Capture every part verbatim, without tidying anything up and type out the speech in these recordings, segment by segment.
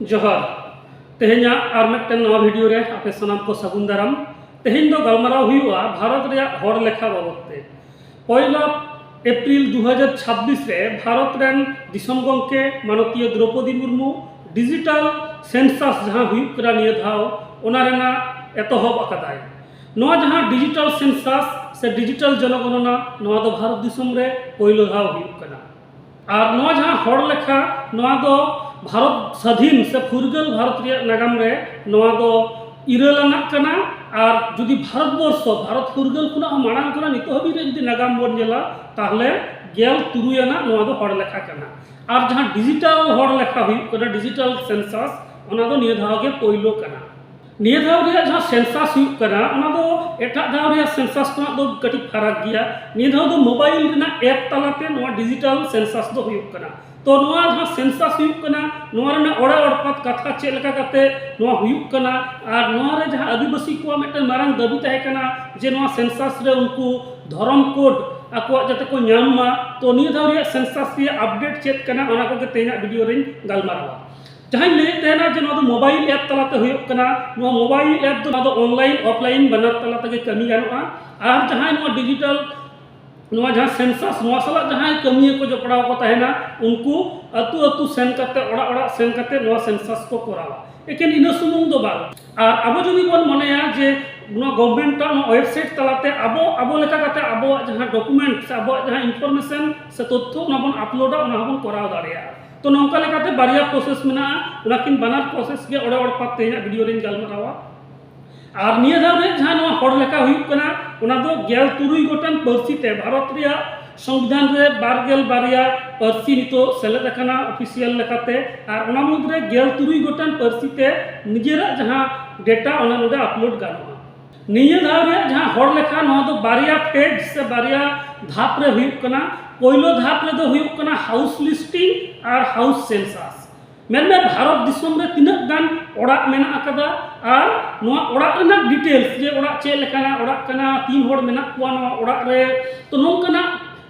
ᱡᱚᱦᱟᱨ᱾ ᱛᱮᱦᱮᱧᱟᱜ ᱟᱨ ᱢᱤᱫᱴᱮᱱ ᱱᱟᱣᱟ ᱵᱷᱤᱰᱤᱭᱳ ᱨᱮ ᱟᱯᱮ ᱥᱟᱱᱟᱢ ᱠᱚ ᱥᱟᱹᱜᱩᱱ ᱫᱟᱨᱟᱢ᱾ ᱛᱮᱦᱮᱧ ᱫᱚ ᱜᱟᱞᱢᱟᱨᱟᱣ ᱦᱩᱭᱩᱜᱼᱟ ᱵᱷᱟᱨᱚᱛ ᱨᱮᱭᱟᱜ ᱦᱚᱲ ᱞᱮᱠᱷᱟ ᱵᱟᱵᱚᱫ ᱛᱮ᱾ ᱯᱚᱭᱞᱟ ᱮᱯᱨᱤᱞ ᱫᱩ ᱦᱟᱡᱟᱨ ᱪᱷᱟᱵᱵᱤᱥ ᱨᱮ ᱵᱷᱟᱨᱚᱛ ᱨᱮᱱ ᱫᱤᱥᱚᱢ ᱜᱚᱢᱠᱮ ᱢᱟᱱᱚᱛᱤᱭᱟᱹ ᱫᱨᱚᱯᱚᱫᱤ ᱢᱩᱨᱢᱩ ᱰᱤᱡᱤᱴᱟᱞ ᱥᱮᱱᱥᱟᱥ ᱡᱟᱦᱟᱸ ᱦᱩᱭᱩᱜ ᱠᱟᱱᱟ ᱱᱤᱭᱟᱹ ᱫᱷᱟᱣ, ᱚᱱᱟ ᱨᱮᱱᱟᱜ ᱮᱛᱚᱦᱚᱵ ᱟᱠᱟᱫᱟᱭ᱾ ᱱᱚᱣᱟ ᱡᱟᱦᱟᱸ ᱰᱤᱡᱤᱴᱟᱞ ᱥᱮᱱᱥᱟᱥ ᱥᱮ ᱰᱤᱡᱤᱴᱟᱞ ᱡᱚᱱᱚᱜᱚᱱᱚᱱᱟ, ᱱᱚᱣᱟ ᱫᱚ ᱵᱷᱟᱨᱚᱛ ᱫᱤᱥᱚᱢ ᱨᱮ ᱯᱳᱭᱞᱳ ᱫᱷᱟᱣ ᱦᱩᱭᱩᱜ ᱠᱟᱱᱟ᱾ ᱟᱨ ᱱᱚᱣᱟ ᱡᱟᱦᱟᱸ ᱦᱚᱲ ᱞᱮᱠᱷᱟ, ᱱᱚᱣᱟ ᱫᱚ ᱵᱷᱟᱨᱚᱛ ᱥᱟᱹᱫᱷᱤᱱ ᱥᱮ ᱯᱷᱩᱨᱜᱟᱹᱞ ᱵᱷᱟᱨᱚᱛ ᱨᱮᱭᱟᱜ ᱱᱟᱜᱟᱢ ᱨᱮ ᱱᱚᱣᱟ ᱫᱚ ᱤᱨᱟᱹᱞ ᱟᱱᱟᱜ ᱠᱟᱱᱟ᱾ ᱟᱨ ᱡᱩᱫᱤ ᱵᱷᱟᱨᱚᱛ ᱵᱚᱨᱥᱚ, ᱵᱷᱟᱨᱚᱛ ᱯᱷᱩᱨᱜᱟᱹᱞ ᱠᱷᱚᱱᱟᱜ ᱦᱚᱸ ᱢᱟᱲᱟᱝ ᱠᱷᱚᱱᱟᱜ ᱱᱤᱛᱚᱜ ᱦᱟᱹᱵᱤᱡ ᱨᱮ ᱡᱩᱫᱤ ᱱᱟᱜᱟᱢ ᱵᱚᱱ ᱧᱮᱞᱟ, ᱛᱟᱦᱚᱞᱮ ᱜᱮᱞ ᱛᱩᱨᱩᱭ ᱟᱱᱟᱜ ᱱᱚᱣᱟ ᱫᱚ ᱦᱚᱲ ᱞᱮᱠᱷᱟ ᱠᱟᱱᱟ᱾ ᱟᱨ ᱡᱟᱦᱟᱸ ᱰᱤᱡᱤᱴᱟᱞ ᱦᱚᱲ ᱞᱮᱠᱷᱟ ᱦᱩᱭᱩᱜ ᱠᱟᱱᱟ, ᱰᱤᱡᱤᱴᱟᱞ ᱥᱮᱱᱥᱟᱥ, ᱚᱱᱟ ᱫᱚ ᱱᱤᱭᱟᱹ ᱫᱷᱟᱣ ᱜᱮ ᱯᱳᱭᱞᱳ ᱠᱟᱱᱟ᱾ ᱱᱤᱭᱟᱹ ᱫᱷᱟᱣ ᱨᱮᱭᱟᱜ ᱡᱟᱦᱟᱸ ᱥᱮᱱᱥᱟᱥ ᱦᱩᱭᱩᱜ ᱠᱟᱱᱟ, ᱚᱱᱟ ᱫᱚ ᱮᱴᱟᱜ ᱫᱷᱟᱣ ᱨᱮᱭᱟᱜ ᱥᱮᱱᱥᱟᱥ ᱠᱷᱚᱱᱟᱜ ᱫᱚ ᱠᱟᱹᱴᱤᱡ ᱯᱷᱟᱨᱟᱠ ᱜᱮᱭᱟ᱾ ᱱᱤᱭᱟᱹ ᱫᱷᱟᱣ ᱫᱚ ᱢᱳᱵᱟᱭᱤᱞ ᱨᱮᱱᱟᱜ ᱮᱯ ᱛᱟᱞᱟᱛᱮ ᱱᱚᱣᱟ ᱰᱤᱡᱤᱴᱟᱞ ᱥᱮᱱᱥᱟᱥ ᱫᱚ ᱦᱩᱭᱩᱜ ᱠᱟᱱᱟ᱾ ᱛᱚ ᱱᱚᱣᱟ ᱡᱟᱦᱟᱸ ᱥᱮᱱᱥᱟᱥ ᱦᱩᱭᱩᱜ ᱠᱟᱱᱟ, ᱱᱚᱣᱟ ᱨᱮᱱᱟᱜ ᱚᱲᱟᱜ ᱚᱲᱯᱟᱛ ᱠᱟᱛᱷᱟ ᱪᱮᱫ ᱞᱮᱠᱟ ᱠᱟᱛᱮ ᱱᱚᱣᱟ ᱦᱩᱭᱩᱜ ᱠᱟᱱᱟ, ᱟᱨ ᱱᱚᱣᱟ ᱨᱮ ᱡᱟᱦᱟᱸ ᱟᱹᱫᱤᱵᱟᱹᱥᱤ ᱠᱚᱣᱟᱜ ᱢᱤᱫᱴᱮᱱ ᱢᱟᱨᱟᱝ ᱫᱟᱹᱵᱤ ᱛᱟᱦᱮᱸ ᱠᱟᱱᱟ ᱡᱮ ᱱᱚᱣᱟ ᱥᱮᱱᱥᱟᱥ ᱨᱮ ᱩᱱᱠᱩ ᱫᱷᱚᱨᱚᱢ ᱠᱳᱰ ᱟᱠᱚᱣᱟᱜ ᱡᱟᱛᱮ ᱠᱚ ᱧᱟᱢ ᱢᱟ, ᱛᱚ ᱱᱤᱭᱟᱹ ᱫᱷᱟᱣ ᱨᱮᱭᱟᱜ ᱥᱮᱱᱥᱟᱥ ᱨᱮᱭᱟᱜ ᱟᱯᱰᱮᱴ ᱪᱮᱫ ᱠᱟᱱᱟ, ᱚᱱᱟ ᱠᱚᱜᱮ ᱛᱮᱦᱮᱧᱟᱜ ᱵᱷᱤᱰᱤᱭᱳ ᱨᱮᱧ ᱜᱟᱞᱢᱟᱨᱟᱣᱟ᱾ ᱡᱟᱦᱟᱸᱧ ᱞᱟᱹᱭᱮᱫ ᱛᱟᱦᱮᱱᱟ ᱡᱮ ᱱᱚᱣᱟ ᱫᱚ ᱢᱳᱵᱟᱭᱤᱞ ᱮᱯ ᱛᱟᱞᱟᱛᱮ ᱦᱩᱭᱩᱜ ᱠᱟᱱᱟ, ᱱᱚᱣᱟ ᱢᱳᱵᱟᱭᱤᱞ ᱮᱯ ᱫᱚ ᱱᱚᱣᱟ ᱫᱚ ᱚᱱᱞᱟᱭᱤᱱ ᱚᱯᱷᱞᱟᱭᱤᱱ ᱵᱟᱱᱟᱨ ᱛᱟᱞᱟ ᱛᱮᱜᱮ ᱠᱟᱹᱢᱤ ᱜᱟᱱᱚᱜᱼᱟ᱾ ᱟᱨ ᱡᱟᱦᱟᱸᱭ ᱱᱚᱣᱟ ᱰᱤᱡᱤᱴᱟᱞ, ᱱᱚᱣᱟ ᱡᱟᱦᱟᱸ ᱥᱮᱱᱥᱟᱥ, ᱱᱚᱣᱟ ᱥᱟᱞᱟᱜ ᱡᱟᱦᱟᱸᱭ ᱠᱟᱹᱢᱤᱭᱟᱹ ᱠᱚ ᱡᱚᱯᱲᱟᱣ ᱠᱚ ᱛᱟᱦᱮᱱᱟ, ᱩᱱᱠᱩ ᱟᱹᱛᱩ ᱟᱹᱛᱩ ᱥᱮᱱ ᱠᱟᱛᱮ, ᱚᱲᱟᱜ ᱚᱲᱟᱜ ᱥᱮᱱ ᱠᱟᱛᱮ ᱱᱚᱣᱟ ᱥᱮᱱᱥᱟᱥ ᱠᱚ ᱠᱚᱨᱟᱣᱟ᱾ ᱮᱠᱮᱱ ᱤᱱᱟᱹ ᱥᱩᱢᱩᱝ ᱫᱚ ᱵᱟᱝ, ᱟᱨ ᱟᱵᱚ ᱡᱩᱫᱤ ᱵᱚᱱ ᱢᱚᱱᱮᱭᱟ ᱡᱮ ᱱᱚᱣᱟ ᱜᱚᱵᱷᱢᱮᱱᱴ ᱟᱜ ᱱᱚᱣᱟ ᱳᱭᱮᱵᱥᱟᱭᱤᱴ ᱛᱟᱞᱟᱛᱮ ᱟᱵᱚ, ᱟᱵᱚ ᱞᱮᱠᱟ ᱠᱟᱛᱮ ᱟᱵᱚᱣᱟᱜ ᱡᱟᱦᱟᱸ ᱰᱚᱠᱩᱢᱮᱱᱴ ᱥᱮ ᱟᱵᱚᱣᱟᱜ ᱡᱟᱦᱟᱸ ᱤᱱᱯᱷᱚᱨᱢᱮᱥᱚᱱ ᱥᱮ ᱛᱚᱛᱛᱷᱚ ᱚᱱᱟ ᱵᱚᱱ ᱟᱯᱞᱳᱰᱟ, ᱚᱱᱟ ᱦᱚᱸᱵᱚᱱ ᱠᱚᱨᱟᱣ ᱫᱟᱲᱮᱭᱟᱜᱼᱟ᱾ ᱛᱚ ᱱᱚᱝᱠᱟ ᱞᱮᱠᱟᱛᱮ ᱵᱟᱨᱭᱟ ᱯᱨᱚᱥᱮᱥ ᱢᱮᱱᱟᱜᱼᱟ, ᱚᱱᱟᱠᱤᱱ ᱵᱟᱱᱟᱨ ᱯᱨᱚᱥᱮᱥ ᱜᱮ ᱚᱲᱮ ᱚᱲᱯᱟᱛ ᱛᱮᱦᱮᱧᱟᱜ ᱵᱷᱤᱰᱤᱭᱳ ᱨᱮᱧ ᱜᱟᱞᱢᱟᱨᱟᱣᱟ᱾ ᱟᱨ ᱱᱤᱭᱟᱹ ᱫᱷᱟᱣ ᱨᱮ ᱡᱟᱦᱟᱸ ᱱᱚᱣᱟ ᱦᱚᱲ ᱞᱮᱠᱷᱟ ᱦᱩᱭᱩᱜ ᱠᱟᱱᱟ, ᱚᱱᱟ ᱫᱚ ᱜᱮᱞ ᱛᱩᱨᱩᱭ ᱜᱚᱴᱟᱝ ᱯᱟᱹᱨᱥᱤ ᱛᱮ, ᱵᱷᱟᱨᱚᱛ ᱨᱮᱭᱟᱜ ᱥᱚᱝᱵᱤᱫᱷᱟᱱ ᱨᱮ ᱵᱟᱨ ᱜᱮᱞ ᱵᱟᱨᱭᱟ ᱯᱟᱹᱨᱥᱤ ᱱᱤᱛᱚᱜ ᱥᱮᱞᱮᱫ ᱟᱠᱟᱱᱟ ᱚᱯᱷᱤᱥᱤᱭᱟᱞ ᱞᱮᱠᱟᱛᱮ, ᱟᱨ ᱚᱱᱟ ᱢᱩᱫᱽᱨᱮ ᱜᱮᱞ ᱛᱩᱨᱩᱭ ᱜᱚᱴᱟᱝ ᱯᱟᱹᱨᱥᱤ ᱛᱮ ᱱᱤᱡᱮᱨᱟᱜ ᱡᱟᱦᱟᱸ ᱰᱮᱴᱟ, ᱚᱱᱟ ᱱᱚᱰᱮ ᱟᱯᱞᱳᱰ ᱜᱟᱱᱚᱜᱼᱟ᱾ ᱱᱤᱭᱟᱹ ᱫᱷᱟᱣ ᱨᱮᱭᱟᱜ ᱡᱟᱦᱟᱸ ᱦᱚᱲ ᱞᱮᱠᱷᱟ, ᱱᱚᱣᱟ ᱫᱚ ᱵᱟᱨᱭᱟ ᱯᱷᱮᱡᱽ ᱥᱮ ᱵᱟᱨᱭᱟ ᱫᱷᱟᱯ ᱨᱮ ᱦᱩᱭᱩᱜ ᱠᱟᱱᱟ᱾ ᱯᱳᱭᱞᱳ ᱫᱷᱟᱯ ᱨᱮᱫᱚ ᱦᱩᱭᱩᱜ ᱠᱟᱱᱟ ᱦᱟᱣᱩᱥ ᱞᱤᱥᱴᱤᱝ ᱟᱨ ᱦᱟᱣᱩᱥ ᱥᱮᱱᱥᱟᱥ᱾ ᱢᱮᱱᱢᱮ ᱵᱷᱟᱨᱚᱛ ᱫᱤᱥᱚᱢ ᱨᱮ ᱛᱤᱱᱟᱹᱜ ᱜᱟᱱ ᱚᱲᱟᱜ ᱢᱮᱱᱟᱜ ᱟᱠᱟᱫᱟ ᱟᱨ ᱱᱚᱣᱟ ᱚᱲᱟᱜ ᱨᱮᱱᱟᱜ ᱰᱤᱴᱮᱞᱥ, ᱡᱮ ᱚᱲᱟᱜ ᱪᱮᱫ ᱞᱮᱠᱟᱱᱟᱜ ᱚᱲᱟᱜ ᱠᱟᱱᱟ, ᱛᱤᱱ ᱦᱚᱲ ᱢᱮᱱᱟᱜ ᱠᱚᱣᱟ ᱱᱚᱣᱟ ᱚᱲᱟᱜ ᱨᱮ, ᱛᱚ ᱱᱚᱝᱠᱟᱱᱟᱜ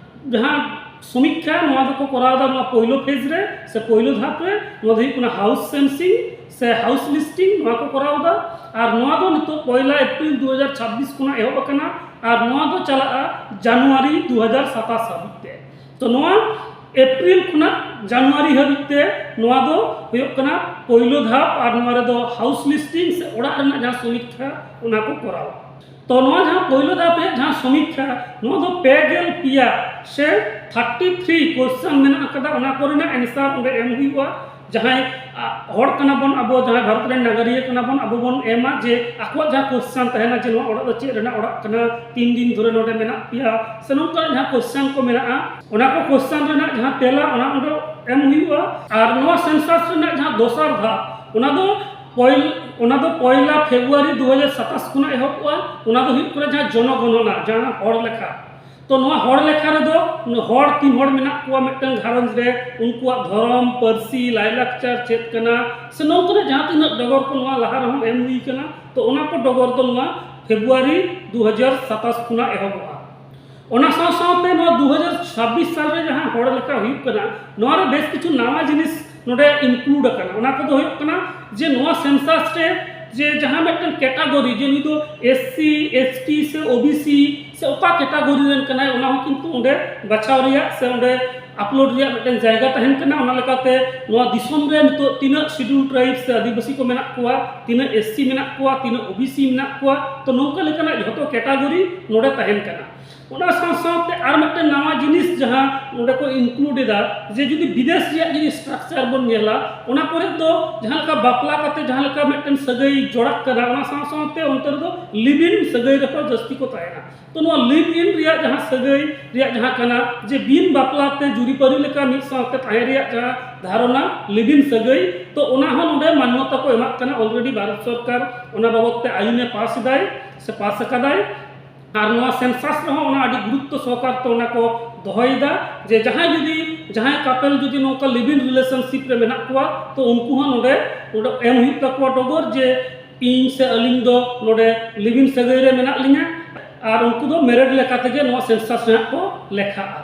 ᱡᱟᱦᱟᱸ ᱥᱚᱢᱤᱠᱠᱷᱟ ᱱᱚᱣᱟ ᱫᱚᱠᱚ ᱠᱚᱨᱟᱣ ᱮᱫᱟ ᱱᱚᱣᱟ ᱯᱳᱭᱞᱳ ᱯᱷᱮᱡᱽ ᱨᱮ ᱥᱮ ᱯᱳᱭᱞᱳ ᱫᱷᱟᱯ ᱨᱮ᱾ ᱱᱚᱣᱟ ᱫᱚ ᱦᱩᱭᱩᱜ ᱠᱟᱱᱟ ᱦᱟᱣᱩᱥ ᱥᱮᱱᱥᱤᱝ ᱥᱮ ᱦᱟᱣᱩᱥ ᱞᱤᱥᱴᱤᱝ, ᱱᱚᱣᱟ ᱠᱚ ᱠᱚᱨᱟᱣ ᱮᱫᱟ᱾ ᱟᱨ ᱱᱚᱣᱟ ᱫᱚ ᱱᱤᱛᱚᱜ ᱯᱚᱭᱞᱟ ᱮᱯᱨᱤᱞ ᱫᱩ ᱦᱟᱡᱟᱨ ᱪᱷᱟᱵᱵᱤᱥ ᱠᱷᱚᱱᱟᱜ ᱮᱦᱚᱵ ᱟᱠᱟᱱᱟ ᱟᱨ ᱱᱚᱣᱟ ᱫᱚ ᱪᱟᱞᱟᱜᱼᱟ ᱡᱟᱱᱩᱣᱟᱨᱤ ᱫᱩ ᱦᱟᱡᱟᱨ ᱥᱟᱛᱟᱥ ᱦᱟᱹᱵᱤᱡ ᱛᱮ᱾ ᱛᱚ ᱱᱚᱣᱟ ᱮᱯᱨᱤᱞ ᱠᱷᱚᱱᱟᱜ ᱡᱟᱱᱩᱣᱟᱨᱤ ᱦᱟᱹᱵᱤᱡ ᱛᱮ ᱱᱚᱣᱟ ᱫᱚ ᱦᱩᱭᱩᱜ ᱠᱟᱱᱟ ᱯᱳᱭᱞᱳ ᱫᱷᱟᱯ᱾ ᱟᱨ ᱱᱚᱣᱟ ᱨᱮᱫᱚ ᱦᱟᱣᱩᱥ ᱞᱤᱥᱴᱤᱝ ᱥᱮ ᱚᱲᱟᱜ ᱨᱮᱱᱟᱜ ᱡᱟᱦᱟᱸ ᱥᱚᱢᱤᱠᱠᱷᱟ, ᱚᱱᱟ ᱠᱚ ᱠᱚᱨᱟᱣᱟ᱾ ᱛᱚ ᱱᱚᱣᱟ ᱡᱟᱦᱟᱸ ᱯᱳᱭᱞᱳ ᱫᱷᱟᱯ ᱨᱮᱭᱟᱜ ᱡᱟᱦᱟᱸ ᱥᱚᱢᱤᱠᱠᱷᱟ, ᱱᱚᱣᱟ ᱫᱚ ᱯᱮ ᱜᱮᱞ ᱯᱮᱭᱟ ᱥᱮ ᱛᱷᱟᱨᱴᱤ ᱛᱷᱨᱤ ᱠᱳᱥᱪᱟᱱ ᱢᱮᱱᱟᱜ ᱟᱠᱟᱫᱟ, ᱚᱱᱟ ᱠᱚᱨᱮᱱᱟᱜ ᱮᱱᱥᱟᱨ ᱚᱸᱰᱮ ᱮᱢ ᱦᱩᱭᱩᱜᱼᱟ᱾ ᱡᱟᱦᱟᱸᱭ ᱟ, ᱦᱚᱲ ᱠᱟᱱᱟ ᱵᱚᱱ ᱟᱵᱚ, ᱡᱟᱦᱟᱸᱭ ᱵᱷᱟᱨᱚᱛ ᱨᱮᱱ ᱱᱟᱜᱟᱨᱤᱭᱟᱹ ᱠᱟᱱᱟ ᱵᱚᱱ, ᱟᱵᱚ ᱵᱚᱱ ᱮᱢᱟ ᱡᱮ ᱟᱠᱚᱣᱟᱜ ᱡᱟᱦᱟᱸ ᱠᱳᱥᱪᱟᱱ ᱛᱟᱦᱮᱱᱟ ᱡᱮ ᱱᱚᱣᱟ ᱚᱲᱟᱜ ᱫᱚ ᱪᱮᱫ ᱨᱮᱱᱟᱜ ᱚᱲᱟᱜ ᱠᱟᱱᱟ, ᱛᱤᱱ ᱫᱤᱱ ᱫᱷᱚᱨᱮ ᱱᱚᱰᱮ ᱢᱮᱱᱟᱜ ᱯᱮᱭᱟ, ᱥᱮ ᱱᱚᱝᱠᱟᱱᱟᱜ ᱡᱟᱦᱟᱸ ᱠᱳᱥᱪᱟᱱ ᱠᱚ ᱢᱮᱱᱟᱜᱼᱟ, ᱚᱱᱟ ᱠᱚ ᱠᱳᱥᱪᱟᱱ ᱨᱮᱱᱟᱜ ᱡᱟᱦᱟᱸ ᱛᱮᱞᱟ, ᱚᱱᱟ ᱚᱸᱰᱮ ᱮᱢ ᱦᱩᱭᱩᱜᱼᱟ᱾ ᱟᱨ ᱱᱚᱣᱟ ᱥᱮᱱᱥᱟᱥ ᱨᱮᱱᱟᱜ ᱡᱟᱦᱟᱸ ᱫᱚᱥᱟᱨ ᱫᱷᱟᱯ, ᱚᱱᱟ ᱫᱚ ᱯᱚᱭᱞ-, ᱚᱱᱟ ᱫᱚ ᱯᱚᱭᱞᱟ ᱯᱷᱮᱵᱽᱨᱩᱣᱟᱨᱤ ᱫᱩ ᱦᱟᱡᱟᱨ ᱥᱟᱛᱟᱥ ᱠᱷᱚᱱᱟᱜ ᱮᱦᱚᱵᱚᱜᱼᱟ᱾ ᱚᱱᱟ ᱫᱚ ᱦᱩᱭᱩᱜ ᱠᱟᱱᱟ ᱡᱟᱦᱟᱸ ᱡᱚᱱᱚᱜᱚᱱᱚᱱᱟ, ᱡᱟᱦᱟᱸ ᱦᱚᱲ ᱞᱮᱠᱷᱟ᱾ ᱛᱚ ᱱᱚᱣᱟ ᱦᱚᱲ ᱞᱮᱠᱷᱟ ᱨᱮᱫᱚ ᱦᱚᱲ ᱛᱤᱱ ᱦᱚᱲ ᱢᱮᱱᱟᱜ ᱠᱚᱣᱟ ᱢᱤᱫᱴᱟᱝ ᱜᱷᱟᱨᱚᱸᱡᱽ ᱨᱮ, ᱩᱱᱠᱩᱣᱟᱜ ᱫᱷᱚᱨᱚᱢ, ᱯᱟᱹᱨᱥᱤ, ᱞᱟᱭᱞᱟᱠᱪᱟᱨ ᱪᱮᱫ ᱠᱟᱱᱟ, ᱥᱮ ᱱᱚᱝᱠᱟᱱᱟᱜ ᱡᱟᱦᱟᱸ ᱛᱤᱱᱟᱹᱜ ᱰᱚᱜᱚᱨ ᱠᱚ ᱱᱚᱣᱟ ᱞᱟᱦᱟ ᱨᱮᱦᱚᱸ ᱮᱢ ᱦᱩᱭ ᱠᱟᱱᱟ᱾ ᱛᱚ ᱚᱱᱟ ᱠᱚ ᱰᱚᱜᱚᱨ ᱫᱚ ᱱᱚᱣᱟ ᱯᱷᱮᱵᱽᱨᱩᱣᱟᱨᱤ ᱫᱩ ᱦᱟᱡᱟᱨ ᱥᱟᱛᱟᱥ ᱠᱷᱚᱱᱟᱜ ᱮᱦᱚᱵᱚᱜᱼᱟ᱾ ᱚᱱᱟ ᱥᱟᱶ ᱥᱟᱶᱛᱮ ᱱᱚᱣᱟ ᱫᱩ ᱦᱟᱡᱟᱨ ᱪᱷᱟᱵᱵᱤᱥ ᱥᱟᱞ ᱨᱮ ᱡᱟᱦᱟᱸ ᱦᱚᱲ ᱞᱮᱠᱷᱟ ᱦᱩᱭᱩᱜ ᱠᱟᱱᱟ, ᱱᱚᱣᱟ ᱨᱮ ᱵᱮᱥ ᱠᱤᱪᱷᱩ ᱱᱟᱣᱟ ᱡᱤᱱᱤᱥ ᱱᱚᱰᱮ ᱤᱱᱠᱞᱩᱰ ᱟᱠᱟᱱᱟ᱾ ᱚᱱᱟ ᱠᱚᱫᱚ ᱦᱩᱭᱩᱜ ᱠᱟᱱᱟ ᱡᱮ ᱱᱚᱣᱟ ᱥᱮᱱᱥᱟᱥ ᱨᱮ ᱡᱮ ᱡᱟᱦᱟᱸ ᱢᱤᱫᱴᱮᱱ ᱠᱮᱴᱟᱜᱚᱨᱤ, ᱡᱮ ᱱᱩᱭ ᱫᱚ ᱮᱥ ᱥᱤ, ᱮᱥ ᱴᱤ ᱥᱮ ᱳ ᱵᱤ ᱥᱤ ᱥᱮ ᱚᱠᱟ ᱠᱮᱴᱟᱜᱚᱨᱤ ᱨᱮᱱ ᱠᱟᱱᱟᱭ, ᱚᱱᱟ ᱦᱚᱸ ᱠᱤᱱᱛᱩ ᱚᱸᱰᱮ ᱵᱟᱪᱷᱟᱣ ᱨᱮᱭᱟᱜ ᱥᱮ ᱚᱸᱰᱮ ᱟᱯᱞᱳᱰ ᱨᱮᱭᱟᱜ ᱢᱤᱫᱴᱮᱱ ᱡᱟᱭᱜᱟ ᱛᱟᱦᱮᱱ ᱠᱟᱱᱟ᱾ ᱚᱱᱟ ᱞᱮᱠᱟᱛᱮ ᱱᱚᱣᱟ ᱫᱤᱥᱚᱢ ᱨᱮ ᱱᱤᱛᱚᱜ ᱛᱤᱱᱟᱹᱜ ᱥᱤᱰᱩᱞ ᱴᱨᱟᱭᱤᱵᱽ ᱥᱮ ᱟᱹᱫᱤᱵᱟᱹᱥᱤ ᱠᱚ ᱢᱮᱱᱟᱜ ᱠᱚᱣᱟ, ᱛᱤᱱᱟᱹᱜ ᱮᱥ ᱥᱤ ᱢᱮᱱᱟᱜ ᱠᱚᱣᱟ, ᱛᱤᱱᱟᱹᱜ ᱳ ᱵᱤ ᱥᱤ ᱢᱮᱱᱟᱜ ᱠᱚᱣᱟ, ᱛᱚ ᱱᱚᱝᱠᱟ ᱞᱮᱠᱟᱱᱟᱜ ᱡᱷᱚᱛᱚ ᱠᱮᱴᱟᱜᱚᱨᱤ ᱱᱚᱰᱮ ᱛᱟᱦᱮᱱ ᱠᱟᱱᱟ᱾ ᱚᱱᱟ ᱥᱟᱶ ᱥᱟᱶᱛᱮ ᱟᱨ ᱢᱤᱫᱴᱮᱱ ᱱᱟᱣᱟ ᱡᱤᱱᱤᱥ ᱡᱟᱦᱟᱸ ᱱᱚᱰᱮ ᱠᱚ ᱤᱱᱠᱞᱩᱰ ᱮᱫᱟ, ᱡᱮ ᱡᱩᱫᱤ ᱵᱤᱫᱮᱥ ᱨᱮᱭᱟᱜ ᱡᱩᱫᱤ ᱥᱴᱨᱟᱠᱪᱟᱨ ᱵᱚᱱ ᱧᱮᱞᱟ, ᱚᱱᱟ ᱠᱚᱨᱮ ᱫᱚ ᱡᱟᱦᱟᱸ ᱞᱮᱠᱟ ᱵᱟᱯᱞᱟ ᱠᱟᱛᱮ ᱡᱟᱦᱟᱸ ᱞᱮᱠᱟ ᱢᱤᱫᱴᱮᱱ ᱥᱟᱹᱜᱟᱹᱭ ᱡᱚᱲᱟᱜ ᱠᱟᱱᱟ, ᱚᱱᱟ ᱥᱟᱶ ᱥᱟᱶᱛᱮ ᱚᱱᱛᱮ ᱨᱮᱫᱚ ᱞᱤᱵᱷ ᱤᱱ ᱥᱟᱹᱜᱟᱹᱭ ᱨᱮᱦᱚᱸ ᱡᱟᱹᱥᱛᱤ ᱠᱚ ᱛᱟᱦᱮᱱᱟ᱾ ᱛᱚ ᱱᱚᱣᱟ ᱞᱤᱵᱷ ᱤᱱ ᱨᱮᱭᱟᱜ ᱡᱟᱦᱟᱸ ᱥᱟᱹᱜᱟᱹᱭ ᱨᱮᱭᱟᱜ ᱡᱟᱦᱟᱸ ᱠᱟᱱᱟ, ᱡᱮ ᱵᱤᱱ ᱵᱟᱯᱞᱟ ᱛᱮ ᱡᱩᱨᱤᱯᱟᱹᱨᱤ ᱞᱮᱠᱟ ᱢᱤᱫ ᱥᱟᱶᱛᱮ ᱛᱟᱦᱮᱸ ᱨᱮᱭᱟᱜ ᱡᱟᱦᱟᱸ ᱫᱷᱟᱨᱚᱱᱟ, ᱞᱤᱵᱷ ᱤᱱ ᱥᱟᱹᱜᱟᱹᱭ, ᱛᱚ ᱚᱱᱟ ᱦᱚᱸ ᱱᱚᱰᱮ ᱢᱟᱱᱱᱚᱛᱟ ᱠᱚ ᱮᱢᱟᱜ ᱠᱟᱱᱟ᱾ ᱚᱞᱨᱮᱰᱤ ᱵᱷᱟᱨᱚᱛ ᱥᱚᱨᱠᱟᱨ ᱚᱱᱟ ᱵᱟᱵᱚᱛ ᱛᱮ ᱟᱭᱤᱱ ᱮ ᱯᱟᱥ ᱮᱫᱟᱭ ᱥᱮ ᱯᱟᱥ ᱟᱠᱟᱫᱟᱭ᱾ ᱟᱨ ᱱᱚᱣᱟ ᱥᱮᱱᱥᱟᱥ ᱨᱮᱦᱚᱸ ᱚᱱᱟ ᱟᱹᱰᱤ ᱜᱩᱨᱩᱛᱛᱚ ᱥᱚᱦᱚᱠᱟᱨ ᱛᱮ ᱚᱱᱟ ᱠᱚ ᱫᱚᱦᱚᱭᱮᱫᱟ, ᱡᱮ ᱡᱟᱦᱟᱸᱭ ᱡᱩᱫᱤ, ᱡᱟᱦᱟᱸᱭ ᱠᱟᱯᱮᱞ ᱡᱩᱫᱤ ᱱᱚᱝᱠᱟ ᱞᱤᱵᱷ ᱤᱱ ᱨᱤᱞᱮᱥᱚᱱᱥᱤᱯ ᱨᱮ ᱢᱮᱱᱟᱜ ᱠᱚᱣᱟ, ᱛᱚ ᱩᱱᱠᱩ ᱦᱚᱸ ᱱᱚᱰᱮ, ᱱᱚᱰᱮ ᱮᱢ ᱦᱩᱭᱩᱜ ᱛᱟᱠᱚᱣᱟ ᱰᱚᱜᱚᱨ ᱡᱮ ᱤᱧ ᱥᱮ ᱟᱹᱞᱤᱧ ᱫᱚ ᱱᱚᱰᱮ ᱞᱤᱵᱷ ᱤᱱ ᱥᱟᱹᱜᱟᱹᱭ ᱨᱮ ᱢᱮᱱᱟᱜ ᱞᱤᱧᱟ᱾ ᱟᱨ ᱩᱱᱠᱩ ᱫᱚ ᱢᱮᱨᱮᱰ ᱞᱮᱠᱟ ᱛᱮᱜᱮ ᱱᱚᱣᱟ ᱥᱮᱱᱥᱟᱥ ᱨᱮ ᱦᱟᱸᱜ ᱠᱚ ᱞᱮᱠᱷᱟᱜᱼᱟ᱾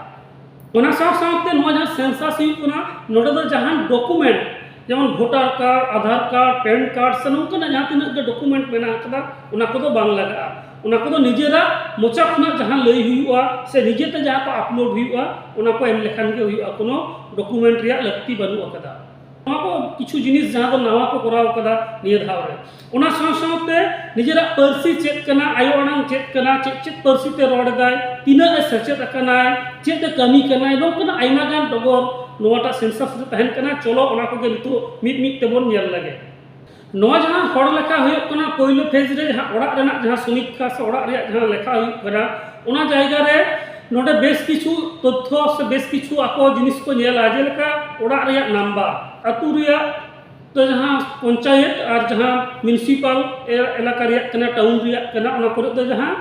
ᱚᱱᱟ ᱥᱟᱶ ᱥᱟᱶᱛᱮ ᱱᱚᱣᱟ ᱡᱟᱦᱟᱸ ᱥᱮᱱᱥᱟᱥ ᱦᱩᱭᱩᱜ ᱠᱟᱱᱟ, ᱱᱚᱰᱮ ᱫᱚ ᱡᱟᱦᱟᱱ ᱰᱚᱠᱩᱢᱮᱱᱴ, ᱡᱮᱢᱚᱱ voter card, Aadhaar card, PAN card ᱥᱮ ᱱᱚᱝᱠᱟᱱᱟᱜ ᱡᱟᱦᱟᱸ ᱛᱤᱱᱟᱹᱜ ᱜᱮ ᱰᱚᱠᱩᱢᱮᱱᱴ ᱢᱮᱱᱟᱜ ᱟᱠᱟᱫᱟ, ᱚᱱᱟ ᱠᱚᱫᱚ ᱵᱟᱝ ᱞᱟᱜᱟᱜᱼᱟ᱾ ᱚᱱᱟ ᱠᱚᱫᱚ ᱱᱤᱡᱮᱨᱟᱜ ᱢᱚᱪᱟ ᱠᱷᱚᱱᱟᱜ ᱡᱟᱦᱟᱸ ᱞᱟᱹᱭ ᱦᱩᱭᱩᱜᱼᱟ ᱥᱮ ᱱᱤᱡᱮᱛᱮ ᱡᱟᱦᱟᱸ ᱠᱚ ᱟᱯᱞᱳᱰ ᱦᱩᱭᱩᱜᱼᱟ, ᱚᱱᱟ ᱠᱚ ᱮᱢ ᱞᱮᱠᱷᱟᱱ ᱜᱮ ᱦᱩᱭᱩᱜᱼᱟ, ᱠᱳᱱᱳ ᱰᱚᱠᱩᱢᱮᱱᱴ ᱨᱮᱭᱟᱜ ᱞᱟᱹᱠᱛᱤ ᱵᱟᱹᱱᱩᱜ ᱟᱠᱟᱫᱟ᱾ ᱱᱚᱣᱟ ᱠᱚ ᱠᱤᱪᱷᱩ ᱡᱤᱱᱤᱥ ᱡᱟᱦᱟᱸ ᱫᱚ ᱱᱟᱣᱟ ᱠᱚ ᱠᱚᱨᱟᱣ ᱠᱟᱫᱟ ᱱᱤᱭᱟᱹ ᱫᱷᱟᱣ ᱨᱮ᱾ ᱚᱱᱟ ᱥᱟᱶ ᱥᱟᱶᱛᱮ ᱱᱤᱡᱮᱨᱟᱜ ᱯᱟᱹᱨᱥᱤ ᱪᱮᱫ ᱠᱟᱱᱟ, ᱟᱭᱳ ᱟᱲᱟᱝ ᱪᱮᱫ ᱠᱟᱱᱟ, ᱪᱮᱫ ᱪᱮᱫ ᱯᱟᱹᱨᱥᱤ ᱛᱮ ᱨᱚᱲ ᱮᱫᱟᱭ, ᱛᱤᱱᱟᱹᱜ ᱮ ᱥᱮᱪᱮᱫ ᱟᱠᱟᱱᱟᱭ, ᱪᱮᱫ ᱮ ᱠᱟᱹᱢᱤ ᱠᱟᱱᱟᱭ, ᱱᱚᱝᱠᱟᱱᱟᱜ ᱟᱭᱢᱟ ᱜᱟᱱ ᱰᱚᱜᱚᱨ ᱱᱚᱣᱟᱴᱟᱜ ᱥᱮᱱᱥᱟᱥ ᱨᱮ ᱛᱟᱦᱮᱱ ᱠᱟᱱᱟ᱾ ᱪᱚᱞᱚ ᱚᱱᱟ ᱠᱚᱜᱮ ᱱᱤᱛᱚᱜ ᱢᱤᱫ ᱢᱤᱫ ᱛᱮᱵᱚᱱ ᱧᱮᱞ ᱞᱮᱜᱮ᱾ ᱱᱚᱣᱟ ᱡᱟᱦᱟᱸ ᱦᱚᱲ ᱞᱮᱠᱷᱟ ᱦᱩᱭᱩᱜ ᱠᱟᱱᱟ, ᱯᱳᱭᱞᱳ ᱯᱷᱮᱡᱽ ᱨᱮ ᱡᱟᱦᱟᱸ ᱚᱲᱟᱜ ᱨᱮᱱᱟᱜ ᱡᱟᱦᱟᱸ ᱥᱚᱢᱤᱠᱠᱷᱟ ᱥᱮ ᱚᱲᱟᱜ ᱨᱮᱭᱟᱜ ᱡᱟᱦᱟᱸ ᱞᱮᱠᱷᱟ ᱦᱩᱭᱩᱜ ᱠᱟᱱᱟ, ᱚᱱᱟ ᱡᱟᱭᱜᱟ ᱨᱮ ᱱᱚᱰᱮ ᱵᱮᱥ ᱠᱤᱪᱷᱩ ᱛᱚᱛᱛᱷᱚ ᱥᱮ ᱵᱮᱥ ᱠᱤᱪᱷᱩ ᱟᱠᱚ ᱡᱤᱱᱤᱥ ᱠᱚ ᱧᱮᱞᱟ, ᱡᱮᱞᱮᱠᱟ ᱚᱲᱟᱜ ᱨᱮᱭᱟᱜ ᱱᱟᱢᱵᱟᱨ, ᱟᱹᱛᱩ ᱨᱮᱭᱟᱜ ᱫᱚ ᱡᱟᱦᱟᱸ ᱯᱚᱧᱪᱟᱭᱮᱛ ᱟᱨ ᱡᱟᱦᱟᱸ ᱢᱤᱭᱩᱱᱤᱥᱤᱯᱟᱞ ᱮ-, ᱮᱞᱟᱠᱟ ᱨᱮᱭᱟᱜ ᱠᱟᱱᱟ, ᱴᱟᱣᱩᱱ ᱨᱮᱭᱟᱜ ᱠᱟᱱᱟ, ᱚᱱᱟ ᱠᱚᱨᱮ ᱫᱚ ᱡᱟᱦᱟᱸ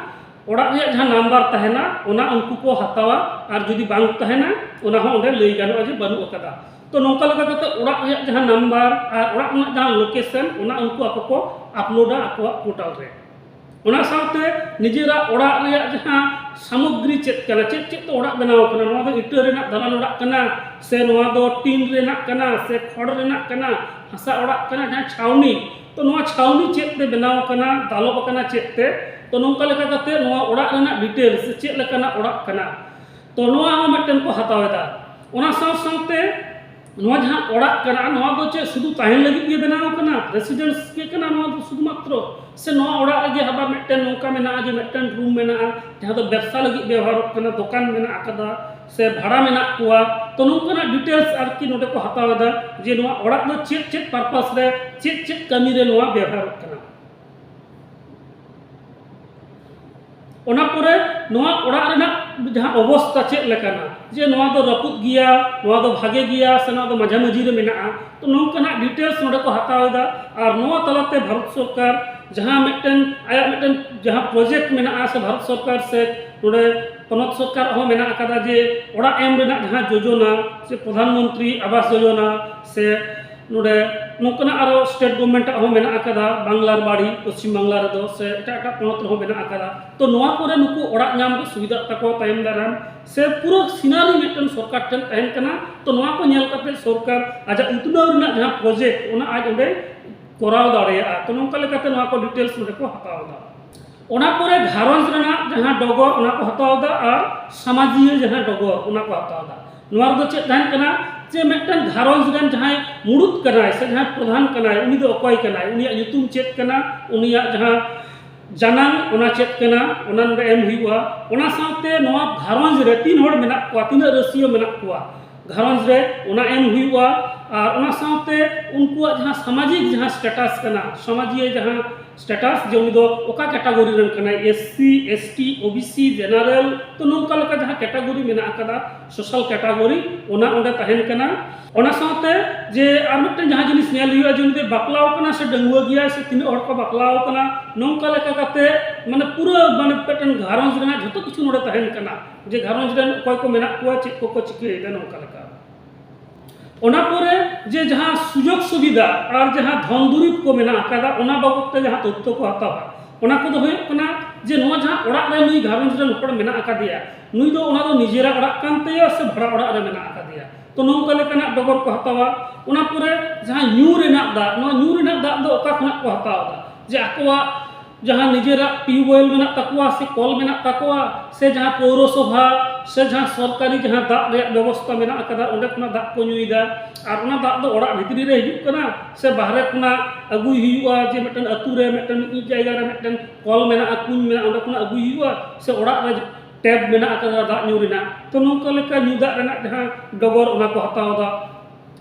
ᱚᱲᱟᱜ ᱨᱮᱭᱟᱜ ᱡᱟᱦᱟᱸ ᱱᱟᱢᱵᱟᱨ ᱛᱟᱦᱮᱱᱟ, ᱚᱱᱟ ᱩᱱᱠᱩ ᱠᱚ ᱦᱟᱛᱟᱣᱟ, ᱟᱨ ᱡᱩᱫᱤ ᱵᱟᱝ ᱛᱟᱦᱮᱱᱟ, ᱚᱱᱟ ᱦᱚᱸ ᱚᱸᱰᱮ ᱞᱟᱹᱭ ᱜᱟᱱᱚᱜᱼᱟ ᱡᱮ ᱵᱟᱹᱱᱩᱜ ᱟᱠᱟᱫᱟ᱾ ᱛᱚ, ᱱᱚᱝᱠᱟ ᱞᱮᱠᱟ ᱠᱟᱛᱮ ᱚᱲᱟᱜ ᱨᱮᱭᱟᱜ ᱡᱟᱦᱟᱸ ᱱᱟᱢᱵᱟᱨ ᱟᱨ ᱚᱲᱟᱜ ᱨᱮᱱᱟᱜ ᱡᱟᱦᱟᱸ ᱞᱳᱠᱮᱥᱚᱱ, ᱚᱱᱟ ᱩᱱᱠᱩ ᱟᱠᱚ ᱠᱚ ᱟᱯᱞᱳᱰᱟ ᱟᱠᱚᱣᱟᱜ ᱯᱳᱨᱴᱟᱞ ᱨᱮ᱾ ᱚᱱᱟ ᱥᱟᱶᱛᱮ ᱱᱤᱡᱮᱨᱟᱜ ᱚᱲᱟᱜ ᱨᱮᱭᱟᱜ ᱡᱟᱦᱟᱸ ᱥᱟᱢᱚᱜᱽᱨᱤ ᱪᱮᱫ ᱠᱟᱱᱟ, ᱪᱮᱫ ᱪᱮᱫ ᱛᱮ ᱚᱲᱟᱜ ᱵᱮᱱᱟᱣ ᱠᱟᱱᱟ, ᱱᱚᱣᱟ ᱫᱚ ᱤᱴᱟᱹ ᱨᱮᱱᱟᱜ ᱫᱟᱞᱟᱱ ᱚᱲᱟᱜ ᱠᱟᱱᱟ ᱥᱮ ᱱᱚᱣᱟ ᱫᱚ ᱴᱤᱱ ᱨᱮᱱᱟᱜ ᱠᱟᱱᱟ ᱥᱮ ᱠᱷᱚᱲ ᱨᱮᱱᱟᱜ ᱠᱟᱱᱟ, ᱦᱟᱥᱟ ᱚᱲᱟᱜ ᱠᱟᱱᱟ, ᱡᱟᱦᱟᱸ ᱪᱷᱟᱣᱱᱤ, ᱛᱚ, ᱱᱚᱣᱟ ᱪᱷᱟᱣᱱᱤ ᱪᱮᱫ ᱛᱮ ᱵᱮᱱᱟᱣ ᱠᱟᱱᱟ, ᱫᱟᱞᱚᱵ ᱟᱠᱟᱱᱟ ᱪᱮᱫ ᱛᱮ, ᱛᱚ, ᱱᱚᱝᱠᱟ ᱞᱮᱠᱟ ᱠᱟᱛᱮ ᱱᱚᱣᱟ ᱚᱲᱟᱜ ᱨᱮᱱᱟᱜ ᱰᱤᱴᱮᱞᱥ ᱪᱮᱫ ᱞᱮᱠᱟᱱᱟᱜ ᱚᱲᱟᱜ ᱠᱟᱱᱟ, ᱛᱚ, ᱱᱚᱣᱟ ᱦᱚᱸ ᱢᱤᱫᱴᱮᱱ ᱠᱚ ᱦᱟᱛᱟᱣ ᱮᱫᱟ᱾ ᱚᱱᱟ ᱥᱟᱶ ᱥᱟᱶᱛᱮ ᱱᱚᱣᱟ ᱡᱟᱦᱟᱸ ᱚᱲᱟᱜ ᱠᱟᱱᱟ, ᱱᱚᱣᱟ ᱫᱚ ᱪᱮᱫ ᱥᱩᱫᱷᱩ ᱛᱟᱦᱮᱱ ᱞᱟᱹᱜᱤᱫ ᱜᱮ ᱵᱮᱱᱟᱣ ᱠᱟᱱᱟ, ᱨᱮᱥᱤᱰᱮᱱᱥ ᱜᱮ ᱠᱟᱱᱟ ᱱᱚᱣᱟ ᱫᱚ ᱥᱩᱫᱷᱩ ᱢᱟᱛᱨᱚ, ᱥᱮ ᱱᱚᱣᱟ ᱚᱲᱟᱜ ᱨᱮᱜᱮ ᱟᱵᱟᱨ ᱢᱤᱫᱴᱮᱱ ᱱᱚᱝᱠᱟ ᱢᱮᱱᱟᱜᱼᱟ ᱡᱮ ᱢᱤᱫᱴᱮᱱ ᱨᱩᱢ ᱢᱮᱱᱟᱜᱼᱟ ᱡᱟᱦᱟᱸ ᱫᱚ ᱵᱮᱵᱽᱥᱟ ᱞᱟᱹᱜᱤᱫ ᱵᱮᱣᱦᱟᱨᱚᱜ ᱠᱟᱱᱟ, ᱫᱚᱠᱟᱱ ᱢᱮᱱᱟᱜ ᱟᱠᱟᱫᱟ ᱥᱮ ᱵᱷᱟᱲᱟ ᱢᱮᱱᱟᱜ ᱠᱚᱣᱟ, ᱛᱚ, ᱱᱚᱝᱠᱟᱱᱟᱜ ᱰᱤᱴᱮᱞᱥ ᱟᱨᱠᱤ ᱱᱚᱰᱮ ᱠᱚ ᱦᱟᱛᱟᱣ ᱮᱫᱟ ᱡᱮ ᱱᱚᱣᱟ ᱚᱲᱟᱜ ᱫᱚ ᱪᱮᱫ ᱪᱮᱫ ᱯᱟᱨᱯᱟᱥ ᱨᱮ, ᱪᱮᱫ ᱪᱮᱫ ᱠᱟᱹᱢᱤ ᱨᱮ ᱱᱚᱣᱟ ᱵᱮᱣᱦᱟᱨᱚᱜ ᱠᱟᱱᱟ᱾ ᱚᱱᱟ ᱯᱚᱨᱮ ᱱᱚᱣᱟ ᱚᱲᱟᱜ ᱨᱮᱱᱟᱜ ᱡᱟᱦᱟᱸ ᱚᱵᱚᱥᱛᱟ ᱪᱮᱫ ᱞᱮᱠᱟᱱᱟ, ᱡᱮ ᱱᱚᱣᱟ ᱫᱚ ᱨᱟᱹᱯᱩᱫ ᱜᱮᱭᱟ, ᱱᱚᱣᱟ ᱫᱚ ᱵᱷᱟᱜᱮ ᱜᱮᱭᱟ, ᱥᱮ ᱱᱚᱣᱟ ᱫᱚ ᱢᱟᱡᱷᱟᱢᱟᱹᱡᱷᱤ ᱨᱮ ᱢᱮᱱᱟᱜᱼᱟ, ᱛᱚ, ᱱᱚᱝᱠᱟᱱᱟᱜ ᱰᱤᱴᱮᱞᱥ ᱱᱚᱰᱮ ᱠᱚ ᱦᱟᱛᱟᱣ ᱮᱫᱟ᱾ ᱟᱨ ᱱᱚᱣᱟ ᱛᱟᱞᱟᱛᱮ ᱵᱷᱟᱨᱚᱛ ᱥᱚᱨᱠᱟᱨ ᱡᱟᱦᱟᱸ ᱢᱤᱫᱴᱮᱱ ᱟᱭᱟᱜ ᱢᱤᱫᱴᱮᱱ ᱡᱟᱦᱟᱸ ᱯᱨᱚᱡᱮᱠᱴ ᱢᱮᱱᱟᱜᱼᱟ ᱥᱮ ᱵᱷᱟᱨᱚᱛ ᱥᱚᱨᱠᱟᱨ ᱥᱮ ᱱᱚᱰᱮ ᱯᱚᱱᱚᱛ ᱥᱚᱨᱠᱟᱨ ᱦᱚᱸ ᱢᱮᱱᱟᱜ ᱟᱠᱟᱫᱟ ᱡᱮ ᱚᱲᱟᱜ ᱮᱢ ᱨᱮᱱᱟᱜ ᱡᱟᱦᱟᱸ ᱡᱳᱡᱚᱱᱟ ᱥᱮ ᱯᱨᱚᱫᱷᱟᱱ ᱢᱚᱱᱛᱨᱤ ᱟᱵᱟᱥ ᱡᱳᱡᱚᱱᱟ ᱥᱮ ᱱᱚᱰᱮ ᱱᱚᱝᱠᱟᱱᱟᱜ ᱟᱨᱚ ᱥᱴᱮᱴ ᱜᱚᱵᱷᱢᱮᱱᱴ ᱟᱜ ᱦᱚᱸ ᱢᱮᱱᱟᱜ ᱟᱠᱟᱫᱟ, ᱵᱟᱝᱞᱟᱨ ᱵᱟᱲᱤ ᱯᱚᱥᱪᱤᱢ ᱵᱟᱝᱞᱟ ᱨᱮᱫᱚ ᱥᱮ ᱮᱴᱟᱜ ᱮᱴᱟᱜ ᱯᱚᱱᱚᱛ ᱨᱮᱦᱚᱸ ᱢᱮᱱᱟᱜ ᱟᱠᱟᱫᱟ᱾ ᱛᱚ ᱱᱚᱣᱟ ᱠᱚᱨᱮ ᱱᱩᱠᱩ ᱚᱲᱟᱜ ᱧᱟᱢ ᱨᱮ ᱥᱩᱵᱤᱫᱷᱟᱜ ᱛᱟᱠᱚᱣᱟ ᱛᱟᱭᱚᱢ ᱫᱟᱨᱟᱢ, ᱥᱮ ᱯᱩᱨᱟᱹ ᱥᱤᱱᱟᱨᱤ ᱢᱤᱫᱴᱮᱱ ᱥᱚᱨᱠᱟᱨ ᱴᱷᱮᱱ ᱛᱟᱦᱮᱱ ᱠᱟᱱᱟ᱾ ᱛᱚ ᱱᱚᱣᱟ ᱠᱚ ᱧᱮᱞ ᱠᱟᱛᱮ ᱥᱚᱨᱠᱟᱨ ᱟᱡᱟᱜ ᱩᱛᱱᱟᱹᱣ ᱨᱮᱱᱟᱜ ᱡᱟᱦᱟᱸ ᱯᱨᱚᱡᱮᱠᱴ, ᱚᱱᱟ ᱟᱡ ᱚᱸᱰᱮ ᱠᱚᱨᱟᱣ ᱫᱟᱲᱮᱭᱟᱜᱼᱟ᱾ ᱛᱚ ᱱᱚᱝᱠᱟ ᱞᱮᱠᱟᱛᱮ ᱱᱚᱣᱟ ᱠᱚ ᱰᱤᱴᱮᱞᱥ ᱱᱚᱰᱮ ᱠᱚ ᱦᱟᱛᱟᱣ ᱮᱫᱟ᱾ ᱚᱱᱟ ᱯᱚᱨᱮ ᱜᱷᱟᱨᱚᱸᱡᱽ ᱨᱮᱱᱟᱜ ᱡᱟᱦᱟᱸ ᱰᱚᱜᱚᱨ, ᱚᱱᱟ ᱠᱚ ᱦᱟᱛᱟᱣ ᱮᱫᱟ, ᱟᱨ ᱥᱟᱢᱟᱡᱤᱭᱟᱹ ᱡᱟᱦᱟᱸ ᱰᱚᱜᱚᱨ, ᱚᱱᱟ ᱠᱚ ᱦᱟᱛᱟᱣ ᱮᱫᱟ᱾ ᱱᱚᱣᱟ ᱨᱮᱫᱚ ᱪᱮᱫ ᱛᱟᱦᱮᱱ ᱠᱟᱱᱟ, ᱡᱮ ᱢᱤᱫᱴᱮᱱ ᱜᱷᱟᱨᱚᱸᱡᱽ ᱨᱮᱱ ᱡᱟᱦᱟᱸᱭ ᱢᱩᱲᱩᱫ ᱠᱟᱱᱟᱭ ᱥᱮ ᱡᱟᱦᱟᱸᱭ ᱯᱨᱚᱫᱷᱟᱱ ᱠᱟᱱᱟᱭ, ᱩᱱᱤ ᱫᱚ ᱚᱠᱚᱭ ᱠᱟᱱᱟᱭ, ᱩᱱᱤᱭᱟᱜ ᱧᱩᱛᱩᱢ ᱪᱮᱫ ᱠᱟᱱᱟ, ᱩᱱᱤᱭᱟᱜ ᱡᱟᱦᱟᱸ ᱡᱟᱱᱟᱝ, ᱚᱱᱟ ᱪᱮᱫ ᱠᱟᱱᱟ, ᱚᱱᱟ ᱱᱚᱰᱮ ᱮᱢ ᱦᱩᱭᱩᱜᱼᱟ᱾ ᱚᱱᱟ ᱥᱟᱶᱛᱮ ᱱᱚᱣᱟ ᱜᱷᱟᱨᱚᱸᱡᱽ ᱨᱮ ᱛᱤᱱ ᱦᱚᱲ ᱢᱮᱱᱟᱜ ᱠᱚᱣᱟ, ᱛᱤᱱᱟᱹᱜ ᱨᱟᱹᱥᱤᱭᱟᱹ ᱢᱮᱱᱟᱜ ᱠᱚᱣᱟ ᱜᱷᱟᱨᱚᱸᱡᱽ ᱨᱮ, ᱚᱱᱟ ᱮᱢ ᱦᱩᱭᱩᱜᱼᱟ᱾ ᱟᱨ ᱚᱱᱟ ᱥᱟᱶᱛᱮ ᱩᱱᱠᱩᱣᱟᱜ ᱡᱟᱦᱟᱸ ᱥᱟᱢᱟᱡᱤᱠ ᱡᱟᱦᱟᱸ ᱥᱴᱮᱴᱟᱥ ᱠᱟᱱᱟ, ᱥᱟᱢᱟᱡᱤᱭᱟᱹ ᱡᱟᱦᱟᱸ ᱥᱴᱮᱴᱟᱥ, ᱡᱮ ᱩᱱᱤ ᱫᱚ ᱚᱠᱟ ᱠᱮᱴᱟᱜᱚᱨᱤ ᱨᱮᱱ ᱠᱟᱱᱟᱭ, S C, S T, O B C, general, ᱛᱚ ᱱᱚᱝᱠᱟ ᱞᱮᱠᱟ ᱡᱟᱦᱟᱸ ᱠᱮᱴᱟᱜᱚᱨᱤ ᱢᱮᱱᱟᱜ ᱟᱠᱟᱫᱟ, ᱥᱳᱥᱟᱞ ᱠᱮᱴᱟᱜᱚᱨᱤ, ᱚᱱᱟ ᱚᱸᱰᱮ ᱛᱟᱦᱮᱱ ᱠᱟᱱᱟ᱾ ᱚᱱᱟ ᱥᱟᱶᱛᱮ ᱡᱮ ᱟᱨ ᱢᱤᱫᱴᱮᱱ ᱡᱟᱦᱟᱸ ᱡᱤᱱᱤᱥ ᱧᱮᱞ ᱦᱩᱭᱩᱜᱼᱟ, ᱡᱮ ᱩᱱᱤ ᱫᱚᱭ ᱵᱟᱯᱞᱟᱣ ᱠᱟᱱᱟ ᱥᱮ ᱰᱟᱺᱜᱩᱣᱟᱹ ᱜᱮᱭᱟᱭ ᱥᱮ ᱛᱤᱱᱟᱹᱜ ᱦᱚᱲ ᱠᱚ ᱵᱟᱯᱞᱟᱣ ᱠᱟᱱᱟ, ᱱᱚᱝᱠᱟ ᱞᱮᱠᱟ ᱠᱟᱛᱮ ᱢᱟᱱᱮ ᱯᱩᱨᱟᱹ ᱢᱟᱱᱮ ᱢᱤᱫᱴᱮᱱ ᱜᱷᱟᱨᱚᱸᱡᱽ ᱨᱮᱱᱟᱜ ᱡᱷᱚᱛᱚ ᱠᱤᱪᱷᱩ ᱱᱚᱰᱮ ᱛᱟᱦᱮᱱ ᱠᱟᱱᱟ, ᱡᱮ ᱜᱷᱟᱨᱚᱸᱡᱽ ᱨᱮᱱ ᱚᱠᱚᱭ ᱠᱚ ᱢᱮᱱᱟᱜ ᱠᱚᱣᱟ, ᱪᱮᱫ ᱠᱚᱠᱚ ᱪᱤᱠᱟᱹᱭᱮᱫᱟ, ᱱᱚᱝᱠᱟ ᱞᱮᱠᱟ᱾ ᱚᱱᱟ ᱯᱚᱨᱮ ᱡᱮ ᱡᱟᱦᱟᱸ ᱥᱩᱡᱳᱜᱽ ᱥᱩᱵᱤᱫᱷᱟ ᱟᱨ ᱡᱟᱦᱟᱸ ᱫᱷᱚᱱ ᱫᱩᱨᱤᱵᱽ ᱠᱚ ᱢᱮᱱᱟᱜ ᱟᱠᱟᱫᱟ, ᱚᱱᱟ ᱵᱟᱵᱚᱫ ᱛᱮ ᱡᱟᱦᱟᱸ ᱛᱚᱛᱛᱷᱚ ᱠᱚ ᱦᱟᱛᱟᱣᱟ, ᱚᱱᱟ ᱠᱚᱫᱚ ᱦᱩᱭᱩᱜ ᱠᱟᱱᱟ ᱡᱮ ᱱᱚᱣᱟ ᱡᱟᱦᱟᱸ ᱚᱲᱟᱜ ᱨᱮ ᱱᱩᱭ ᱜᱷᱟᱨᱚᱸᱡᱽ ᱨᱮᱱ ᱦᱚᱲ ᱢᱮᱱᱟᱜ ᱟᱠᱟᱫᱮᱭᱟ, ᱱᱩᱭ ᱫᱚ ᱚᱱᱟ ᱫᱚ ᱱᱤᱡᱮᱨᱟᱜ ᱚᱲᱟᱜ ᱠᱟᱱ ᱛᱟᱭᱟ ᱥᱮ ᱵᱷᱟᱲᱟ ᱚᱲᱟᱜ ᱨᱮ ᱢᱮᱱᱟᱜ ᱟᱠᱟᱫᱮᱭᱟ, ᱛᱚ ᱱᱚᱝᱠᱟ ᱞᱮᱠᱟᱱᱟᱜ ᱰᱚᱜᱚᱨ ᱠᱚ ᱦᱟᱛᱟᱣᱟ᱾ ᱚᱱᱟ ᱯᱚᱨᱮ ᱡᱟᱦᱟᱸ ᱧᱩ ᱨᱮᱱᱟᱜ ᱫᱟᱜ, ᱱᱚᱣᱟ ᱧᱩ ᱨᱮᱱᱟᱜ ᱫᱟᱜ ᱫᱚ ᱚᱠᱟ ᱠᱷᱚᱱᱟᱜ ᱠᱚ ᱦᱟᱛᱟᱣ ᱮᱫᱟ, ᱡᱮ ᱟᱠᱚᱣᱟᱜ ᱡᱟᱦᱟᱸ ᱱᱤᱡᱮᱨᱟᱜ ᱴᱤᱭᱩᱵᱽᱣᱮᱞ ᱢᱮᱱᱟᱜ ᱛᱟᱠᱚᱣᱟ ᱥᱮ ᱠᱚᱞ ᱢᱮᱱᱟᱜ ᱛᱟᱠᱚᱣᱟ ᱥᱮ ᱡᱟᱦᱟᱸ ᱯᱳᱣᱨᱚᱥᱚᱵᱷᱟ ᱥᱮ ᱡᱟᱦᱟᱸ ᱥᱚᱨᱠᱟᱨᱤ ᱡᱟᱦᱟᱸ ᱫᱟᱜ ᱨᱮᱭᱟᱜ ᱵᱮᱵᱚᱥᱛᱟ ᱢᱮᱱᱟᱜ ᱟᱠᱟᱫᱟ, ᱚᱸᱰᱮ ᱠᱷᱚᱱᱟᱜ ᱫᱟᱜ ᱠᱚ ᱧᱩᱭᱮᱫᱟ᱾ ᱟᱨ ᱚᱱᱟ ᱫᱟᱜ ᱫᱚ ᱚᱲᱟᱜ ᱵᱷᱤᱛᱨᱤ ᱨᱮ ᱦᱤᱡᱩᱜ ᱠᱟᱱᱟ ᱥᱮ ᱵᱟᱦᱨᱮ ᱠᱷᱚᱱᱟᱜ ᱟᱹᱜᱩᱭ ᱦᱩᱭᱩᱜᱼᱟ, ᱡᱮ ᱢᱤᱫᱴᱮᱱ ᱟᱹᱛᱩ ᱨᱮ ᱢᱤᱫᱴᱮᱱ ᱢᱤᱫ ᱡᱟᱭᱜᱟ ᱨᱮ ᱢᱤᱫᱴᱮᱱ ᱠᱚᱞ ᱢᱮᱱᱟᱜᱼᱟ, ᱠᱩᱧ ᱢᱮᱱᱟᱜᱼᱟ, ᱚᱸᱰᱮ ᱠᱷᱚᱱᱟᱜ ᱟᱹᱜᱩᱭ ᱦᱩᱭᱩᱜᱼᱟ, ᱥᱮ ᱚᱲᱟᱜ ᱨᱮ ᱴᱮᱯ ᱢᱮᱱᱟᱜ ᱟᱠᱟᱫᱟ ᱫᱟᱜ ᱧᱩ ᱨᱮᱱᱟᱜ, ᱛᱚ ᱱᱚᱝᱠᱟ ᱞᱮᱠᱟ ᱧᱩ ᱫᱟᱜ ᱨᱮᱱᱟᱜ ᱡᱟᱦᱟᱸ ᱰᱚᱜᱚᱨ, ᱚᱱᱟ ᱠᱚ ᱦᱟᱛᱟᱣ ᱮᱫᱟ᱾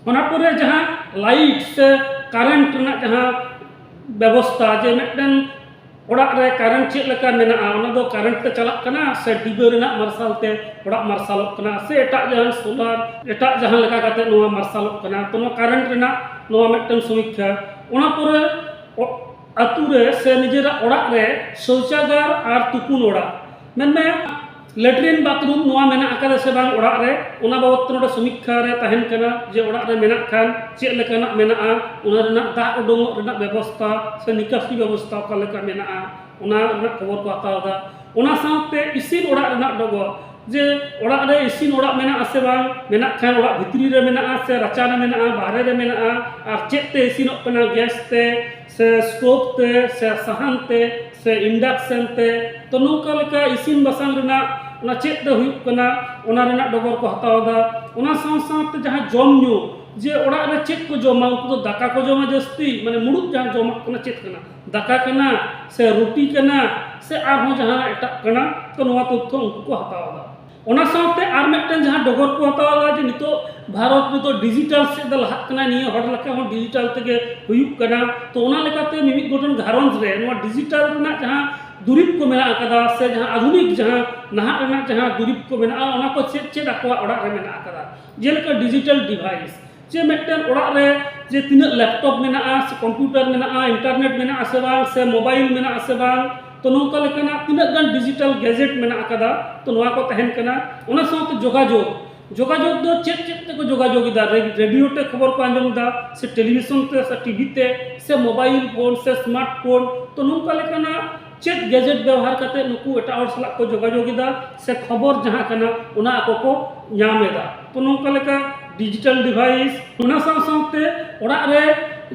ᱚᱱᱟ ᱯᱚᱨᱮ ᱡᱟᱦᱟᱸ ᱞᱟᱭᱤᱴ ᱥᱮ ᱠᱟᱨᱮᱱᱴ ᱨᱮᱱᱟᱜ ᱡᱟᱦᱟᱸ ᱵᱮᱵᱚᱥᱛᱟ, ᱡᱮ ᱢᱤᱫᱴᱮᱱ ᱚᱲᱟᱜ ᱨᱮ ᱠᱟᱨᱮᱱᱴ ᱪᱮᱫ ᱞᱮᱠᱟ ᱢᱮᱱᱟᱜᱼᱟ, ᱚᱱᱟ ᱫᱚ ᱠᱟᱨᱮᱱᱴ ᱛᱮ ᱪᱟᱞᱟᱜ ᱠᱟᱱᱟ ᱥᱮ ᱰᱤᱵᱟᱹ ᱨᱮᱱᱟᱜ ᱢᱟᱨᱥᱟᱞ ᱛᱮ ᱚᱲᱟᱜ ᱢᱟᱨᱥᱟᱞᱚᱜ ᱠᱟᱱᱟ, ᱥᱮ ᱮᱴᱟᱜ ᱡᱟᱦᱟᱸ ᱥᱳᱞᱟᱨ, ᱮᱴᱟᱜ ᱡᱟᱦᱟᱸ ᱞᱮᱠᱟ ᱠᱟᱛᱮ ᱱᱚᱣᱟ ᱢᱟᱨᱥᱟᱞᱚᱜ ᱠᱟᱱᱟ, ᱛᱚ ᱱᱚᱣᱟ ᱠᱟᱨᱮᱱᱴ ᱨᱮᱱᱟᱜ ᱱᱚᱣᱟ ᱢᱤᱫᱴᱮᱱ ᱥᱚᱢᱤᱠᱠᱷᱟ᱾ ᱚᱱᱟ ᱯᱚᱨᱮ ᱚ-, ᱟᱹᱛᱩ ᱨᱮ ᱥᱮ ᱱᱤᱡᱮᱨᱟᱜ ᱚᱲᱟᱜ ᱨᱮ ᱥᱳᱣᱪᱟᱜᱟᱨ ᱟᱨ ᱛᱩᱯᱩᱱ ᱚᱲᱟᱜ, ᱢᱮᱱᱢᱮ ᱞᱮᱴᱨᱤᱱ ᱵᱟᱛᱷᱨᱩᱢ ᱱᱚᱣᱟ ᱢᱮᱱᱟᱜ ᱟᱠᱟᱫᱟ ᱥᱮ ᱵᱟᱝ ᱚᱲᱟᱜ ᱨᱮ, ᱚᱱᱟ ᱵᱟᱵᱚᱫ ᱛᱮ ᱱᱚᱰᱮ ᱥᱚᱢᱤᱠᱠᱷᱟ ᱨᱮ ᱛᱟᱦᱮᱱ ᱠᱟᱱᱟ ᱡᱮ ᱚᱲᱟᱜ ᱨᱮ ᱢᱮᱱᱟᱜ ᱠᱷᱟᱱ ᱪᱮᱫ ᱞᱮᱠᱟᱱᱟᱜ ᱢᱮᱱᱟᱜᱼᱟ, ᱚᱱᱟ ᱨᱮᱱᱟᱜ ᱫᱟᱜ ᱩᱰᱩᱝᱚᱜ ᱨᱮᱱᱟᱜ ᱵᱮᱵᱚᱥᱛᱷᱟ ᱥᱮ ᱱᱤᱠᱟᱥᱤ ᱵᱮᱵᱚᱥᱛᱷᱟ ᱚᱠᱟ ᱞᱮᱠᱟ ᱢᱮᱱᱟᱜᱼᱟ, ᱚᱱᱟ ᱨᱮᱱᱟᱜ ᱠᱷᱚᱵᱚᱨ ᱠᱚ ᱦᱟᱛᱟᱣ ᱮᱫᱟ᱾ ᱚᱱᱟ ᱥᱟᱶᱛᱮ ᱤᱥᱤᱱ ᱚᱲᱟᱜ ᱨᱮᱱᱟᱜ ᱰᱚᱜᱚᱨ, ᱡᱮ ᱚᱲᱟᱜ ᱨᱮ ᱤᱥᱤᱱ ᱚᱲᱟᱜ ᱢᱮᱱᱟᱜᱼᱟ ᱥᱮ ᱵᱟᱝ, ᱢᱮᱱᱟᱜ ᱠᱷᱟᱱ ᱚᱲᱟᱜ ᱵᱷᱤᱛᱨᱤ ᱨᱮ ᱢᱮᱱᱟᱜᱼᱟ ᱥᱮ ᱨᱟᱪᱟ ᱨᱮ ᱢᱮᱱᱟᱜᱼᱟ, ᱵᱟᱦᱨᱮ ᱨᱮ ᱢᱮᱱᱟᱜᱼᱟ, ᱟᱨ ᱪᱮᱫ ᱛᱮ ᱤᱥᱤᱱᱚᱜ ᱠᱟᱱᱟ, ᱜᱮᱥ ᱛᱮ ᱥᱮ ᱥᱴᱳᱵᱷ ᱛᱮ ᱥᱮ ᱥᱟᱦᱟᱱ ᱛᱮ ᱥᱮ ᱤᱱᱰᱟᱠᱥᱮᱱ ᱛᱮ᱾ ᱛᱚ ᱱᱚᱝᱠᱟ ᱞᱮᱠᱟ ᱤᱥᱤᱱ ᱵᱟᱥᱟᱝ ᱨᱮᱱᱟᱜ ᱚᱱᱟ ᱪᱮᱫ ᱛᱮ ᱦᱩᱭᱩᱜ ᱠᱟᱱᱟ, ᱚᱱᱟ ᱨᱮᱱᱟᱜ ᱰᱚᱜᱚᱨ ᱠᱚ ᱦᱟᱛᱟᱣ ᱮᱫᱟ᱾ ᱚᱱᱟ ᱥᱟᱶ ᱥᱟᱶᱛᱮ ᱡᱟᱦᱟᱸ ᱡᱚᱢ ᱧᱩ, ᱡᱮ ᱚᱲᱟᱜ ᱨᱮ ᱪᱮᱫ ᱠᱚ ᱡᱚᱢᱟ, ᱩᱱᱠᱩ ᱫᱚ ᱫᱟᱠᱟ ᱠᱚ ᱡᱚᱢᱟ ᱡᱟᱹᱥᱛᱤ, ᱢᱟᱱᱮ ᱢᱩᱲᱩᱫ ᱡᱟᱦᱟᱸ ᱡᱚᱢᱟᱜ ᱠᱟᱱᱟ ᱪᱮᱫ ᱠᱟᱱᱟ, ᱫᱟᱠᱟ ᱠᱟᱱᱟ ᱥᱮ ᱨᱩᱴᱤ ᱠᱟᱱᱟ ᱥᱮ ᱟᱨᱦᱚᱸ ᱡᱟᱦᱟᱱᱟᱜ ᱮᱴᱟᱜ ᱠᱟᱱᱟ, ᱛᱚ ᱱᱚᱣᱟ ᱛᱚᱛᱛᱷᱚ ᱩᱱᱠᱩ ᱠᱚ ᱦᱟᱛᱟᱣ ᱮᱫᱟ᱾ ᱚᱱᱟ ᱥᱟᱶᱛᱮ ᱟᱨ ᱢᱤᱫᱴᱮᱱ ᱡᱟᱦᱟᱸ ᱰᱚᱜᱚᱨ ᱠᱚ ᱦᱟᱛᱟᱣ ᱮᱫᱟ ᱡᱮ ᱱᱤᱛᱚᱜ ᱵᱷᱟᱨᱚᱛ ᱨᱮᱫᱚ ᱰᱤᱡᱤᱴᱟᱞ ᱥᱮᱫ ᱫᱚ ᱞᱟᱦᱟᱜ ᱠᱟᱱᱟ, ᱱᱤᱭᱟᱹ ᱦᱚᱲ ᱞᱮᱠᱟ ᱦᱚᱸ ᱰᱤᱡᱤᱴᱟᱞ ᱛᱮᱜᱮ ᱦᱩᱭᱩᱜ ᱠᱟᱱᱟ᱾ ᱛᱚ ᱚᱱᱟ ᱞᱮᱠᱟᱛᱮ ᱢᱤᱢᱤᱫ ᱜᱚᱴᱮᱱ ᱜᱷᱟᱨᱚᱸᱡᱽ ᱨᱮ ᱱᱚᱣᱟ ᱰᱤᱡᱤᱴᱟᱞ ᱨᱮᱱᱟᱜ ᱡᱟᱦᱟᱸ ᱫᱩᱨᱤᱵᱽ ᱠᱚ ᱢᱮᱱᱟᱜ ᱟᱠᱟᱫᱟ ᱥᱮ ᱡᱟᱦᱟᱸ ᱟᱫᱷᱩᱱᱤᱠ ᱡᱟᱦᱟᱸ ᱱᱟᱦᱟᱜ ᱨᱮᱱᱟᱜ ᱡᱟᱦᱟᱸ ᱫᱩᱨᱤᱵᱽ ᱠᱚ ᱢᱮᱱᱟᱜᱼᱟ, ᱚᱱᱟ ᱠᱚ ᱪᱮᱫ ᱪᱮᱫ ᱟᱠᱚᱣᱟᱜ ᱚᱲᱟᱜ ᱨᱮ ᱢᱮᱱᱟᱜ ᱟᱠᱟᱫᱟ, ᱡᱮᱞᱮᱠᱟ ᱰᱤᱡᱤᱴᱟᱞ ᱰᱤᱵᱷᱟᱭᱤᱥ, ᱡᱮ ᱢᱤᱫᱴᱮᱱ ᱚᱲᱟᱜ ᱨᱮ ᱡᱮ ᱛᱤᱱᱟᱹᱜ ᱞᱮᱯᱴᱚᱯ ᱢᱮᱱᱟᱜᱼᱟ ᱥᱮ ᱠᱚᱢᱯᱤᱭᱩᱴᱟᱨ ᱢᱮᱱᱟᱜᱼᱟ, ᱤᱱᱴᱟᱨᱱᱮᱴ ᱢᱮᱱᱟᱜᱼᱟ ᱥᱮ ᱵᱟᱝ, ᱥᱮ ᱢᱳᱵᱟᱭᱤᱞ ᱢᱮᱱᱟᱜᱼᱟ ᱥᱮ ᱵᱟᱝ, ᱛᱚ ᱱᱚᱝᱠᱟ ᱞᱮᱠᱟᱱᱟᱜ ᱛᱤᱱᱟᱹᱜ ᱜᱟᱱ ᱰᱤᱡᱤᱴᱟᱞ ᱜᱮᱡᱮᱴ ᱢᱮᱱᱟᱜ ᱟᱠᱟᱫᱟ, ᱛᱚ ᱱᱚᱣᱟ ᱠᱚ ᱛᱟᱦᱮᱱ ᱠᱟᱱᱟ᱾ ᱚᱱᱟ ᱥᱟᱶᱛᱮ ᱡᱳᱜᱟᱡᱳᱜᱽ, ᱡᱳᱜᱟᱡᱳᱜᱽ ᱫᱚ ᱪᱮᱫ ᱪᱮᱫ ᱛᱮᱠᱚ ᱡᱳᱜᱟᱡᱳᱜᱽ ᱮᱫᱟ, ᱨᱮ-, ᱨᱮᱰᱤᱭᱳ ᱛᱮ ᱠᱷᱚᱵᱚᱨ ᱠᱚ ᱟᱸᱡᱚᱢ ᱮᱫᱟ ᱥᱮ ᱴᱮᱞᱤᱵᱷᱤᱥᱚᱱ ᱛᱮ ᱥᱮ ᱴᱤᱵᱷᱤ ᱛᱮ ᱥᱮ ᱢᱳᱵᱟᱭᱤᱞ ᱯᱷᱳᱱ ᱥᱮ ᱥᱢᱟᱨᱴ ᱯᱷᱳᱱ, ᱛᱚ ᱱᱚᱝᱠᱟ ᱞᱮᱠᱟᱱᱟᱜ ᱪᱮᱫ ᱜᱮᱡᱮᱴ ᱵᱮᱣᱦᱟᱨ ᱠᱟᱛᱮ ᱱᱩᱠᱩ ᱮᱴᱟᱜ ᱦᱚᱲ ᱥᱟᱞᱟᱜ ᱠᱚ ᱡᱳᱜᱟᱡᱳᱜᱽ ᱮᱫᱟ ᱥᱮ ᱠᱷᱚᱵᱚᱨ ᱡᱟᱦᱟᱸ ᱠᱟᱱᱟ ᱚᱱᱟ ᱟᱠᱚ ᱠᱚ ᱧᱟᱢ ᱮᱫᱟ᱾ ᱛᱚ ᱱᱚᱝᱠᱟ ᱞᱮᱠᱟ ᱰᱤᱡᱤᱴᱟᱞ ᱰᱤᱵᱷᱟᱭᱤᱥ, ᱚᱱᱟ ᱥᱟᱶ ᱥᱟᱶᱛᱮ ᱚᱲᱟᱜ ᱨᱮ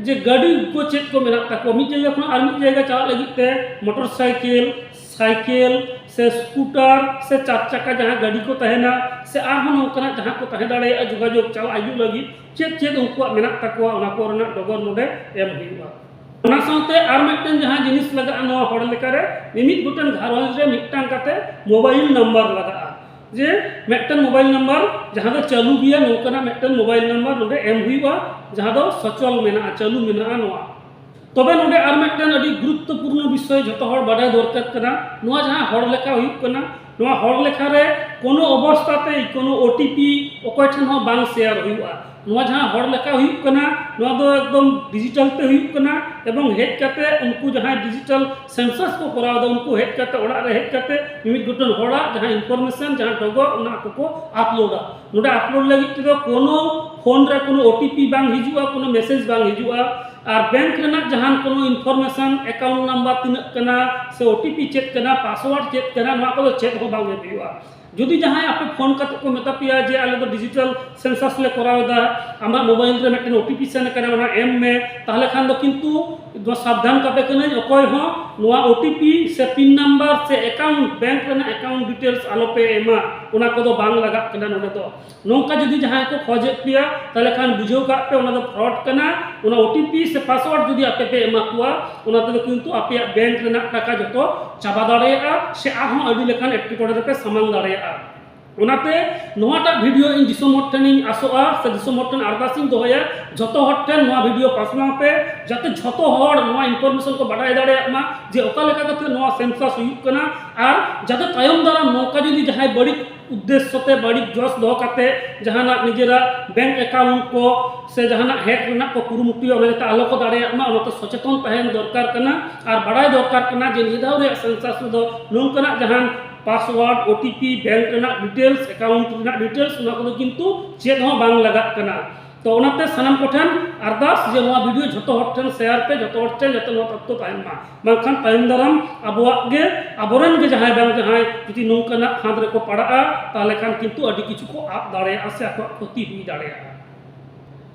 ᱡᱮ ᱜᱟᱹᱰᱤ ᱠᱚ ᱪᱮᱫ ᱠᱚ ᱢᱮᱱᱟᱜ ᱛᱟᱠᱚᱣᱟ, ᱢᱤᱫ ᱡᱟᱭᱜᱟ ᱠᱷᱚᱱ ᱟᱨ ᱢᱤᱫ ᱡᱟᱭᱜᱟ ᱪᱟᱞᱟᱜ ᱞᱟᱹᱜᱤᱫ ᱛᱮ ᱢᱚᱴᱚᱨ ᱥᱟᱭᱠᱮᱞ, ᱥᱟᱭᱠᱮᱞ ᱥᱮ ᱥᱠᱩᱴᱟᱨ ᱥᱮ ᱪᱟᱨ ᱪᱟᱠᱟ ᱡᱟᱦᱟᱸ ᱜᱟᱹᱰᱤ ᱠᱚ ᱛᱟᱦᱮᱱᱟ ᱥᱮ ᱟᱨᱦᱚᱸ ᱱᱚᱝᱠᱟᱱᱟᱜ ᱡᱟᱦᱟᱸ ᱠᱚ ᱛᱟᱦᱮᱸ ᱫᱟᱲᱮᱭᱟᱜᱼᱟ ᱡᱳᱜᱟᱡᱳᱜᱽ ᱪᱟᱞᱟᱜ ᱦᱤᱡᱩᱜ ᱞᱟᱹᱜᱤᱫ ᱪᱮᱫ ᱪᱮᱫ ᱩᱱᱠᱩᱣᱟᱜ ᱢᱮᱱᱟᱜ ᱛᱟᱠᱚᱣᱟ, ᱚᱱᱟ ᱠᱚ ᱨᱮᱱᱟᱜ ᱰᱚᱜᱚᱨ ᱱᱚᱰᱮ ᱮᱢ ᱦᱩᱭᱩᱜᱼᱟ᱾ ᱚᱱᱟ ᱥᱟᱶᱛᱮ ᱟᱨ ᱢᱤᱫᱴᱮᱱ ᱡᱟᱦᱟᱸ ᱡᱤᱱᱤᱥ ᱞᱟᱜᱟᱜᱼᱟ, ᱱᱚᱣᱟ ᱦᱚᱲ ᱞᱮᱠᱟᱨᱮ ᱢᱤᱢᱤᱫ ᱜᱚᱴᱮᱱ ᱜᱷᱟᱨᱚᱸᱡᱽ ᱨᱮ ᱢᱤᱫᱴᱟᱝ ᱠᱟᱛᱮ ᱢᱳᱵᱟᱭᱤᱞ ᱱᱟᱢᱵᱟᱨ ᱞᱟᱜᱟᱜᱼᱟ, ᱡᱮ ᱢᱤᱫᱴᱮᱱ ᱢᱳᱵᱟᱭᱤᱞ ᱱᱟᱢᱵᱟᱨ ᱡᱟᱦᱟᱸ ᱫᱚ ᱪᱟᱹᱞᱩ ᱜᱮᱭᱟ, ᱱᱚᱝᱠᱟᱱᱟᱜ ᱢᱤᱫᱴᱮᱱ ᱢᱳᱵᱟᱭᱤᱞ ᱱᱟᱢᱵᱟᱨ ᱱᱚᱰᱮ ᱮᱢ ᱦᱩᱭᱩᱜᱼᱟ, ᱡᱟᱦᱟᱸ ᱫᱚ ᱥᱚᱪᱚᱞ ᱢᱮᱱᱟᱜᱼᱟ, ᱪᱟᱹᱞᱩ ᱢᱮᱱᱟᱜᱼᱟ ᱱᱚᱣᱟ᱾ ᱛᱚᱵᱮ ᱱᱚᱰᱮ ᱟᱨ ᱢᱤᱫᱴᱮᱱ ᱟᱹᱰᱤ ᱜᱩᱨᱩᱛᱛᱚᱯᱩᱨᱱᱚ ᱵᱤᱥᱚᱭ ᱡᱷᱚᱛᱚ ᱦᱚᱲ ᱵᱟᱰᱟᱭ ᱫᱚᱨᱠᱟᱨ ᱠᱟᱱᱟ᱾ ᱱᱚᱣᱟ ᱡᱟᱦᱟᱸ ᱦᱚᱲ ᱞᱮᱠᱷᱟ ᱦᱩᱭᱩᱜ ᱠᱟᱱᱟ, ᱱᱚᱣᱟ ᱦᱚᱲ ᱞᱮᱠᱷᱟ ᱨᱮ ᱠᱳᱱᱳ ᱚᱵᱚᱥᱛᱟ ᱛᱮ ᱠᱳᱱᱳ ᱳ ᱴᱤ ᱯᱤ ᱚᱠᱚᱭ ᱴᱷᱮᱱ ᱦᱚᱸ ᱵᱟᱝ ᱥᱮᱭᱟᱨ ᱦᱩᱭᱩᱜᱼᱟ᱾ ᱱᱚᱣᱟ ᱡᱟᱦᱟᱸ ᱦᱚᱲ ᱞᱮᱠᱟ ᱦᱩᱭᱩᱜ ᱠᱟᱱᱟ, ᱱᱚᱣᱟ ᱫᱚ ᱮᱠᱫᱚᱢ ᱰᱤᱡᱤᱴᱟᱞ ᱛᱮ ᱦᱩᱭᱩᱜ ᱠᱟᱱᱟ, ᱮᱵᱚᱝ ᱦᱮᱡ ᱠᱟᱛᱮ ᱩᱱᱠᱩ ᱡᱟᱦᱟᱸᱭ ᱰᱤᱡᱤᱴᱟᱞ ᱥᱮᱱᱥᱟᱥ ᱠᱚ ᱠᱚᱨᱟᱣ ᱮᱫᱟ, ᱩᱱᱠᱩ ᱦᱮᱡ ᱠᱟᱛᱮ ᱚᱲᱟᱜ ᱨᱮ ᱦᱮᱡ ᱠᱟᱛᱮ ᱢᱤᱢᱤᱫ ᱜᱚᱴᱮᱱ ᱦᱚᱲᱟᱜ ᱡᱟᱦᱟᱸ ᱤᱱᱯᱷᱚᱨᱢᱮᱥᱚᱱ, ᱡᱟᱦᱟᱸ ᱰᱚᱜᱚᱨ, ᱚᱱᱟ ᱟᱠᱚ ᱠᱚ ᱟᱯᱞᱳᱰᱟ᱾ ᱱᱚᱰᱮ ᱟᱯᱞᱳᱰ ᱞᱟᱹᱜᱤᱫ ᱛᱮᱫᱚ ᱠᱳᱱᱳ ᱯᱷᱳᱱ ᱨᱮ ᱠᱳᱱᱳ ᱳ ᱴᱤ ᱯᱤ ᱵᱟᱝ ᱦᱤᱡᱩᱜᱼᱟ, ᱠᱳᱱᱳ ᱢᱮᱥᱮᱡᱽ ᱵᱟᱝ ᱦᱤᱡᱩᱜᱼᱟ, ᱟᱨ ᱵᱮᱝᱠ ᱨᱮᱱᱟᱜ ᱡᱟᱦᱟᱱ ᱠᱳᱱᱳ ᱤᱱᱯᱷᱚᱨᱢᱮᱥᱚᱱ, ᱮᱠᱟᱣᱩᱱᱴ ᱱᱟᱢᱵᱟᱨ ᱛᱤᱱᱟᱹᱜ ᱠᱟᱱᱟ ᱥᱮ ᱳ ᱴᱤ ᱯᱤ ᱪᱮᱫ ᱠᱟᱱᱟ, ᱯᱟᱥᱣᱟᱨᱰ ᱪᱮᱫ ᱠᱟᱱᱟ, ᱱᱚᱣᱟ ᱠᱚᱫᱚ ᱪᱮᱫ ᱦᱚᱸ ᱵᱟᱝ ᱮᱢ ᱦᱩᱭᱩᱜᱼᱟ᱾ ᱡᱩᱫᱤ ᱡᱟᱦᱟᱸᱭ ᱟᱯᱮ ᱯᱷᱳᱱ ᱠᱟᱛᱮ ᱠᱚ ᱢᱮᱛᱟ ᱯᱮᱭᱟ ᱡᱮ ᱟᱞᱮ ᱫᱚ ᱰᱤᱡᱤᱴᱟᱞ ᱥᱮᱱᱥᱟᱥ ᱞᱮ ᱠᱚᱨᱟᱣ ᱮᱫᱟ, ᱟᱢᱟᱜ ᱢᱳᱵᱟᱭᱤᱞ ᱨᱮ ᱢᱤᱫᱴᱮᱱ ᱳ ᱴᱤ ᱯᱤ ᱥᱮᱱ ᱟᱠᱟᱱᱟ, ᱚᱱᱟ ᱮᱢ ᱢᱮ, ᱛᱟᱦᱚᱞᱮ ᱠᱷᱟᱱ ᱫᱚ ᱠᱤᱱᱛᱩ ᱱᱚᱣᱟ ᱥᱟᱵᱫᱷᱟᱱ ᱠᱟᱯᱮ ᱠᱟᱹᱱᱟᱹᱧ, ᱚᱠᱚᱭ ᱦᱚᱸ ᱱᱚᱣᱟ ᱳ ᱴᱤ ᱯᱤ ᱥᱮ ᱯᱤᱱ ᱱᱟᱢᱵᱟᱨ ᱥᱮ ᱮᱠᱟᱣᱩᱱᱴ, ᱵᱮᱝᱠ ᱨᱮᱱᱟᱜ ᱮᱠᱟᱣᱩᱱᱴ ᱰᱤᱴᱮᱞᱥ ᱟᱞᱚᱯᱮ ᱮᱢᱟ, ᱚᱱᱟ ᱠᱚᱫᱚ ᱵᱟᱝ ᱞᱟᱜᱟᱜ ᱠᱟᱱᱟ ᱱᱚᱰᱮ ᱫᱚ᱾ ᱱᱚᱝᱠᱟ ᱡᱩᱫᱤ ᱡᱟᱦᱟᱸᱭ ᱠᱚ ᱠᱷᱚᱡᱮᱫ ᱯᱮᱭᱟ, ᱛᱟᱦᱚᱞᱮ ᱠᱷᱟᱱ ᱵᱩᱡᱷᱟᱹᱣ ᱠᱟᱜ ᱯᱮ, ᱚᱱᱟ ᱫᱚ ᱯᱷᱨᱚᱰ ᱠᱟᱱᱟ᱾ ᱚᱱᱟ ᱳ ᱴᱤ ᱯᱤ ᱥᱮ ᱯᱟᱥᱣᱟᱨᱰ ᱡᱩᱫᱤ ᱟᱯᱮ ᱯᱮ ᱮᱢᱟ ᱠᱚᱣᱟ, ᱚᱱᱟ ᱛᱮᱫᱚ ᱠᱤᱱᱛᱩ ᱟᱯᱮᱭᱟᱜ ᱵᱮᱝᱠ ᱨᱮᱱᱟᱜ ᱴᱟᱠᱟ ᱡᱚᱛᱚ ᱪᱟᱵᱟ ᱫᱟᱲᱮᱭᱟᱜᱼᱟ ᱥᱮ ᱟᱨᱦᱚᱸ ᱟᱹᱰᱤ ᱞᱮᱠᱟᱱ ᱮᱴᱠᱮᱴᱚᱬᱮ ᱨᱮᱯᱮ ᱥᱟᱢᱟᱝ ᱫᱟᱲᱮᱭᱟᱜᱼᱟ᱾ ᱚᱱᱟᱛᱮ ᱱᱚᱣᱟᱴᱟᱜ ᱵᱷᱤᱰᱤᱭᱳ ᱤᱧ ᱫᱤᱥᱚᱢ ᱦᱚᱲ ᱴᱷᱮᱱᱤᱧ ᱟᱥᱚᱜᱼᱟ ᱥᱮ ᱫᱤᱥᱚᱢ ᱦᱚᱲ ᱴᱷᱮᱱ ᱟᱨᱫᱟᱥ ᱤᱧ ᱫᱚᱦᱚᱭᱟ, ᱡᱚᱛᱚ ᱦᱚᱲ ᱴᱷᱮᱱ ᱱᱚᱣᱟ ᱵᱷᱤᱰᱤᱭᱳ ᱯᱟᱥᱱᱟᱣ ᱯᱮ, ᱡᱟᱛᱮ ᱡᱷᱚᱛᱚ ᱦᱚᱲ ᱱᱚᱣᱟ ᱤᱱᱯᱷᱚᱨᱢᱮᱥᱚᱱ ᱠᱚ ᱵᱟᱰᱟᱭ ᱫᱟᱲᱮᱭᱟᱜ ᱢᱟ ᱡᱮ ᱚᱠᱟ ᱞᱮᱠᱟ ᱠᱟᱛᱮ ᱱᱚᱣᱟ ᱥᱮᱱᱥᱟᱥ ᱦᱩᱭᱩᱜ ᱠᱟᱱᱟ, ᱟᱨ ᱡᱟᱛᱮ ᱛᱟᱭᱚᱢ ᱫᱟᱨᱟᱢ ᱱᱚᱝᱠᱟ ᱡᱩᱫᱤ ᱡᱟᱦᱟᱸᱭ ᱵᱟᱹᱲᱤᱡ ᱩᱫᱽᱫᱮᱥᱥᱚ ᱛᱮ, ᱵᱟᱹᱲᱤᱡ ᱡᱚᱥ ᱫᱚᱦᱚ ᱠᱟᱛᱮ ᱡᱟᱦᱟᱱᱟᱜ ᱱᱤᱡᱮᱨᱟᱜ ᱵᱮᱝᱠ ᱮᱠᱟᱣᱩᱱᱴ ᱠᱚ ᱥᱮ ᱡᱟᱦᱟᱱᱟᱜ ᱦᱮᱠ ᱨᱮᱱᱟᱜ ᱠᱚ ᱠᱩᱨᱩᱢᱩᱴᱩᱭᱟ, ᱚᱱᱟ ᱡᱟᱛᱮ ᱟᱞᱚ ᱠᱚ ᱫᱟᱲᱮᱭᱟᱜ ᱢᱟ, ᱚᱱᱟᱛᱮ ᱥᱚᱪᱮᱛᱚᱱ ᱛᱟᱦᱮᱱ ᱫᱚᱨᱠᱟᱨ ᱠᱟᱱᱟ᱾ ᱟᱨ ᱵᱟᱲᱟᱭ ᱫᱚᱨᱠᱟᱨ ᱠᱟᱱᱟ ᱡᱮ ᱱᱤᱭᱟᱹ ᱫᱷᱟᱣ ᱨᱮᱭᱟᱜ ᱥᱮᱱᱥᱟᱥ ᱨᱮᱫᱚ ᱱᱚᱝᱠᱟᱱᱟᱜ ᱡᱟᱦᱟᱱ password, O T P, bank ᱨᱮᱱᱟᱜ ᱰᱤᱴᱮᱞᱥ, ᱮᱠᱟᱣᱩᱱᱴ ᱨᱮᱱᱟᱜ ᱰᱤᱴᱮᱞᱥ, ᱚᱱᱟ ᱠᱚᱫᱚ ᱠᱤᱱᱛᱩ ᱪᱮᱫ ᱦᱚᱸ ᱵᱟᱝ ᱞᱟᱜᱟᱜ ᱠᱟᱱᱟ᱾ ᱛᱚ ᱚᱱᱟᱛᱮ ᱥᱟᱱᱟᱢ ᱠᱚᱴᱷᱮᱱ ᱟᱨᱫᱟᱥ ᱡᱮ ᱱᱚᱣᱟ ᱵᱷᱤᱰᱤᱭᱳ ᱡᱷᱚᱛᱚ ᱦᱚᱲ ᱴᱷᱮᱱ ᱥᱮᱭᱟᱨ ᱯᱮ, ᱡᱷᱚᱛᱚ ᱦᱚᱲ ᱴᱷᱮᱱ ᱡᱟᱛᱮ ᱱᱚᱣᱟ ᱛᱚᱛᱛᱷᱚ ᱛᱟᱦᱮᱱ ᱢᱟ, ᱵᱟᱝᱠᱷᱟᱱ ᱛᱟᱭᱚᱢ ᱫᱟᱨᱟᱢ ᱟᱵᱚᱣᱟᱜ ᱜᱮ, ᱟᱵᱚᱨᱮᱱ ᱜᱮ ᱡᱟᱦᱟᱸᱭ ᱵᱟᱝ ᱡᱟᱦᱟᱸᱭ ᱡᱩᱫᱤ ᱱᱚᱝᱠᱟᱱᱟᱜ ᱯᱷᱟᱸᱫᱽ ᱨᱮᱠᱚ ᱯᱟᱲᱟᱜᱼᱟ, ᱛᱟᱦᱚᱞᱮ ᱠᱷᱟᱱ ᱠᱤᱱᱛᱩ ᱟᱹᱰᱤ ᱠᱤᱪᱷᱩ ᱠᱚ ᱟᱫ ᱫᱟᱲᱮᱭᱟᱜᱼᱟ ᱥᱮ ᱟᱠᱚᱣᱟᱜ ᱠᱷᱚᱛᱤ ᱦᱩᱭ ᱫᱟᱲᱮᱭᱟᱜᱼᱟ᱾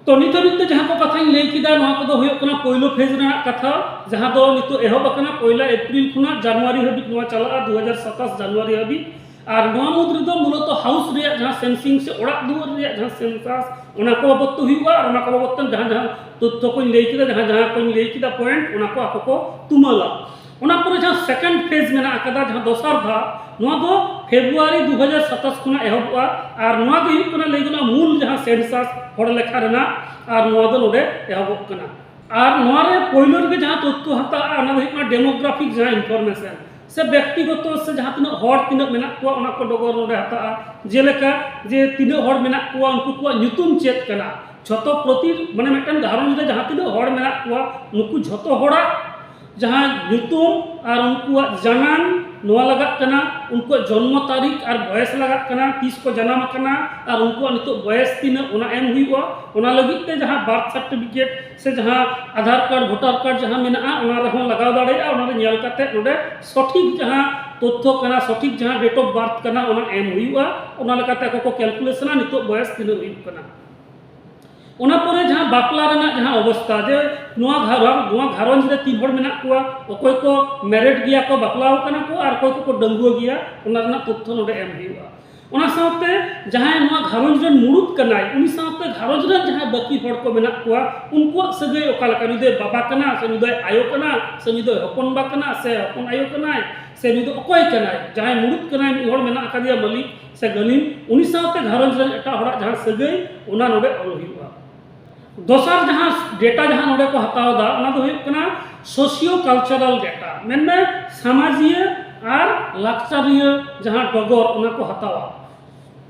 ᱛᱚ ᱱᱤᱛ ᱦᱟᱹᱵᱤᱡ ᱛᱮ ᱡᱟᱦᱟᱸ ᱠᱚ ᱠᱟᱛᱷᱟᱧ ᱞᱟᱹᱭ ᱠᱮᱫᱟ, ᱱᱚᱣᱟ ᱠᱚᱫᱚ ᱦᱩᱭᱩᱜ ᱠᱟᱱᱟ ᱯᱳᱭᱞᱳ ᱯᱷᱮᱡᱽ ᱨᱮᱱᱟᱜ ᱠᱟᱛᱷᱟ, ᱡᱟᱦᱟᱸ ᱫᱚ ᱱᱤᱛᱚᱜ ᱮᱦᱚᱵ ᱟᱠᱟᱱᱟ ᱯᱚᱭᱞᱟ ᱮᱯᱨᱤᱞ ᱠᱷᱚᱱᱟᱜ ᱡᱟᱱᱩᱣᱟᱨᱤ ᱦᱟᱹᱵᱤᱡ ᱱᱚᱣᱟ ᱪᱟᱞᱟᱜᱼᱟ, ᱫᱩ ᱦᱟᱡᱟᱨ ᱥᱟᱛᱟᱥ ᱡᱟᱱᱩᱣᱟᱨᱤ ᱦᱟᱹᱵᱤᱡ᱾ ᱟᱨ ᱱᱚᱣᱟ ᱢᱩᱫᱽ ᱨᱮᱫᱚ ᱢᱩᱞᱚᱛᱚ ᱦᱟᱣᱩᱥ ᱨᱮᱭᱟᱜ ᱡᱟᱦᱟᱸ ᱥᱮᱱᱥᱤᱝ ᱥᱮ ᱚᱲᱟᱜ ᱫᱩᱣᱟᱹᱨ ᱨᱮᱭᱟᱜ ᱡᱟᱦᱟᱸ ᱥᱮᱱᱥᱟᱥ, ᱚᱱᱟ ᱠᱚ ᱵᱟᱵᱚᱫ ᱛᱮ ᱦᱩᱭᱩᱜᱼᱟ᱾ ᱟᱨ ᱚᱱᱟ ᱠᱚ ᱵᱟᱵᱚᱫ ᱛᱮ ᱡᱟᱦᱟᱸ ᱡᱟᱦᱟᱸ ᱛᱚᱛᱛᱷᱚ ᱠᱚᱧ ᱞᱟᱹᱭ ᱠᱮᱫᱟ, ᱡᱟᱦᱟᱸ ᱡᱟᱦᱟᱸ ᱠᱚᱧ ᱞᱟᱹᱭ ᱠᱮᱫᱟ ᱯᱚᱭᱮᱱᱴ, ᱚᱱᱟ ᱠᱚ ᱟᱠᱚ ᱠᱚ ᱛᱩᱢᱟᱹᱞᱟ᱾ ᱚᱱᱟ ᱯᱚᱨᱮ ᱡᱟᱦᱟᱸ ᱥᱮᱠᱮᱱᱰ ᱯᱷᱮᱡᱽ ᱢᱮᱱᱟᱜ ᱟᱠᱟᱫᱟ, ᱡᱟᱦᱟᱸ ᱫᱚᱥᱟᱨ ᱫᱷᱟᱯ, ᱱᱚᱣᱟ ᱫᱚ ᱯᱷᱮᱵᱽᱨᱩᱣᱟᱨᱤ ᱫᱩ ᱦᱟᱡᱟᱨ ᱥᱟᱛᱟᱥ ᱠᱷᱚᱱᱟᱜ ᱮᱦᱚᱵᱚᱜᱼᱟ᱾ ᱟᱨ ᱱᱚᱣᱟ ᱜᱮ ᱦᱩᱭᱩᱜ ᱠᱟᱱᱟ, ᱞᱟᱹᱭ ᱜᱟᱱᱚᱜᱼᱟ, ᱢᱩᱞ ᱡᱟᱦᱟᱸ ᱥᱮᱱᱥᱟᱥ ᱦᱚᱲ ᱞᱮᱠᱷᱟ ᱨᱮᱱᱟᱜ, ᱟᱨ ᱱᱚᱣᱟ ᱫᱚ ᱱᱚᱰᱮ ᱮᱦᱚᱵᱚᱜ ᱠᱟᱱᱟ᱾ ᱟᱨ ᱱᱚᱣᱟ ᱨᱮ ᱯᱳᱭᱞᱳ ᱨᱮᱜᱮ ᱡᱟᱦᱟᱸ ᱛᱚᱛᱛᱷᱚ ᱦᱟᱛᱟᱜᱼᱟ, ᱚᱱᱟ ᱫᱚ ᱦᱩᱭᱩᱜ ᱠᱟᱱᱟ ᱰᱮᱢᱳᱜᱨᱟᱯᱷᱤᱠ ᱡᱟᱦᱟᱸ ᱤᱱᱯᱷᱚᱨᱢᱮᱥᱚᱱ, ᱥᱮ ᱵᱮᱠᱛᱤᱜᱚᱛᱚ ᱥᱮ ᱡᱟᱦᱟᱸ ᱛᱤᱱᱟᱹᱜ ᱦᱚᱲ ᱛᱤᱱᱟᱹᱜ ᱢᱮᱱᱟᱜ ᱠᱚᱣᱟ, ᱚᱱᱟ ᱠᱚ ᱰᱚᱜᱚᱨ ᱱᱚᱰᱮ ᱦᱟᱛᱟᱜᱼᱟ᱾ ᱡᱮᱞᱮᱠᱟ ᱡᱮ ᱛᱤᱱᱟᱹᱜ ᱦᱚᱲ ᱢᱮᱱᱟᱜ ᱠᱚᱣᱟ, ᱩᱱᱠᱩ ᱠᱚᱣᱟᱜ ᱧᱩᱛᱩᱢ ᱪᱮᱫ ᱠᱟᱱᱟ, ᱡᱷᱚᱛᱚ ᱯᱨᱚᱛᱤ ᱢᱟᱱᱮ ᱢᱤᱫᱴᱟᱝ ᱜᱷᱟᱨᱚᱸᱡᱽ ᱨᱮ ᱡᱟᱦᱟᱸ ᱛᱤᱱᱟᱹᱜ ᱦᱚᱲ ᱢᱮᱱᱟᱜ ᱠᱚᱣᱟ, ᱱᱩᱠᱩ ᱡᱷᱚᱛᱚ ᱦᱚᱲᱟᱜ ᱡᱟᱦᱟᱸ ᱧᱩᱛᱩᱢ ᱟᱨ ᱩᱱᱠᱩᱣᱟᱜ ᱡᱟᱱᱟᱢ ᱱᱚᱣᱟ ᱞᱟᱜᱟᱜ ᱠᱟᱱᱟ, ᱩᱱᱠᱩᱣᱟᱜ ᱡᱚᱱᱢᱚ ᱛᱟᱹᱨᱤᱠᱷ ᱟᱨ ᱵᱚᱭᱮᱥ ᱞᱟᱜᱟᱜ ᱠᱟᱱᱟ, ᱛᱤᱥ ᱠᱚ ᱡᱟᱱᱟᱢ ᱟᱠᱟᱱᱟ ᱟᱨ ᱩᱱᱠᱩᱣᱟᱜ ᱱᱤᱛᱚᱜ ᱵᱚᱭᱮᱥ ᱛᱤᱱᱟᱹᱜ, ᱚᱱᱟ ᱮᱢ ᱦᱩᱭᱩᱜᱼᱟ᱾ ᱚᱱᱟ ᱞᱟᱹᱜᱤᱫ ᱛᱮ ᱡᱟᱦᱟᱸ ᱵᱟᱨᱛᱷ ᱥᱟᱨᱴᱤᱯᱷᱤᱠᱮᱴ ᱥᱮ ᱡᱟᱦᱟᱸ ᱟᱫᱷᱟᱨ ᱠᱟᱨᱰ, ᱵᱷᱳᱴᱟᱨ ᱠᱟᱨᱰ ᱡᱟᱦᱟᱸ ᱢᱮᱱᱟᱜᱼᱟ, ᱚᱱᱟ ᱨᱮᱦᱚᱸ ᱞᱟᱜᱟᱣ ᱫᱟᱲᱮᱭᱟᱜᱼᱟ᱾ ᱚᱱᱟ ᱨᱮ ᱧᱮᱞ ᱠᱟᱛᱮ ᱱᱚᱰᱮ ᱥᱚᱴᱷᱤᱠ ᱡᱟᱦᱟᱸ ᱛᱚᱛᱛᱷᱚ ᱠᱟᱱᱟ, ᱥᱚᱴᱷᱤᱠ ᱡᱟᱦᱟᱸ ᱰᱮᱴ ᱚᱯᱷ ᱵᱟᱨᱛᱷ ᱠᱟᱱᱟ, ᱚᱱᱟ ᱮᱢ ᱦᱩᱭᱩᱜᱼᱟ᱾ ᱚᱱᱟ ᱞᱮᱠᱟᱛᱮ ᱟᱠᱚ ᱠᱚ ᱠᱮᱞᱠᱩᱞᱮᱥᱚᱱᱟ ᱱᱤᱛᱚᱜ ᱵᱚᱭᱮᱥ ᱛᱤᱱᱟᱹᱜ ᱦᱩᱭᱩᱜ ᱠᱟᱱᱟ᱾ ᱚᱱᱟ ᱯᱚᱨᱮ ᱡᱟᱦᱟᱸ ᱵᱟᱯᱞᱟ ᱨᱮᱱᱟᱜ ᱡᱟᱦᱟᱸ ᱚᱵᱚᱥᱛᱟ, ᱡᱮ ᱱᱚᱣᱟ ᱜᱷᱟᱨᱚᱸᱡᱽ, ᱱᱚᱣᱟ ᱜᱷᱟᱨᱚᱸᱡᱽ ᱨᱮ ᱛᱤᱱ ᱦᱚᱲ ᱢᱮᱱᱟᱜ ᱠᱚᱣᱟ, ᱚᱠᱚᱭ ᱠᱚ ᱢᱮᱨᱮᱰ ᱜᱮᱭᱟ ᱠᱚ, ᱵᱟᱯᱞᱟ ᱟᱠᱟᱱᱟ ᱠᱚ, ᱟᱨ ᱚᱠᱚᱭ ᱠᱚᱠᱚ ᱰᱟᱺᱜᱩᱣᱟᱹ ᱜᱮᱭᱟ, ᱚᱱᱟ ᱨᱮᱱᱟᱜ ᱛᱚᱛᱛᱷᱚ ᱱᱚᱰᱮ ᱮᱢ ᱦᱩᱭᱩᱜᱼᱟ᱾ ᱚᱱᱟ ᱥᱟᱶᱛᱮ ᱡᱟᱦᱟᱸᱭ ᱱᱚᱣᱟ ᱜᱷᱟᱨᱚᱸᱡᱽ ᱨᱮᱱ ᱢᱩᱲᱩᱫ ᱠᱟᱱᱟᱭ, ᱩᱱᱤ ᱥᱟᱶᱛᱮ ᱜᱷᱟᱨᱚᱸᱡᱽ ᱨᱮᱱ ᱡᱟᱦᱟᱸᱭ ᱵᱟᱹᱠᱤ ᱦᱚᱲ ᱠᱚ ᱢᱮᱱᱟᱜ ᱠᱚᱣᱟ, ᱩᱱᱠᱩᱣᱟᱜ ᱥᱟᱹᱜᱟᱹᱭ ᱚᱠᱟ ᱞᱮᱠᱟ? ᱩᱱᱤ ᱫᱚᱭ ᱵᱟᱵᱟ ᱠᱟᱱᱟ ᱥᱮ ᱩᱱᱤ ᱫᱚᱭ ᱟᱭᱳ ᱠᱟᱱᱟ ᱥᱮ ᱩᱱᱤ ᱫᱚᱭ ᱦᱚᱯᱚᱱ ᱵᱟ ᱠᱟᱱᱟ ᱥᱮ ᱦᱚᱯᱚᱱ ᱟᱭᱳ ᱠᱟᱱᱟᱭ ᱥᱮ ᱩᱱᱤ ᱫᱚ ᱚᱠᱚᱭ ᱠᱟᱱᱟᱭ? ᱡᱟᱦᱟᱸᱭ ᱢᱩᱲᱩᱫ ᱠᱟᱱᱟᱭ, ᱢᱤᱫ ᱦᱚᱲ ᱢᱮᱱᱟᱜ ᱟᱠᱟᱫᱮᱭᱟ ᱢᱟᱹᱞᱤᱠ ᱥᱮ ᱜᱟᱹᱞᱤᱢ, ᱩᱱᱤ ᱥᱟᱶᱛᱮ ᱜᱷᱟᱨᱚᱸᱡᱽ ᱨᱮᱱ ᱮᱴᱟᱜ ᱦᱚᱲᱟᱜ ᱡᱟᱦᱟᱸ ᱥᱟᱹᱜᱟᱹᱭ, ᱚᱱᱟ ᱱᱚᱰᱮ ᱚᱞ ᱦᱩᱭᱩᱜᱼᱟ᱾ ᱫᱚᱥᱟᱨ ᱡᱟᱦᱟᱸ ᱰᱮᱴᱟ ᱡᱟᱦᱟᱸ ᱱᱚᱰᱮ ᱠᱚ ᱦᱟᱛᱟᱣ ᱮᱫᱟ, ᱚᱱᱟ ᱫᱚ ᱦᱩᱭᱩᱜ ᱠᱟᱱᱟ ᱥᱳᱥᱤᱭᱳ ᱠᱟᱞᱪᱟᱨᱟᱞ ᱰᱮᱴᱟ, ᱢᱮᱱᱢᱮ ᱥᱟᱢᱟᱡᱤᱭᱟᱹ ᱟᱨ ᱞᱟᱠᱪᱟᱨᱤᱭᱟᱹ ᱡᱟᱦᱟᱸ ᱰᱚᱜᱚᱨ, ᱚᱱᱟ ᱠᱚ ᱦᱟᱛᱟᱣᱟ᱾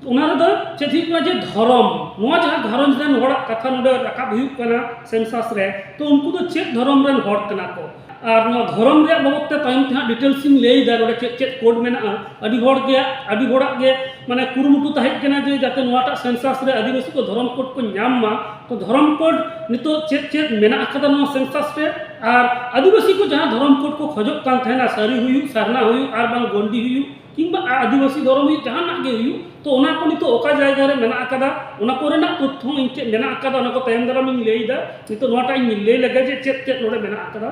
ᱚᱱᱟ ᱨᱮᱫᱚ ᱪᱮᱫ ᱦᱩᱭᱩᱜ ᱠᱟᱱᱟ, ᱡᱮ ᱫᱷᱚᱨᱚᱢ, ᱱᱚᱣᱟ ᱡᱟᱦᱟᱸ ᱜᱷᱟᱨᱚᱸᱡᱽ ᱨᱮᱱ ᱦᱚᱲᱟᱜ ᱠᱟᱛᱷᱟ ᱱᱚᱰᱮ ᱨᱟᱠᱟᱵ ᱦᱩᱭᱩᱜ ᱠᱟᱱᱟ ᱥᱮᱱᱥᱟᱥ ᱨᱮ, ᱛᱚ ᱩᱱᱠᱩ ᱫᱚ ᱪᱮᱫ ᱫᱷᱚᱨᱚᱢ ᱨᱮᱱ ᱦᱚᱲ ᱠᱟᱱᱟ ᱠᱚ? ᱟᱨ ᱱᱚᱣᱟ ᱫᱷᱚᱨᱚᱢ ᱨᱮᱭᱟᱜ ᱵᱟᱵᱚᱫ ᱛᱮ ᱛᱟᱭᱚᱢ ᱛᱮ ᱦᱟᱸᱜ ᱰᱤᱴᱮᱞᱥ ᱤᱧ ᱞᱟᱹᱭ ᱮᱫᱟ, ᱱᱚᱰᱮ ᱪᱮᱫ ᱪᱮᱫ ᱠᱳᱰ ᱢᱮᱱᱟᱜᱼᱟ᱾ ᱟᱹᱰᱤ ᱦᱚᱲ ᱜᱮ, ᱟᱹᱰᱤ ᱦᱚᱲᱟᱜ ᱜᱮ ᱢᱟᱱᱮ ᱠᱩᱨᱩᱢᱩᱴᱩ ᱛᱟᱦᱮᱸ ᱠᱟᱱᱟ ᱡᱮ ᱡᱟᱛᱮ ᱱᱚᱣᱟᱴᱟᱜ ᱥᱮᱱᱥᱟᱥ ᱨᱮ ᱟᱹᱫᱤᱵᱟᱹᱥᱤ ᱠᱚ ᱫᱷᱚᱨᱚᱢ ᱠᱳᱰ ᱠᱚ ᱧᱟᱢ ᱢᱟ᱾ ᱛᱚ ᱫᱷᱚᱨᱚᱢ ᱠᱳᱰ ᱱᱤᱛᱚᱜ ᱪᱮᱫ ᱪᱮᱫ ᱢᱮᱱᱟᱜ ᱟᱠᱟᱫᱟ ᱱᱚᱣᱟ ᱥᱮᱱᱥᱟᱥ ᱨᱮ, ᱟᱨ ᱟᱹᱫᱤᱵᱟᱹᱥᱤ ᱠᱚ ᱡᱟᱦᱟᱸ ᱫᱷᱚᱨᱚᱢ ᱠᱳᱰ ᱠᱚ ᱠᱷᱚᱡᱚᱜ ᱠᱟᱱ ᱛᱟᱦᱮᱱᱟ, ᱥᱟᱹᱨᱤ ᱦᱩᱭᱩᱜ, ᱥᱟᱨᱱᱟ ᱦᱩᱭᱩᱜ, ᱟᱨ ᱵᱟᱝ ᱜᱚᱱᱰᱤ ᱦᱩᱭᱩᱜ, ᱠᱤᱝᱵᱟ ᱟ-, ᱟᱹᱫᱤᱵᱟᱹᱥᱤ ᱫᱷᱚᱨᱚᱢ ᱦᱩᱭᱩᱜ, ᱡᱟᱦᱟᱱᱟᱜ ᱜᱮ ᱦᱩᱭᱩᱜ, ᱛᱚ ᱚᱱᱟ ᱠᱚ ᱱᱤᱛᱚᱜ ᱚᱠᱟ ᱡᱟᱭᱜᱟ ᱨᱮ ᱢᱮᱱᱟᱜ ᱟᱠᱟᱫᱟ, ᱚᱱᱟ ᱠᱚᱨᱮᱱᱟᱜ ᱛᱚᱛᱛᱷᱚ ᱤᱧ ᱴᱷᱮᱱ ᱢᱮᱱᱟᱜ ᱟᱠᱟᱫᱟ, ᱚᱱᱟ ᱠᱚ ᱛᱟᱭᱚᱢ ᱫᱟᱨᱟᱢ ᱤᱧ ᱞᱟᱹᱭ ᱮᱫᱟ᱾ ᱱᱤᱛᱚᱜ ᱱᱚᱣᱟᱴᱟᱜ ᱤᱧ ᱞᱟᱹᱭ ᱞᱮᱜᱮ ᱡᱮ ᱪᱮᱫ ᱪᱮᱫ ᱱᱚᱰᱮ ᱢᱮᱱᱟᱜ ᱟᱠᱟᱫᱟ᱾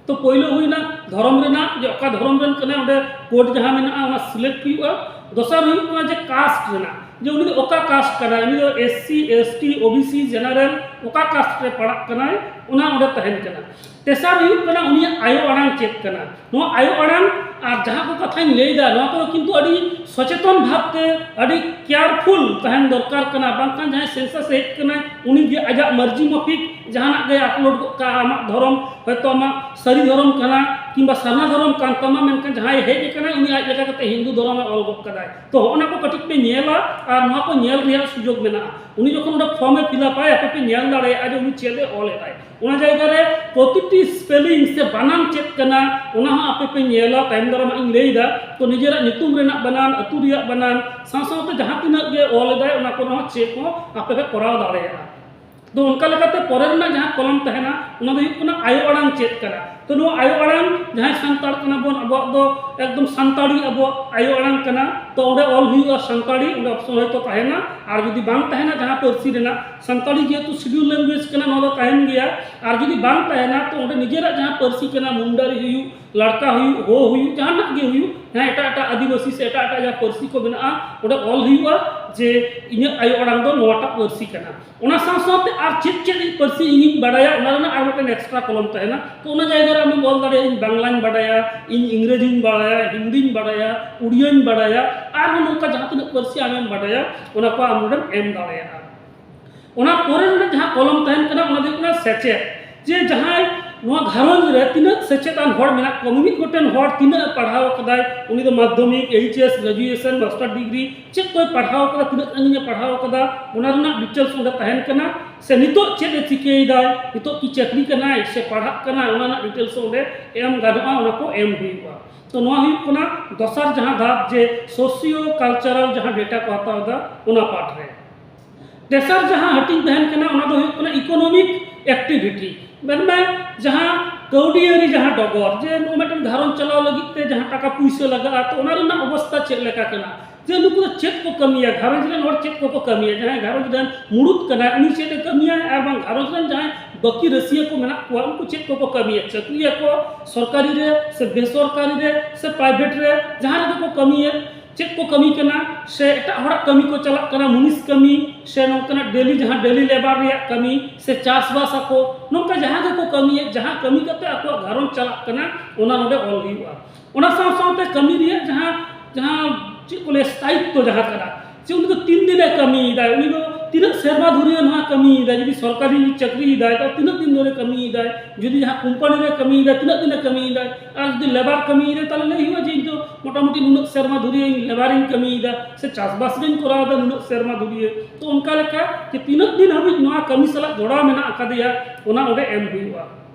ᱛᱚ ᱯᱳᱭᱞᱳ ᱦᱩᱭᱱᱟ ᱫᱷᱚᱨᱚᱢ ᱨᱮᱱᱟᱜ, ᱡᱮ ᱚᱠᱟ ᱫᱷᱚᱨᱚᱢ ᱨᱮᱱ ᱠᱟᱱᱟᱭ, ᱚᱸᱰᱮ ᱠᱳᱰ ᱡᱟᱦᱟᱸ ᱢᱮᱱᱟᱜᱼᱟ, ᱚᱱᱟ ᱥᱤᱞᱮᱠᱴ ᱦᱩᱭᱩᱜᱼᱟ᱾ ᱫᱚᱥᱟᱨ ᱦᱩᱭᱩᱜ ᱠᱟᱱᱟ ᱡᱮ ᱠᱟᱥᱴ ᱨᱮᱱᱟᱜ, ᱡᱮ ᱩᱱᱤ ᱫᱚ ᱚᱠᱟ ᱠᱟᱥᱴ ᱠᱟᱱᱟᱭ, ᱩᱱᱤ ᱫᱚ S C, S T, O B C, general, ᱚᱠᱟ ᱠᱟᱥᱴ ᱨᱮ ᱯᱟᱲᱟᱜ ᱠᱟᱱᱟᱭ, ᱚᱱᱟ ᱚᱸᱰᱮ ᱛᱟᱦᱮᱱ ᱠᱟᱱᱟ᱾ ᱛᱮᱥᱟᱨ ᱦᱩᱭᱩᱜ ᱠᱟᱱᱟ ᱩᱱᱤᱭᱟᱜ ᱟᱭᱳ ᱟᱲᱟᱝ ᱪᱮᱫ ᱠᱟᱱᱟ᱾ ᱱᱚᱣᱟ ᱟᱭᱳ ᱟᱲᱟᱝ ᱟᱨ ᱡᱟᱦᱟᱸ ᱠᱚ ᱠᱟᱛᱷᱟᱧ ᱞᱟᱹᱭᱫᱟ, ᱱᱚᱣᱟ ᱠᱚᱫᱚ ᱠᱤᱱᱛᱩ ᱟᱹᱰᱤ ᱥᱚᱪᱮᱛᱚᱱ ᱵᱷᱟᱵᱽᱛᱮ, ᱟᱹᱰᱤ ᱠᱮᱭᱟᱨᱯᱷᱩᱞ ᱛᱟᱦᱮᱱ ᱫᱚᱨᱠᱟᱨ ᱠᱟᱱᱟ, ᱵᱟᱝᱠᱷᱟᱱ ᱡᱟᱦᱟᱸᱭ ᱥᱮᱱᱥᱟᱥ ᱦᱮᱡ ᱠᱟᱱᱟᱭ, ᱩᱱᱤ ᱜᱮ ᱟᱡᱟᱜ ᱢᱟᱹᱨᱡᱤ ᱢᱟᱯᱷᱤᱠ ᱡᱟᱦᱟᱱᱟᱜ ᱜᱮ ᱟᱯᱞᱳᱰ ᱜᱚᱫ ᱠᱟᱜᱼᱟ᱾ ᱟᱢᱟᱜ ᱫᱷᱚᱨᱚᱢ ᱦᱚᱭᱛᱳ ᱟᱢᱟᱜ ᱥᱟᱹᱨᱤ ᱫᱷᱚᱨᱚᱢ ᱠᱟᱱᱟ, ᱠᱤᱝᱵᱟ ᱥᱟᱨᱱᱟ ᱫᱷᱚᱨᱚᱢ ᱠᱟᱱ ᱛᱟᱢᱟ, ᱢᱮᱱᱠᱷᱟᱱ ᱡᱟᱦᱟᱸᱭ ᱦᱮᱡ ᱟᱠᱟᱱᱟᱭ ᱩᱱᱤ ᱟᱡ ᱞᱮᱠᱟ ᱠᱟᱛᱮ ᱦᱤᱱᱫᱩ ᱫᱷᱚᱨᱚᱢᱮ ᱚᱞ ᱜᱚᱫ ᱠᱟᱫᱟᱭ᱾ ᱛᱚ ᱦᱚᱸᱜᱼᱚ ᱱᱟ ᱠᱚ ᱠᱟᱹᱴᱤᱡ ᱯᱮ ᱧᱮᱞᱟ ᱟᱨ ᱱᱚᱣᱟ ᱠᱚ ᱧᱮᱞ ᱨᱮᱭᱟᱜ ᱥᱩᱡᱳᱜᱽ ᱢᱮᱱᱟᱜᱼᱟ᱾ ᱩᱱᱤ ᱡᱚᱠᱷᱚᱱ ᱚᱸᱰᱮ ᱯᱷᱚᱨᱢ ᱮ ᱯᱷᱤᱞᱟᱯᱟᱭ, ᱟᱯᱮ ᱯᱮ ᱧᱮᱞ ᱫᱟᱲᱮᱭᱟᱜᱼᱟ ᱡᱮ ᱩᱱᱤ ᱪᱮᱫ ᱮ ᱚᱞ ᱮᱫᱟᱭ᱾ ᱚᱱᱟ ᱡᱟᱭᱜᱟ ᱨᱮ ᱯᱨᱚᱛᱤᱴᱤ ᱥᱯᱮᱞᱤᱝ ᱥᱮ ᱵᱟᱱᱟᱱ ᱪᱮᱫ ᱠᱟᱱᱟ, ᱚᱱᱟ ᱦᱚᱸ ᱟᱯᱮ ᱯᱮ ᱧᱮᱞᱟ᱾ ᱛᱟᱭᱚᱢ ᱫᱟᱨᱟᱢ ᱦᱟᱸᱜ ᱤᱧ ᱞᱟᱹᱭ ᱮᱫᱟ᱾ ᱛᱚ ᱱᱤᱡᱮᱨᱟᱜ ᱧᱩᱛᱩᱢ ᱨᱮᱱᱟᱜ ᱵᱟᱱᱟᱱ, ᱟᱹᱛᱩ ᱨᱮᱭᱟᱜ ᱵᱟᱱᱟᱱ, ᱥᱟᱶ ᱥᱟᱶᱛᱮ ᱡᱟᱦᱟᱸ ᱛᱤᱱᱟᱹᱜ ᱜᱮ ᱚᱞ ᱮᱫᱟᱭ ᱚᱱᱟ ᱠᱚᱨᱮ ᱦᱚᱸ ᱪᱮᱠ ᱦᱚᱸ ᱟᱯᱮ ᱯᱮ ᱠᱚᱨᱟᱣ ᱫᱟᱲᱮᱭᱟᱜᱼᱟ᱾ ᱛᱚ ᱚᱱᱠᱟ ᱞᱮᱠᱟᱛᱮ ᱯᱚᱨᱮ ᱨᱮᱱᱟᱜ ᱡᱟᱦᱟᱸ ᱠᱚᱞᱚᱢ ᱛᱟᱦᱮᱱᱟ, ᱚᱱᱟ ᱫᱚ ᱦᱩᱭᱩᱜ ᱠᱟᱱᱟ ᱟᱭᱳ ᱟᱲᱟᱝ ᱪᱮᱫ ᱠᱟᱱᱟ᱾ ᱛᱚ ᱱᱚᱣᱟ ᱟᱭᱳ ᱟᱲᱟᱝ, ᱡᱟᱦᱟᱸᱭ ᱥᱟᱱᱛᱟᱲ ᱠᱟᱱᱟ ᱵᱚᱱ, ᱟᱵᱚᱣᱟᱜ ᱫᱚ ᱮᱠᱫᱚᱢ ᱥᱟᱱᱛᱟᱲᱤ ᱟᱵᱚᱣᱟᱜ ᱟᱭᱳ ᱟᱲᱟᱝ ᱠᱟᱱᱟ᱾ ᱛᱚ ᱚᱸᱰᱮ ᱚᱞ ᱦᱩᱭᱩᱜᱼᱟ ᱥᱟᱱᱛᱟᱲᱤ, ᱚᱸᱰᱮ ᱚᱯᱥᱚᱱ ᱦᱚᱭᱛᱳ ᱛᱟᱦᱮᱱᱟ᱾ ᱟᱨ ᱡᱩᱫᱤ ᱵᱟᱝ ᱛᱟᱦᱮᱱᱟ ᱡᱟᱦᱟᱸ ᱯᱟᱹᱨᱥᱤ ᱨᱮᱱᱟᱜ, ᱥᱟᱱᱛᱟᱲᱤ ᱡᱮᱦᱮᱛᱩ ᱥᱤᱰᱤᱭᱩᱞ ᱞᱮᱝᱜᱩᱭᱮᱡᱽ ᱠᱟᱱᱟ, ᱱᱚᱣᱟ ᱫᱚ ᱛᱟᱦᱮᱱ ᱜᱮᱭᱟ᱾ ᱟᱨ ᱡᱩᱫᱤ ᱵᱟᱝ ᱛᱟᱦᱮᱱᱟ, ᱛᱚ ᱚᱸᱰᱮ ᱱᱤᱡᱮᱨᱟᱜ ᱡᱟᱦᱟᱸ ᱯᱟᱹᱨᱥᱤ ᱠᱟᱱᱟ, ᱢᱩᱱᱰᱟᱨᱤ ᱦᱩᱭᱩᱜ, ᱞᱟᱲᱠᱟ ᱦᱩᱭᱩᱜ, ᱦᱳ ᱦᱩᱭᱩᱜ, ᱡᱟᱦᱟᱱᱟᱜ ᱜᱮ ᱦᱩᱭᱩᱜ, ᱡᱟᱦᱟᱸ ᱮᱴᱟᱜ ᱮᱴᱟᱜ ᱟᱹᱫᱤᱵᱟᱹᱥᱤ ᱥᱮ ᱮᱴᱟᱜ ᱮᱴᱟᱜ ᱡᱟᱦᱟᱸ ᱯᱟᱹᱨᱥᱤ ᱠᱚ ᱢᱮᱱᱟᱜᱼᱟ, ᱚᱸᱰᱮ ᱚᱞ ᱦᱩᱭᱩᱜᱼᱟ ᱡᱮ ᱤᱧᱟᱹᱜ ᱟᱭᱳ ᱟᱲᱟᱝ ᱫᱚ ᱱᱚᱣᱟᱴᱟᱜ ᱯᱟᱹᱨᱥᱤ ᱠᱟᱱᱟ᱾ ᱚᱱᱟ ᱥᱟᱶ ᱥᱟᱶᱛᱮ ᱟᱨ ᱪᱮᱫ ᱪᱮᱫ ᱤᱧ ᱯᱟᱹᱨᱥᱤ ᱤᱧᱤᱧ ᱵᱟᱲᱟᱭᱟ, ᱚᱱᱟ ᱨᱮᱱᱟᱜ ᱟᱨ ᱢᱤᱫᱴᱮᱱ ᱮᱠᱥᱴᱨᱟ ᱠᱚᱞᱚᱢ ᱛᱟᱦᱮᱱᱟ᱾ ᱛᱚ ᱚᱱᱟ ᱡᱟᱭᱜᱟ ᱨᱮ ᱟᱢᱮᱢ ᱚᱞ ᱫᱟᱲᱮᱭᱟᱜᱼᱟ, "ᱤᱧ ᱵᱟᱝᱞᱟᱧ ᱵᱟᱲᱟᱭᱟ, ᱤᱧ ᱤᱝᱨᱮᱡᱤᱧ ᱵᱟᱲᱟᱭᱟ, ᱦᱤᱱᱫᱤᱧ ᱵᱟᱲᱟᱭᱟ, ᱩᱲᱤᱭᱟᱧ ᱵᱟᱲᱟᱭᱟ", ᱟᱨᱦᱚᱸ ᱱᱚᱝᱠᱟ ᱡᱟᱦᱟᱸ ᱛᱤᱱᱟᱹᱜ ᱯᱟᱹᱨᱥᱤ ᱟᱢᱮᱢ ᱵᱟᱲᱟᱭᱟ, ᱚᱱᱟ ᱠᱚ ᱟᱢ ᱱᱚᱰᱮᱢ ᱮᱢ ᱫᱟᱲᱮᱭᱟᱜᱼᱟ᱾ ᱚᱱᱟ ᱯᱚᱨᱮ ᱨᱮᱱᱟᱜ ᱡᱟᱦᱟᱸ ᱠᱚᱞᱚᱢ ᱛᱟᱦᱮᱱ ᱠᱟᱱᱟ, ᱚᱱᱟ ᱫᱚ ᱦᱩᱭᱩᱜ ᱠᱟᱱᱟ ᱥᱮᱪᱮᱫ᱾ ᱡᱮ ᱡᱟᱦᱟᱸᱭ ᱱᱚᱣᱟ ᱜᱷᱟᱨᱚᱸᱡᱽ ᱨᱮ ᱛᱤᱱᱟᱹᱜ ᱥᱮᱪᱮᱫ ᱟᱱ ᱦᱚᱲ ᱢᱮᱱᱟᱜ ᱠᱚᱣᱟ, ᱢᱤᱢᱤᱫ ᱜᱚᱴᱮᱱ ᱦᱚᱲ ᱛᱤᱱᱟᱹᱜ ᱮ ᱯᱟᱲᱦᱟᱣ ᱠᱟᱫᱟᱭ, ᱩᱱᱤ ᱫᱚ ᱢᱟᱫᱽᱫᱷᱚᱢᱤᱠ, H S, graduation, master degree, ᱪᱮᱫ ᱠᱚᱭ ᱯᱟᱲᱦᱟᱣ ᱠᱟᱫᱟ, ᱛᱤᱱᱟᱹᱜ ᱥᱟᱺᱜᱤᱧ ᱮ ᱯᱟᱲᱦᱟᱣ ᱠᱟᱫᱟ, ᱚᱱᱟ ᱨᱮᱱᱟᱜ ᱰᱤᱴᱮᱞᱥ ᱚᱸᱰᱮ ᱛᱟᱦᱮᱱ ᱠᱟᱱᱟ᱾ ᱥᱮ ᱱᱤᱛᱚᱜ ᱪᱮᱫ ᱮ ᱪᱤᱠᱟᱹᱭᱮᱫᱟᱭ, ᱱᱤᱛᱚᱜ ᱠᱤ ᱪᱟᱹᱠᱨᱤ ᱠᱟᱱᱟᱭ ᱥᱮ ᱯᱟᱲᱦᱟᱜ ᱠᱟᱱᱟᱭ, ᱚᱱᱟ ᱨᱮᱱᱟᱜ ᱰᱤᱴᱮᱞᱥ ᱚᱸᱰᱮ ᱮᱢ ᱜᱟᱱᱚᱜᱼᱟ, ᱚᱱᱟ ᱠᱚ ᱮᱢ ᱦᱩᱭᱩᱜᱼᱟ᱾ ᱛᱚ ᱱᱚᱣᱟ ᱦᱩᱭᱩᱜ ᱠᱟᱱᱟ ᱫᱚᱥᱟᱨ ᱡᱟᱦᱟᱸ ᱫᱷᱟᱯ, ᱡᱮ ᱥᱳᱥᱤᱭᱳ ᱠᱟᱞᱪᱟᱨᱟᱞ ᱡᱟᱦᱟᱸ ᱰᱮᱴᱟ ᱠᱚ ᱦᱟᱛᱟᱣ ᱮᱫᱟ, ᱚᱱᱟ ᱯᱟᱨᱴ ᱨᱮ᱾ ᱛᱮᱥᱟᱨ ᱡᱟᱦᱟᱸ ᱦᱟᱹᱴᱤᱧ ᱛᱟᱦᱮᱱ ᱠᱟᱱᱟ, ᱚᱱᱟ ᱫᱚ ᱦᱩᱭᱩᱜ ᱠᱟᱱᱟ ᱤᱠᱳᱱᱚᱢᱤᱠ ᱮᱠᱴᱤᱵᱷᱤᱴᱤ᱾ ᱢᱮᱱᱢᱮ ᱡᱟᱦᱟᱸ ᱠᱟᱹᱣᱰᱤᱭᱟᱹᱨᱤ ᱡᱟᱦᱟᱸ ᱰᱚᱜᱚᱨ, ᱡᱮ ᱱᱚᱜᱼᱚ ᱢᱤᱫᱴᱮᱱ ᱜᱷᱟᱨᱚᱸᱡᱽ ᱪᱟᱞᱟᱣ ᱞᱟᱹᱜᱤᱫ ᱛᱮ ᱡᱟᱦᱟᱸ ᱴᱟᱠᱟ ᱯᱩᱭᱥᱟᱹ ᱞᱟᱜᱟᱜᱼᱟ, ᱛᱚ ᱚᱱᱟ ᱨᱮᱱᱟᱜ ᱚᱵᱚᱥᱛᱟ ᱪᱮᱫ ᱞᱮᱠᱟ ᱠᱟᱱᱟ? ᱡᱮ ᱱᱩᱠᱩ ᱫᱚ ᱪᱮᱫ ᱠᱚ ᱠᱟᱹᱢᱤᱭᱟ, ᱜᱷᱟᱨᱚᱸᱡᱽ ᱨᱮᱱ ᱦᱚᱲ ᱪᱮᱫ ᱠᱚᱠᱚ ᱠᱟᱹᱢᱤᱭᱟ, ᱡᱟᱦᱟᱸᱭ ᱜᱷᱟᱨᱚᱸᱡᱽ ᱨᱮᱱ ᱢᱩᱲᱩᱫ ᱠᱟᱱᱟᱭ ᱩᱱᱤ ᱪᱮᱫ ᱮ ᱠᱟᱹᱢᱤᱭᱟ, ᱟᱨ ᱵᱟᱝ ᱜᱷᱟᱨᱚᱸᱡᱽ ᱨᱮᱱ ᱡᱟᱦᱟᱸᱭ ᱵᱟᱹᱠᱤ ᱨᱟᱹᱥᱤᱭᱟᱹ ᱠᱚ ᱢᱮᱱᱟᱜ ᱠᱚᱣᱟ ᱩᱱᱠᱩ ᱪᱮᱫ ᱠᱚᱠᱚ ᱠᱟᱹᱢᱤᱭᱟ, ᱪᱟᱹᱠᱨᱤᱭᱟᱠᱚ ᱥᱚᱨᱠᱟᱨᱤ ᱨᱮ ᱥᱮ ᱵᱮᱥᱚᱨᱠᱟᱨᱤ ᱨᱮ ᱥᱮ ᱯᱨᱟᱭᱵᱷᱮᱴ ᱨᱮ, ᱡᱟᱦᱟᱸ ᱨᱮᱜᱮ ᱠᱚ ᱠᱟᱹᱢᱤᱭᱮᱫ, ᱪᱮᱫ ᱠᱚ ᱠᱟᱹᱢᱤ ᱠᱟᱱᱟ, ᱥᱮ ᱮᱴᱟᱜ ᱦᱚᱲᱟᱜ ᱠᱟᱹᱢᱤ ᱠᱚ ᱪᱟᱞᱟᱜ ᱠᱟᱱᱟ, ᱢᱩᱱᱤᱥ ᱠᱟᱹᱢᱤ ᱥᱮ ᱱᱚᱝᱠᱟᱱᱟᱜ ᱰᱮᱞᱤ ᱡᱟᱦᱟᱸ ᱰᱮᱞᱤ ᱞᱮᱵᱟᱨ ᱨᱮᱭᱟᱜ ᱠᱟᱹᱢᱤ ᱥᱮ ᱪᱟᱥᱵᱟᱥ ᱟᱠᱚ, ᱱᱚᱝᱠᱟ ᱡᱟᱦᱟᱸ ᱜᱮᱠᱚ ᱠᱟᱹᱢᱤᱭᱮᱫ, ᱡᱟᱦᱟᱸ ᱠᱟᱹᱢᱤ ᱠᱟᱛᱮ ᱟᱠᱚᱣᱟᱜ ᱜᱷᱟᱨᱚᱸᱡᱽ ᱪᱟᱞᱟᱜ ᱠᱟᱱᱟ, ᱚᱱᱟ ᱱᱚᱰᱮ ᱚᱞ ᱦᱩᱭᱩᱜᱼᱟ᱾ ᱚᱱᱟ ᱥᱟᱶ ᱥᱟᱶᱛᱮ ᱠᱟᱹᱢᱤ ᱨᱮᱭᱟᱜ ᱡᱟᱦᱟᱸ, ᱡᱟᱦᱟᱸ ᱪᱮᱫ ᱠᱚ ᱞᱟᱹᱭᱟ, ᱥᱛᱷᱟᱭᱤᱛᱛᱚ ᱡᱟᱦᱟᱸ ᱠᱟᱱᱟ, ᱡᱮ ᱩᱱᱤ ᱫᱚ ᱛᱤᱱ ᱫᱤᱱᱮ ᱠᱟᱹᱢᱤᱭᱮᱫᱟᱭ, ᱩᱱᱤ ᱫᱚ ᱛᱤᱱᱟᱹᱜ ᱥᱮᱨᱢᱟ ᱫᱷᱩᱨᱤᱭᱟᱹ ᱱᱚᱣᱟ ᱠᱟᱹᱢᱤᱭᱮᱫᱟᱭ, ᱡᱩᱫᱤ ᱥᱚᱨᱠᱟᱨᱤ ᱪᱟᱹᱠᱨᱤᱭᱮᱫᱟᱭ, ᱛᱟᱦᱚᱞᱮ ᱛᱤᱱᱟᱹᱜ ᱫᱤᱱ ᱫᱷᱚᱨᱮ ᱠᱟᱹᱢᱤᱭᱮᱫᱟᱭ, ᱡᱩᱫᱤ ᱡᱟᱦᱟᱸ ᱠᱳᱢᱯᱟᱱᱤ ᱨᱮ ᱠᱟᱹᱢᱤᱭᱮᱫᱟᱭ, ᱛᱤᱱᱟᱹᱜ ᱫᱤᱱᱮ ᱠᱟᱹᱢᱤᱭᱮᱫᱟᱭ, ᱟᱨ ᱡᱩᱫᱤ ᱞᱮᱵᱟᱨ ᱠᱟᱹᱢᱤᱭᱮᱫᱟᱭ, ᱛᱟᱦᱚᱞᱮ ᱞᱟᱹᱭ ᱦᱩᱭᱩᱜᱼᱟ ᱡᱮ ᱤᱧ ᱫᱚ ᱢᱚᱴᱟᱢᱩᱴᱤ ᱱᱩᱱᱟᱹᱜ ᱥᱮᱨᱢᱟ ᱫᱷᱩᱨᱤᱭᱟᱹ ᱤᱧ ᱞᱮᱵᱟᱨᱤᱧ ᱠᱟᱹᱢᱤᱭᱮᱫᱟ, ᱥᱮ ᱪᱟᱥᱵᱟᱥ ᱨᱤᱧ ᱠᱚᱨᱟᱣ ᱮᱫᱟ ᱱᱩᱱᱟᱹᱜ ᱥᱮᱨᱢᱟ ᱫᱷᱩᱨᱤᱭᱟᱹ᱾ ᱛᱚ ᱚᱱᱠᱟ ᱞᱮᱠᱟ ᱡᱮ ᱛᱤᱱᱟᱹᱜ ᱫᱤᱱ ᱦᱟᱹᱵᱤᱡ ᱱᱚᱣᱟ ᱠᱟᱹᱢᱤ ᱥᱟᱞᱟᱜ ᱡᱚᱲᱟᱣ ᱢᱮᱱᱟᱜ ᱟᱠᱟᱫᱮᱭᱟ, ᱚᱱᱟ ᱚᱸᱰᱮ ᱮᱢ ᱦᱩᱭᱩᱜᱼᱟ᱾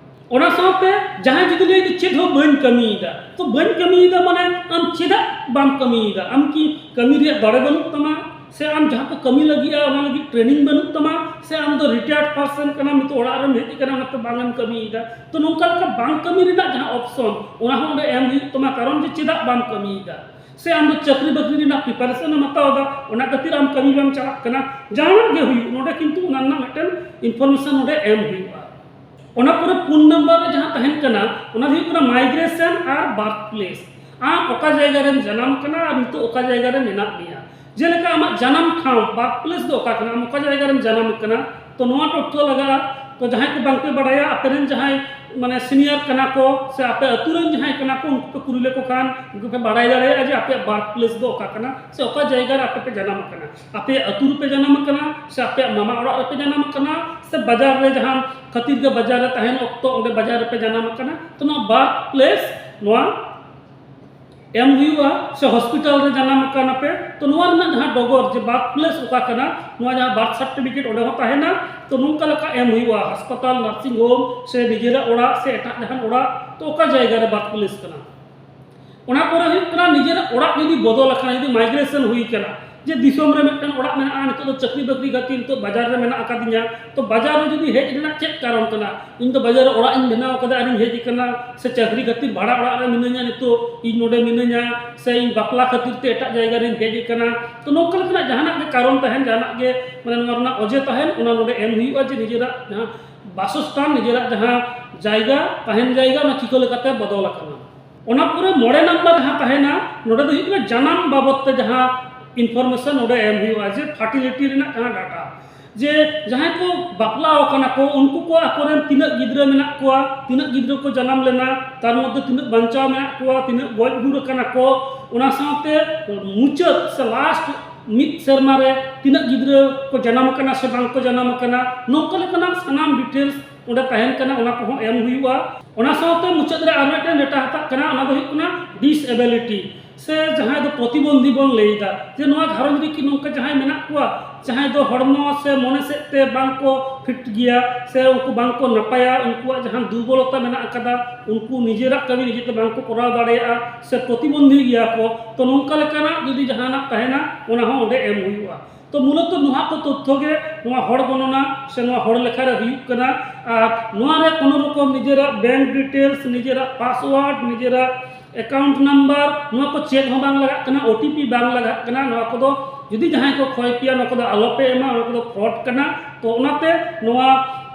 ᱚᱱᱟ ᱥᱟᱶᱛᱮ ᱡᱟᱦᱟᱸᱭ ᱡᱩᱫᱤ ᱞᱟᱹᱭ ᱫᱟ ᱪᱮᱫ ᱦᱚᱸ ᱵᱟᱹᱧ ᱠᱟᱹᱢᱤᱭᱮᱫᱟ, ᱛᱚ ᱵᱟᱹᱧ ᱠᱟᱹᱢᱤᱭᱮᱫᱟ ᱢᱟᱱᱮ ᱟᱢ ᱪᱮᱫᱟᱜ ᱵᱟᱢ ᱠᱟᱹᱢᱤᱭᱮᱫᱟ? ᱟᱢ ᱠᱤ ᱠᱟᱹᱢᱤ ᱨᱮᱭᱟᱜ ᱫᱟᱲᱮ ᱵᱟᱹᱱᱩᱜ ᱛᱟᱢᱟ? ᱥᱮ ᱟᱢ ᱡᱟᱦᱟᱸ ᱠᱚ ᱠᱟᱹᱢᱤ ᱞᱟᱹᱜᱤᱫᱼᱟ ᱚᱱᱟ ᱞᱟᱹᱜᱤᱫ ᱴᱨᱮᱱᱤᱝ ᱵᱟᱹᱱᱩᱜ ᱛᱟᱢᱟ? ᱥᱮ ᱟᱢ ᱫᱚ ᱨᱤᱴᱟᱭᱟᱨᱰ ᱯᱟᱨᱥᱚᱱ ᱠᱟᱱᱟᱢ, ᱱᱤᱛᱚᱜ ᱚᱲᱟᱜ ᱨᱮᱢ ᱦᱮᱡ ᱟᱠᱟᱱᱟ, ᱚᱱᱟᱛᱮ ᱵᱟᱝ ᱮᱢ ᱠᱟᱹᱢᱤᱭᱮᱫᱟ? ᱛᱚ ᱱᱚᱝᱠᱟ ᱞᱮᱠᱟ ᱵᱟᱝ ᱠᱟᱹᱢᱤ ᱨᱮᱱᱟᱜ ᱡᱟᱦᱟᱸ ᱚᱯᱥᱚᱱ, ᱚᱱᱟ ᱦᱚᱸ ᱚᱸᱰᱮ ᱮᱢ ᱦᱩᱭᱩᱜ ᱛᱟᱢᱟ, ᱠᱟᱨᱚᱱ ᱡᱮ ᱪᱮᱫᱟᱜ ᱵᱟᱢ ᱠᱟᱹᱢᱤᱭᱮᱫᱟ? ᱥᱮ ᱟᱢ ᱫᱚ ᱪᱟᱹᱠᱨᱤ ᱵᱟᱹᱠᱨᱤ ᱨᱮᱱᱟᱜ ᱯᱨᱤᱯᱟᱨᱮᱥᱚᱱ ᱮᱢ ᱦᱟᱛᱟᱣ ᱮᱫᱟ, ᱚᱱᱟ ᱠᱷᱟᱹᱛᱤᱨ ᱟᱢ ᱠᱟᱹᱢᱤ ᱵᱟᱢ ᱪᱟᱞᱟᱜ ᱠᱟᱱᱟ? ᱡᱟᱦᱟᱱᱟᱜ ᱜᱮ ᱦᱩᱭᱩᱜ, ᱱᱚᱰᱮ ᱠᱤᱱᱛᱩ ᱚᱱᱟ ᱨᱮᱱᱟᱜ ᱢᱤᱫᱴᱮᱱ ᱤᱱᱯᱷᱚᱨᱢᱮᱥᱚᱱ ᱱᱚᱰᱮ ᱮᱢ ᱦᱩᱭᱩᱜᱼᱟ᱾ ᱚᱱᱟ ᱯᱚᱨᱮ ᱯᱩᱱ ᱱᱟᱢᱵᱟᱨ ᱨᱮ ᱡᱟᱦᱟᱸ ᱛᱟᱦᱮᱱ ᱠᱟᱱᱟ, ᱚᱱᱟ ᱫᱚ ᱦᱩᱭᱩᱜ ᱠᱟᱱᱟ ᱢᱟᱭᱜᱨᱮᱥᱚᱱ ᱟᱨ ᱵᱟᱨᱛᱷ ᱯᱞᱮᱥ᱾ ᱟᱢ ᱚᱠᱟ ᱡᱟᱭᱜᱟ ᱨᱮᱢ ᱡᱟᱱᱟᱢ ᱠᱟᱱᱟ ᱟᱨ ᱱᱤᱛᱚᱜ ᱚᱠᱟ ᱡᱟᱭᱜᱟ ᱨᱮ ᱢᱮᱱᱟᱜ ᱢᱮᱭᱟ᱾ ᱡᱮᱞᱮᱠᱟ ᱟᱢᱟᱜ ᱡᱟᱱᱟᱢ ᱴᱷᱟᱶ, ᱵᱟᱨᱛᱷ ᱯᱞᱮᱥ ᱫᱚ ᱚᱠᱟ ᱠᱟᱱᱟ, ᱟᱢ ᱚᱠᱟ ᱡᱟᱭᱜᱟ ᱨᱮᱢ ᱡᱟᱱᱟᱢ ᱠᱟᱱᱟ, ᱛᱚ ᱱᱚᱣᱟ ᱴᱚᱴᱷᱟ ᱞᱟᱜᱟᱜᱼᱟ᱾ ᱛᱚ ᱡᱟᱦᱟᱸᱭ ᱠᱚ ᱵᱟᱝᱯᱮ ᱵᱟᱲᱟᱭᱟ, ᱟᱯᱮ ᱨᱮᱱ ᱡᱟᱦᱟᱸᱭ ᱢᱟᱱᱮ ᱥᱤᱱᱤᱭᱟᱨ ᱠᱟᱱᱟ ᱠᱚ ᱥᱮ ᱟᱯᱮ ᱟᱹᱛᱩ ᱨᱮᱱ ᱡᱟᱦᱟᱸᱭ ᱠᱟᱱᱟ ᱠᱚ, ᱩᱱᱠᱩ ᱯᱮ ᱠᱩᱞᱤ ᱞᱮᱠᱚ ᱠᱷᱟᱱ ᱩᱱᱠᱩ ᱯᱮ ᱵᱟᱲᱟᱭ ᱫᱟᱲᱮᱭᱟᱜᱼᱟ ᱡᱮ ᱟᱯᱮᱭᱟᱜ ᱵᱟᱨᱛᱷ ᱯᱞᱮᱥ ᱫᱚ ᱚᱠᱟ ᱠᱟᱱᱟ ᱥᱮ ᱚᱠᱟ ᱡᱟᱭᱜᱟ ᱨᱮ ᱟᱯᱮ ᱯᱮ ᱡᱟᱱᱟᱢ ᱟᱠᱟᱱᱟ᱾ ᱟᱯᱮᱭᱟᱜ ᱟᱹᱛᱩ ᱨᱮᱯᱮ ᱡᱟᱱᱟᱢ ᱟᱠᱟᱱᱟ ᱥᱮ ᱟᱯᱮᱭᱟᱜ ᱢᱟᱢᱟ ᱚᱲᱟᱜ ᱨᱮᱯᱮ ᱡᱟᱱᱟᱢ ᱟᱠᱟᱱᱟ ᱥᱮ ᱵᱟᱡᱟᱨ ᱨᱮ, ᱡᱟᱦᱟᱸ ᱠᱷᱟᱹᱛᱤᱨ ᱜᱮ ᱵᱟᱡᱟᱨ ᱨᱮ ᱛᱟᱦᱮᱱ ᱚᱠᱛᱚ ᱚᱸᱰᱮ ᱵᱟᱡᱟᱨ ᱨᱮᱯᱮ ᱡᱟᱱᱟᱢ ᱟᱠᱟᱱᱟ, ᱛᱚ ᱱᱚᱣᱟ ᱵᱟᱨᱛᱷ ᱯᱞᱮᱥ ᱱᱚᱣᱟ ᱮᱢ ᱦᱩᱭᱩᱜᱼᱟ, ᱥᱮ ᱦᱚᱥᱯᱤᱴᱟᱞ ᱨᱮ ᱡᱟᱱᱟᱢ ᱟᱠᱟᱱᱟ ᱯᱮ, ᱛᱚ ᱱᱚᱣᱟ ᱨᱮᱱᱟᱜ ᱡᱟᱦᱟᱸ ᱰᱚᱜᱚᱨ ᱡᱮ ᱵᱟᱨᱛᱷ ᱯᱞᱮᱥ ᱚᱠᱟ ᱠᱟᱱᱟ, ᱱᱚᱣᱟ ᱡᱟᱦᱟᱸ ᱵᱟᱨᱛᱷ ᱥᱟᱨᱴᱤᱯᱷᱤᱠᱮᱴ ᱚᱸᱰᱮ ᱦᱚᱸ ᱛᱟᱦᱮᱱᱟ᱾ ᱛᱚ ᱱᱚᱝᱠᱟ ᱞᱮᱠᱟ ᱮᱢ ᱦᱩᱭᱩᱜᱼᱟ, ᱦᱟᱥᱯᱟᱛᱟᱞ, ᱱᱟᱨᱥᱤᱝ ᱦᱳᱢ, ᱥᱮ ᱱᱤᱡᱮᱨᱟᱜ ᱚᱲᱟᱜ ᱥᱮ ᱮᱴᱟᱜ ᱡᱟᱦᱟᱱ ᱚᱲᱟᱜ, ᱛᱚ ᱚᱠᱟ ᱡᱟᱭᱜᱟ ᱨᱮ ᱵᱟᱨᱛᱷ ᱯᱞᱮᱥ ᱠᱟᱱᱟ᱾ ᱚᱱᱟ ᱯᱚᱨᱮ ᱦᱩᱭᱩᱜ ᱠᱟᱱᱟ ᱱᱤᱡᱮᱨᱟᱜ ᱚᱲᱟᱜ ᱡᱩᱫᱤ ᱵᱚᱫᱚᱞ ᱟᱠᱟᱱᱟ, ᱡᱩᱫᱤ ᱢᱟᱭᱜᱨᱮᱥᱚᱱ ᱦᱩᱭ ᱟᱠᱟᱱᱟ, ᱡᱮ ᱫᱤᱥᱚᱢ ᱨᱮ ᱢᱤᱫᱴᱟᱝ ᱚᱲᱟᱜ ᱢᱮᱱᱟᱜᱼᱟ, ᱱᱤᱛᱚᱜ ᱫᱚ ᱪᱟᱹᱠᱨᱤ ᱵᱟᱹᱠᱨᱤ ᱠᱷᱟᱹᱛᱤᱨ ᱱᱤᱛᱚᱜ ᱵᱟᱡᱟᱨ ᱨᱮ ᱢᱮᱱᱟᱜ ᱟᱠᱟᱫᱤᱧᱟ, ᱛᱚ ᱵᱟᱡᱟᱨ ᱨᱮ ᱡᱩᱫᱤ ᱦᱮᱡ ᱨᱮᱱᱟᱜ ᱪᱮᱫ ᱠᱟᱨᱚᱱ ᱠᱟᱱᱟ? ᱤᱧ ᱫᱚ ᱵᱟᱡᱟᱨ ᱨᱮ ᱚᱲᱟᱜ ᱤᱧ ᱵᱮᱱᱟᱣ ᱠᱟᱫᱟ ᱟᱨᱤᱧ ᱦᱮᱡ ᱟᱠᱟᱱᱟ, ᱥᱮ ᱪᱟᱹᱠᱨᱤ ᱠᱷᱟᱹᱛᱤᱨ ᱵᱷᱟᱲᱟ ᱚᱲᱟᱜ ᱨᱮ ᱢᱤᱱᱟᱹᱧᱟ, ᱱᱤᱛᱚᱜ ᱤᱧ ᱱᱚᱰᱮ ᱢᱤᱱᱟᱹᱧᱟ, ᱥᱮ ᱤᱧ ᱵᱟᱯᱞᱟ ᱠᱷᱟᱹᱛᱤᱨ ᱛᱮ ᱮᱴᱟᱜ ᱡᱟᱭᱜᱟ ᱨᱤᱧ ᱦᱮᱡ ᱟᱠᱟᱱᱟ, ᱛᱚ ᱱᱚᱝᱠᱟ ᱞᱮᱠᱟᱱᱟᱜ ᱡᱟᱦᱟᱱᱟᱜ ᱜᱮ ᱠᱟᱨᱚᱱ ᱛᱟᱦᱮᱱ, ᱡᱟᱦᱟᱱᱟᱜ ᱜᱮ ᱢᱟᱱᱮ ᱱᱚᱣᱟ ᱨᱮᱱᱟᱜ ᱚᱡᱮ ᱛᱟᱦᱮᱱ, ᱚᱱᱟ ᱱᱚᱰᱮ ᱮᱢ ᱦᱩᱭᱩᱜᱼᱟ ᱡᱮ ᱱᱤᱡᱮᱨᱟᱜ ᱡᱟᱦᱟᱸ ᱵᱟᱥᱚᱥᱛᱷᱟᱱ, ᱱᱤᱡᱮᱨᱟᱜ ᱡᱟᱦᱟᱸ ᱡᱟᱭᱜᱟ, ᱛᱟᱦᱮᱱ ᱡᱟᱭᱜᱟ, ᱚᱱᱟ ᱪᱤᱠᱟᱹ ᱞᱮᱠᱟᱛᱮ ᱵᱚᱫᱚᱞ ᱟᱠᱟᱱᱟ᱾ ᱚᱱᱟ ᱯᱚᱨᱮ ᱢᱚᱬᱮ ᱱᱟᱢᱵᱟᱨ ᱡᱟᱦᱟᱸ ᱛᱟᱦᱮᱱᱟ, ᱱᱚᱰᱮ ᱫᱚ ᱦᱩᱭᱩᱜ ᱠᱟᱱᱟ ᱡᱟᱱᱟᱢ ᱵᱟᱵᱚᱫ ᱛᱮ ᱡᱟᱦᱟᱸ ᱤᱱᱯᱷᱚᱨᱢᱮᱥᱚᱱ ᱱᱚᱰᱮ ᱮᱢ ᱦᱩᱭᱩᱜᱼᱟ, ᱡᱮ ᱯᱷᱟᱨᱴᱤᱞᱤᱴᱤ ᱨᱮᱱᱟᱜ ᱡᱟᱦᱟᱸ ᱰᱟᱴᱟ, ᱡᱮ ᱡᱟᱦᱟᱸᱭ ᱠᱚ ᱵᱟᱯᱞᱟ ᱟᱠᱟᱱᱟ ᱠᱚ, ᱩᱱᱠᱩ ᱠᱚ ᱟᱠᱚᱨᱮᱱ ᱛᱤᱱᱟᱹᱜ ᱜᱤᱫᱽᱨᱟᱹ ᱢᱮᱱᱟᱜ ᱠᱚᱣᱟ, ᱛᱤᱱᱟᱹᱜ ᱜᱤᱫᱽᱨᱟᱹ ᱠᱚ ᱡᱟᱱᱟᱢ ᱞᱮᱱᱟ, ᱛᱟᱨ ᱢᱚᱫᱽᱫᱷᱮ ᱛᱤᱱᱟᱹᱜ ᱵᱟᱧᱪᱟᱣ ᱢᱮᱱᱟᱜ ᱠᱚᱣᱟ, ᱛᱤᱱᱟᱹᱜ ᱜᱚᱡ ᱜᱩᱨ ᱟᱠᱟᱱᱟ ᱠᱚ, ᱚᱱᱟ ᱥᱟᱶᱛᱮ ᱢᱩᱪᱟᱹᱫ ᱥᱮ ᱞᱟᱥᱴ ᱢᱤᱫ ᱥᱮᱨᱢᱟ ᱨᱮ ᱛᱤᱱᱟᱹᱜ ᱜᱤᱫᱽᱨᱟᱹ ᱠᱚ ᱡᱟᱱᱟᱢ ᱟᱠᱟᱱᱟ ᱥᱮ ᱵᱟᱝ ᱠᱚ ᱡᱟᱱᱟᱢ ᱟᱠᱟᱱᱟ, ᱱᱚᱝᱠᱟ ᱞᱮᱠᱟᱱᱟᱜ ᱥᱟᱱᱟᱢ ᱰᱤᱴᱮᱞᱥ ᱚᱸᱰᱮ ᱛᱟᱦᱮᱱ ᱠᱟᱱᱟ, ᱚᱱᱟ ᱠᱚᱦᱚᱸ ᱮᱢ ᱦᱩᱭᱩᱜᱼᱟ᱾ ᱚᱱᱟ ᱥᱟᱶᱛᱮ ᱢᱩᱪᱟᱹᱫ ᱨᱮ ᱟᱨ ᱢᱤᱫᱴᱮᱱ ᱰᱮᱴᱟ ᱦᱟᱛᱟᱜ ᱠᱟᱱᱟ, ᱚᱱᱟ ᱫᱚ ᱦᱩᱭᱩᱜ ᱠᱟᱱᱟ ᱰᱤᱥᱮᱵᱤᱞᱤᱴᱤ ᱥᱮ ᱡᱟᱦᱟᱸᱭ ᱫᱚ ᱯᱨᱚᱛᱤᱵᱚᱱᱫᱷᱤ ᱵᱚᱱ ᱞᱟᱹᱭ ᱮᱫᱟ, ᱡᱮ ᱱᱚᱣᱟ ᱜᱷᱟᱨᱚᱸᱡᱽ ᱨᱮ ᱠᱤ ᱱᱚᱝᱠᱟ ᱡᱟᱦᱟᱸᱭ ᱢᱮᱱᱟᱜ ᱠᱚᱣᱟ ᱡᱟᱦᱟᱸᱭ ᱫᱚ ᱦᱚᱲᱢᱚ ᱥᱮ ᱢᱚᱱᱮ ᱥᱮᱫ ᱛᱮ ᱵᱟᱝ ᱠᱚ ᱯᱷᱤᱴ ᱜᱮᱭᱟ ᱥᱮ ᱩᱱᱠᱩ ᱵᱟᱝ ᱠᱚ ᱱᱟᱯᱟᱭᱟ, ᱩᱱᱠᱩᱣᱟᱜ ᱡᱟᱦᱟᱸ ᱫᱩᱨᱵᱚᱞᱚᱛᱟ ᱢᱮᱱᱟᱜ ᱟᱠᱟᱫᱟ, ᱩᱱᱠᱩ ᱱᱤᱡᱮᱨᱟᱜ ᱠᱟᱹᱢᱤ ᱱᱤᱡᱮᱛᱮ ᱵᱟᱝ ᱠᱚ ᱠᱚᱨᱟᱣ ᱫᱟᱲᱮᱭᱟᱜᱼᱟ ᱥᱮ ᱯᱨᱚᱛᱤᱵᱚᱱᱫᱷᱤ ᱜᱮᱭᱟ ᱠᱚ, ᱛᱚ ᱱᱚᱝᱠᱟ ᱞᱮᱠᱟᱱᱟᱜ ᱡᱩᱫᱤ ᱡᱟᱦᱟᱱᱟᱜ ᱛᱟᱦᱮᱱᱟ, ᱚᱱᱟ ᱦᱚᱸ ᱚᱸᱰᱮ ᱮᱢ ᱦᱩᱭᱩᱜᱼᱟ᱾ ᱛᱚ ᱢᱩᱞᱚᱛᱚ ᱱᱚᱣᱟ ᱠᱚ ᱛᱚᱛᱛᱷᱚ ᱜᱮ ᱱᱚᱣᱟ ᱦᱚᱲ ᱜᱚᱱᱚᱱᱟ ᱥᱮ ᱱᱚᱣᱟ ᱦᱚᱲ ᱞᱮᱠᱷᱟ ᱨᱮ ᱦᱩᱭᱩᱜ ᱠᱟᱱᱟ᱾ ᱟᱨ ᱱᱚᱣᱟ ᱨᱮ ᱠᱳᱱᱳ ᱨᱚᱠᱚᱢ ᱱᱤᱡᱮᱨᱟᱜ ᱵᱮᱝᱠ ᱰᱤᱴᱮᱞᱥ, ᱱᱤᱡᱮᱨᱟᱜ ᱯᱟᱥᱣᱟᱨᱰ, ᱱᱤᱡᱮᱨᱟᱜ ᱮᱠᱟᱣᱩᱱᱴ ᱱᱟᱢᱵᱟᱨ, ᱱᱚᱣᱟ ᱠᱚ ᱪᱮᱫ ᱦᱚᱸ ᱵᱟᱝ ᱞᱟᱜᱟᱜ ᱠᱟᱱᱟ, ᱳ ᱴᱤ ᱯᱤ ᱵᱟᱝ ᱞᱟᱜᱟᱜ ᱠᱟᱱᱟ᱾ ᱱᱚᱣᱟ ᱠᱚᱫᱚ ᱡᱩᱫᱤ ᱡᱟᱦᱟᱸᱭ ᱠᱚ ᱠᱷᱚᱭ ᱯᱮᱭᱟ, ᱱᱚᱣᱟ ᱠᱚᱫᱚ ᱟᱞᱚᱯᱮ ᱮᱢᱟ, ᱱᱚᱣᱟ ᱠᱚᱫᱚ ᱯᱷᱨᱚᱰ ᱠᱟᱱᱟ᱾ ᱛᱚ ᱚᱱᱟᱛᱮ ᱱᱚᱣᱟ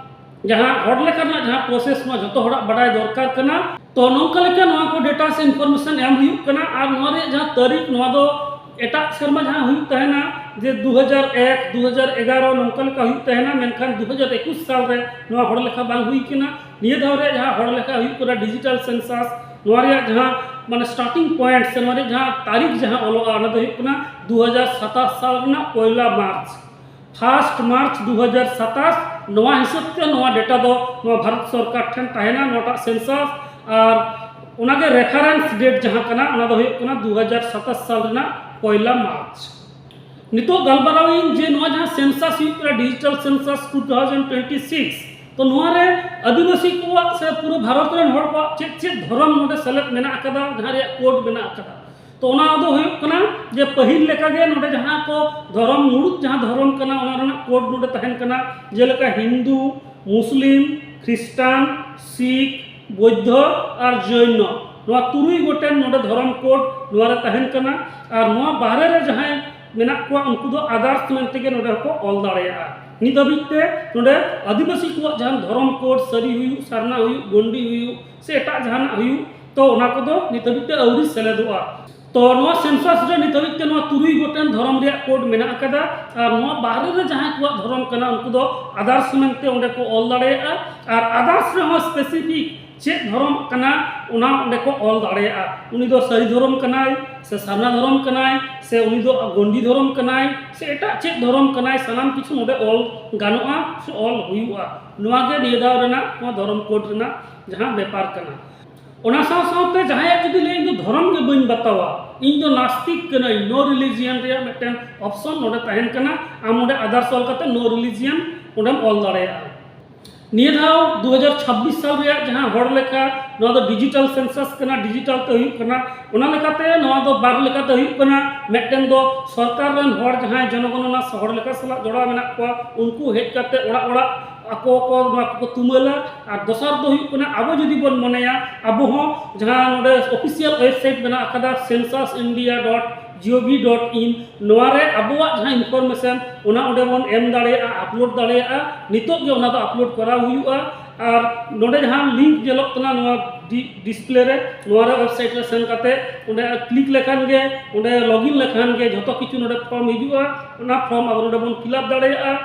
ᱡᱟᱦᱟᱸ ᱦᱚᱲ ᱞᱮᱠᱟ ᱨᱮᱱᱟᱜ ᱡᱟᱦᱟᱸ ᱯᱨᱚᱥᱮᱥ, ᱱᱚᱣᱟ ᱡᱷᱚᱛᱚ ᱦᱚᱲᱟᱜ ᱵᱟᱰᱟᱭ ᱫᱚᱨᱠᱟᱨ ᱠᱟᱱᱟ᱾ ᱛᱚ ᱱᱚᱝᱠᱟ ᱞᱮᱠᱟ ᱱᱚᱣᱟ ᱠᱚ ᱰᱮᱴᱟ ᱥᱮ ᱤᱱᱯᱷᱚᱨᱢᱮᱥᱚᱱ ᱮᱢ ᱦᱩᱭᱩᱜ ᱠᱟᱱᱟ᱾ ᱟᱨ ᱱᱚᱣᱟ ᱨᱮᱭᱟᱜ ᱡᱟᱦᱟᱸ ᱛᱟᱹᱨᱤᱠᱷ, ᱱᱚᱣᱟ ᱫᱚ ᱮᱴᱟᱜ ᱥᱮᱨᱢᱟ ᱡᱟᱦᱟᱸ ᱦᱩᱭᱩᱜ ᱛᱟᱦᱮᱱᱟ ᱡᱮ ᱫᱩ ᱦᱟᱡᱟᱨ ᱮᱠ, ᱫᱩ ᱦᱟᱡᱟᱨ ᱮᱜᱟᱨᱚ ᱱᱚᱝᱠᱟ ᱞᱮᱠᱟ ᱦᱩᱭᱩᱜ ᱛᱟᱦᱮᱱᱟ, ᱢᱮᱱᱠᱷᱟᱱ ᱫᱩ ᱦᱟᱡᱟᱨ ᱮᱠᱩᱥ ᱥᱟᱞ ᱨᱮ ᱱᱚᱣᱟ ᱦᱚᱲ ᱞᱮᱠᱷᱟ ᱵᱟᱝ ᱦᱩᱭ ᱠᱟᱱᱟ᱾ ᱱᱤᱭᱟᱹ ᱫᱷᱟᱣ ᱨᱮ ᱡᱟᱦᱟᱸ ᱦᱚᱲ ᱞᱮᱠᱷᱟ ᱦᱩᱭᱩᱜ ᱠᱟᱱᱟ, ᱰᱤᱡᱤᱴᱟᱞ ᱥᱮᱱᱥᱟᱥ, ᱱᱚᱣᱟ ᱨᱮᱭᱟᱜ ᱡᱟᱦᱟᱸ ᱢᱟᱱᱮ ᱥᱴᱟᱨᱴᱤᱝ ᱯᱚᱭᱮᱱᱴ ᱥᱮ ᱱᱚᱣᱟ ᱨᱮᱭᱟᱜ ᱡᱟᱦᱟᱸ ᱛᱟᱹᱨᱤᱠᱷ ᱡᱟᱦᱟᱸ ᱚᱞᱚᱜᱼᱟ, ᱚᱱᱟ ᱫᱚ ᱦᱩᱭᱩᱜ ᱠᱟᱱᱟ ᱫᱩ ᱦᱟᱡᱟᱨ ᱥᱟᱛᱟᱥ ᱥᱟᱞ ᱨᱮᱱᱟᱜ ᱯᱚᱭᱞᱟ ᱢᱟᱨᱪ, ᱯᱷᱟᱨᱥᱴ ᱢᱟᱨᱪ ᱫᱩ ᱦᱟᱡᱟᱨ ᱥᱟᱛᱟᱥ᱾ ᱱᱚᱣᱟ ᱦᱤᱥᱟᱹᱵ ᱛᱮ ᱱᱚᱣᱟ ᱰᱮᱴᱟ ᱫᱚ ᱱᱚᱣᱟ ᱵᱷᱟᱨᱚᱛ ᱥᱚᱨᱠᱟᱨ ᱴᱷᱮᱱ ᱛᱟᱦᱮᱱᱟ, ᱱᱚᱣᱟᱴᱟᱜ ᱥᱮᱱᱥᱟᱥ᱾ ᱟᱨ ᱚᱱᱟᱜᱮ ᱨᱮᱯᱷᱟᱨᱮᱱᱥ ᱰᱮᱴ ᱡᱟᱦᱟᱸ ᱠᱟᱱᱟ, ᱚᱱᱟ ᱫᱚ ᱦᱩᱭᱩᱜ ᱠᱟᱱᱟ ᱫᱩ ᱦᱟᱡᱟᱨ ᱥᱟᱛᱟᱥ ᱥᱟᱞ ᱨᱮᱱᱟᱜ ᱯᱚᱭᱞᱟ ᱢᱟᱨᱪ᱾ ᱱᱤᱛᱚᱜ ᱜᱟᱞᱢᱟᱨᱟᱣ ᱤᱧ ᱡᱮ ᱱᱚᱣᱟ ᱡᱟᱦᱟᱸ ᱥᱮᱱᱥᱟᱥ ᱦᱩᱭᱩᱜ ᱠᱟᱱᱟ, digital census two thousand twenty six, ᱛᱚ ᱱᱚᱣᱟ ᱨᱮ ᱟᱹᱫᱤᱵᱟᱹᱥᱤ ᱠᱚᱣᱟᱜ ᱥᱮ ᱯᱩᱨᱟᱹ ᱵᱷᱟᱨᱚᱛ ᱨᱮᱱ ᱦᱚᱲ ᱠᱚᱣᱟᱜ ᱪᱮᱫ ᱪᱮᱫ ᱫᱷᱚᱨᱚᱢ ᱱᱚᱰᱮ ᱥᱮᱞᱮᱫ ᱢᱮᱱᱟᱜ ᱟᱠᱟᱫᱟ, ᱡᱟᱦᱟᱸ ᱨᱮᱭᱟᱜ ᱠᱳᱰ ᱢᱮᱱᱟᱜ ᱟᱠᱟᱫᱟ᱾ ᱛᱚ ᱚᱱᱟ ᱫᱚ ᱦᱩᱭᱩᱜ ᱠᱟᱱᱟ ᱡᱮ ᱯᱟᱹᱦᱤᱞ ᱞᱮᱠᱟᱜᱮ ᱱᱚᱰᱮ ᱡᱟᱦᱟᱸ ᱠᱚ ᱫᱷᱚᱨᱚᱢ, ᱢᱩᱲᱩᱫ ᱡᱟᱦᱟᱸ ᱫᱷᱚᱨᱚᱢ ᱠᱟᱱᱟ, ᱚᱱᱟ ᱨᱮᱱᱟᱜ ᱠᱳᱰ ᱱᱚᱰᱮ ᱛᱟᱦᱮᱱ ᱠᱟᱱᱟ, ᱡᱮᱞᱮᱠᱟ ᱦᱤᱱᱫᱩ, ᱢᱩᱥᱞᱤᱢ, ᱠᱷᱨᱤᱥᱴᱟᱱ, ᱥᱤᱠᱷ, ᱵᱳᱫᱽᱫᱷᱚ ᱟᱨ ᱡᱚᱭᱱᱚ᱾ ᱱᱚᱣᱟ ᱛᱩᱨᱩᱭ ᱜᱚᱴᱮᱱ ᱱᱚᱰᱮ ᱫᱷᱚᱨᱚᱢ ᱠᱳᱰ ᱱᱚᱣᱟ ᱨᱮ ᱛᱟᱦᱮᱱ ᱠᱟᱱᱟ᱾ ᱟᱨ ᱱᱚᱣᱟ ᱵᱟᱦᱨᱮ ᱨᱮ ᱡᱟᱦᱟᱸᱭ ᱢᱮᱱᱟᱜ ᱠᱚᱣᱟ, ᱩᱱᱠᱩ ᱫᱚ ᱟᱫᱟᱨᱥ ᱢᱮᱱᱛᱮ ᱜᱮ ᱱᱚᱰᱮ ᱦᱚᱸᱠᱚ ᱚᱞ ᱫᱟᱲᱮᱭᱟᱜᱼᱟ᱾ ᱱᱤᱛ ᱦᱟᱹᱵᱤᱡ ᱛᱮ ᱱᱚᱰᱮ ᱟᱹᱫᱤᱵᱟᱹᱥᱤ ᱠᱚᱣᱟᱜ ᱡᱟᱦᱟᱸ ᱫᱷᱚᱨᱚᱢ ᱠᱳᱰ, ᱥᱟᱹᱨᱤ ᱦᱩᱭᱩᱜ, ᱥᱟᱨᱱᱟ ᱦᱩᱭᱩᱜ, ᱜᱚᱱᱰᱤ ᱦᱩᱭᱩᱜ ᱥᱮ ᱮᱴᱟᱜ ᱡᱟᱦᱟᱱᱟᱜ ᱦᱩᱭᱩᱜ, ᱛᱚ ᱚᱱᱟ ᱠᱚᱫᱚ ᱱᱤᱛ ᱦᱟᱹᱵᱤᱡ ᱛᱮ ᱟᱹᱣᱨᱤ ᱥᱮᱞᱮᱫᱚᱜᱼᱟ᱾ ᱛᱚ ᱱᱚᱣᱟ ᱥᱮᱱᱥᱟᱥ ᱨᱮ ᱱᱤᱛ ᱦᱟᱹᱵᱤᱡ ᱛᱮ ᱱᱚᱣᱟ ᱛᱩᱨᱩᱭ ᱜᱚᱴᱮᱱ ᱫᱷᱚᱨᱚᱢ ᱨᱮᱭᱟᱜ ᱠᱳᱰ ᱢᱮᱱᱟᱜ ᱟᱠᱟᱫᱟ᱾ ᱟᱨ ᱱᱚᱣᱟ ᱵᱟᱦᱨᱮ ᱨᱮ ᱡᱟᱦᱟᱸᱭ ᱠᱚᱣᱟᱜ ᱫᱷᱚᱨᱚᱢ ᱠᱟᱱᱟ, ᱩᱱᱠᱩ ᱫᱚ ᱟᱫᱟᱨᱥ ᱢᱮᱱᱛᱮ ᱚᱸᱰᱮ ᱠᱚ ᱚᱞ ᱫᱟᱲᱮᱭᱟᱜᱼᱟ᱾ ᱟᱨ ᱟᱫᱟᱨᱥ ᱨᱮᱦᱚᱸ ᱥᱯᱮᱥᱤᱯᱷᱤᱠ ᱪᱮᱫ ᱫᱷᱚᱨᱚᱢ ᱠᱟᱱᱟ, ᱚᱱᱟ ᱚᱸᱰᱮ ᱠᱚ ᱚᱞ ᱫᱟᱲᱮᱭᱟᱜᱼᱟ᱾ ᱩᱱᱤ ᱫᱚ ᱥᱟᱹᱨᱤ ᱫᱷᱚᱨᱚᱢ ᱠᱟᱱᱟᱭ, ᱥᱮ ᱥᱟᱨᱱᱟ ᱫᱷᱚᱨᱚᱢ ᱠᱟᱱᱟᱭ, ᱥᱮ ᱩᱱᱤ ᱫᱚ ᱜᱚᱱᱰᱤ ᱫᱷᱚᱨᱚᱢ ᱠᱟᱱᱟᱭ, ᱥᱮ ᱮᱴᱟᱜ ᱪᱮᱫ ᱫᱷᱚᱨᱚᱢ ᱠᱟᱱᱟᱭ, ᱥᱟᱱᱟᱢ ᱠᱤᱪᱷᱩ ᱱᱚᱰᱮ ᱚᱞ ᱜᱟᱱᱚᱜᱼᱟ ᱥᱮ ᱚᱞ ᱦᱩᱭᱩᱜᱼᱟ᱾ ᱱᱚᱣᱟ ᱜᱮ ᱱᱤᱭᱟᱹ ᱫᱷᱟᱣ ᱨᱮᱱᱟᱜ ᱱᱚᱣᱟ ᱫᱷᱚᱨᱚᱢ ᱠᱳᱰ ᱨᱮᱱᱟᱜ ᱡᱟᱦᱟᱸ ᱵᱮᱯᱟᱨ ᱠᱟᱱᱟ᱾ ᱚᱱᱟ ᱥᱟᱶ ᱥᱟᱶᱛᱮ ᱡᱟᱦᱟᱸᱭᱟᱜ ᱡᱩᱫᱤ ᱞᱟᱹᱭ, "ᱤᱧ ᱫᱚ ᱫᱷᱚᱨᱚᱢ ᱜᱮ ᱵᱟᱹᱧ ᱵᱟᱛᱟᱣᱟ, ᱤᱧ ᱫᱚ ᱱᱟᱥᱛᱤᱠ ᱠᱟᱹᱱᱟᱹᱧ", ᱱᱳ ᱨᱤᱞᱤᱡᱤᱭᱟᱱ ᱨᱮᱭᱟᱜ ᱢᱤᱫᱴᱮᱱ ᱚᱯᱥᱚᱱ ᱱᱚᱰᱮ ᱛᱟᱦᱮᱱ ᱠᱟᱱᱟ᱾ ᱟᱢ ᱚᱸᱰᱮ ᱟᱫᱟᱨᱥ ᱚᱞ ᱠᱟᱛᱮ ᱱᱳ ᱨᱤᱞᱤᱡᱤᱭᱟᱱ ᱚᱸᱰᱮᱢ ᱚᱞ ᱫᱟᱲᱮᱭᱟᱜᱼᱟ᱾ ᱱᱤᱭᱟᱹ ᱫᱷᱟᱣ ᱫᱩ ᱦᱟᱡᱟᱨ ᱪᱷᱟᱵᱵᱤᱥ ᱥᱟᱞ ᱨᱮᱭᱟᱜ ᱡᱟᱦᱟᱸ ᱦᱚᱲ ᱞᱮᱠᱷᱟ, ᱱᱚᱣᱟ ᱫᱚ ᱰᱤᱡᱤᱴᱟᱞ ᱥᱮᱱᱥᱟᱥ ᱠᱟᱱᱟ, ᱰᱤᱡᱤᱴᱟᱞ ᱛᱮ ᱦᱩᱭᱩᱜ ᱠᱟᱱᱟ᱾ ᱚᱱᱟ ᱞᱮᱠᱟᱛᱮ ᱱᱚᱣᱟ ᱫᱚ ᱵᱟᱨ ᱞᱮᱠᱟᱛᱮ ᱦᱩᱭᱩᱜ ᱠᱟᱱᱟ᱾ ᱢᱤᱫᱴᱮᱱ ᱫᱚ ᱥᱚᱨᱠᱟᱨ ᱨᱮᱱ ᱦᱚᱲ ᱡᱟᱦᱟᱸᱭ ᱡᱚᱱᱚᱜᱚᱱᱚᱱᱟ ᱥᱮ ᱦᱚᱲ ᱞᱮᱠᱷᱟ ᱥᱟᱞᱟᱜ ᱡᱚᱲᱟᱣ ᱢᱮᱱᱟᱜ ᱠᱚᱣᱟ, ᱩᱱᱠᱩ ᱦᱮᱡ ᱠᱟᱛᱮ ᱚᱲᱟᱜ ᱚᱲᱟᱜ ᱟᱠᱚ ᱠᱚ ᱱᱚᱣᱟ ᱠᱚᱠᱚ ᱛᱩᱢᱟᱹᱞᱟ᱾ ᱟᱨ ᱫᱚᱥᱟᱨ ᱫᱚ ᱦᱩᱭᱩᱜ ᱠᱟᱱᱟ, ᱟᱵᱚ ᱡᱩᱫᱤ ᱵᱚᱱ ᱢᱚᱱᱮᱭᱟ, ᱟᱵᱚ ᱦᱚᱸ ᱡᱟᱦᱟᱸ ᱱᱚᱰᱮ ᱚᱯᱷᱤᱥᱤᱭᱟᱞ ᱳᱭᱮᱵᱥᱟᱭᱤᱴ ᱢᱮᱱᱟᱜ ᱟᱠᱟᱫᱟ, census india dot gov dot in, ᱱᱚᱣᱟ ᱨᱮ ᱟᱵᱚᱣᱟᱜ ᱡᱟᱦᱟᱸ ᱤᱱᱯᱷᱚᱨᱢᱮᱥᱚᱱ, ᱚᱱᱟ ᱚᱸᱰᱮ ᱵᱚᱱ ᱮᱢ ᱫᱟᱲᱮᱭᱟᱜᱼᱟ, ᱟᱯᱞᱳᱰ ᱫᱟᱲᱮᱭᱟᱜᱼᱟ᱾ ᱱᱤᱛᱚᱜ ᱜᱮ ᱚᱱᱟ ᱫᱚ ᱟᱯᱞᱳᱰ ᱠᱚᱨᱟᱣ ᱦᱩᱭᱩᱜᱼᱟ᱾ ᱟᱨ ᱱᱚᱰᱮ ᱡᱟᱦᱟᱸ ᱞᱤᱝᱠ ᱧᱮᱞᱚᱜ ᱠᱟᱱᱟ ᱱᱚᱣᱟ ᱰᱤ-, ᱰᱤᱥᱯᱞᱮ ᱨᱮ, ᱱᱚᱣᱟ ᱨᱮ ᱳᱭᱮᱵᱥᱟᱭᱤᱴ ᱨᱮ ᱥᱮᱱ ᱠᱟᱛᱮ ᱚᱸᱰᱮ ᱠᱞᱤᱠ ᱞᱮᱠᱷᱟᱱ ᱜᱮ, ᱚᱸᱰᱮ ᱞᱚᱜᱤᱱ ᱞᱮᱠᱷᱟᱱ ᱜᱮ ᱡᱷᱚᱛᱚ ᱠᱤᱪᱷᱩ ᱱᱚᱰᱮ ᱯᱷᱚᱨᱢ ᱦᱤᱡᱩᱜᱼᱟ᱾ ᱚᱱᱟ ᱯᱷᱚᱨᱢ ᱟᱵᱚ ᱱᱚᱰᱮ ᱵᱚᱱ ᱯᱷᱤᱞᱟᱯ ᱫᱟᱲᱮᱭᱟᱜᱼᱟ᱾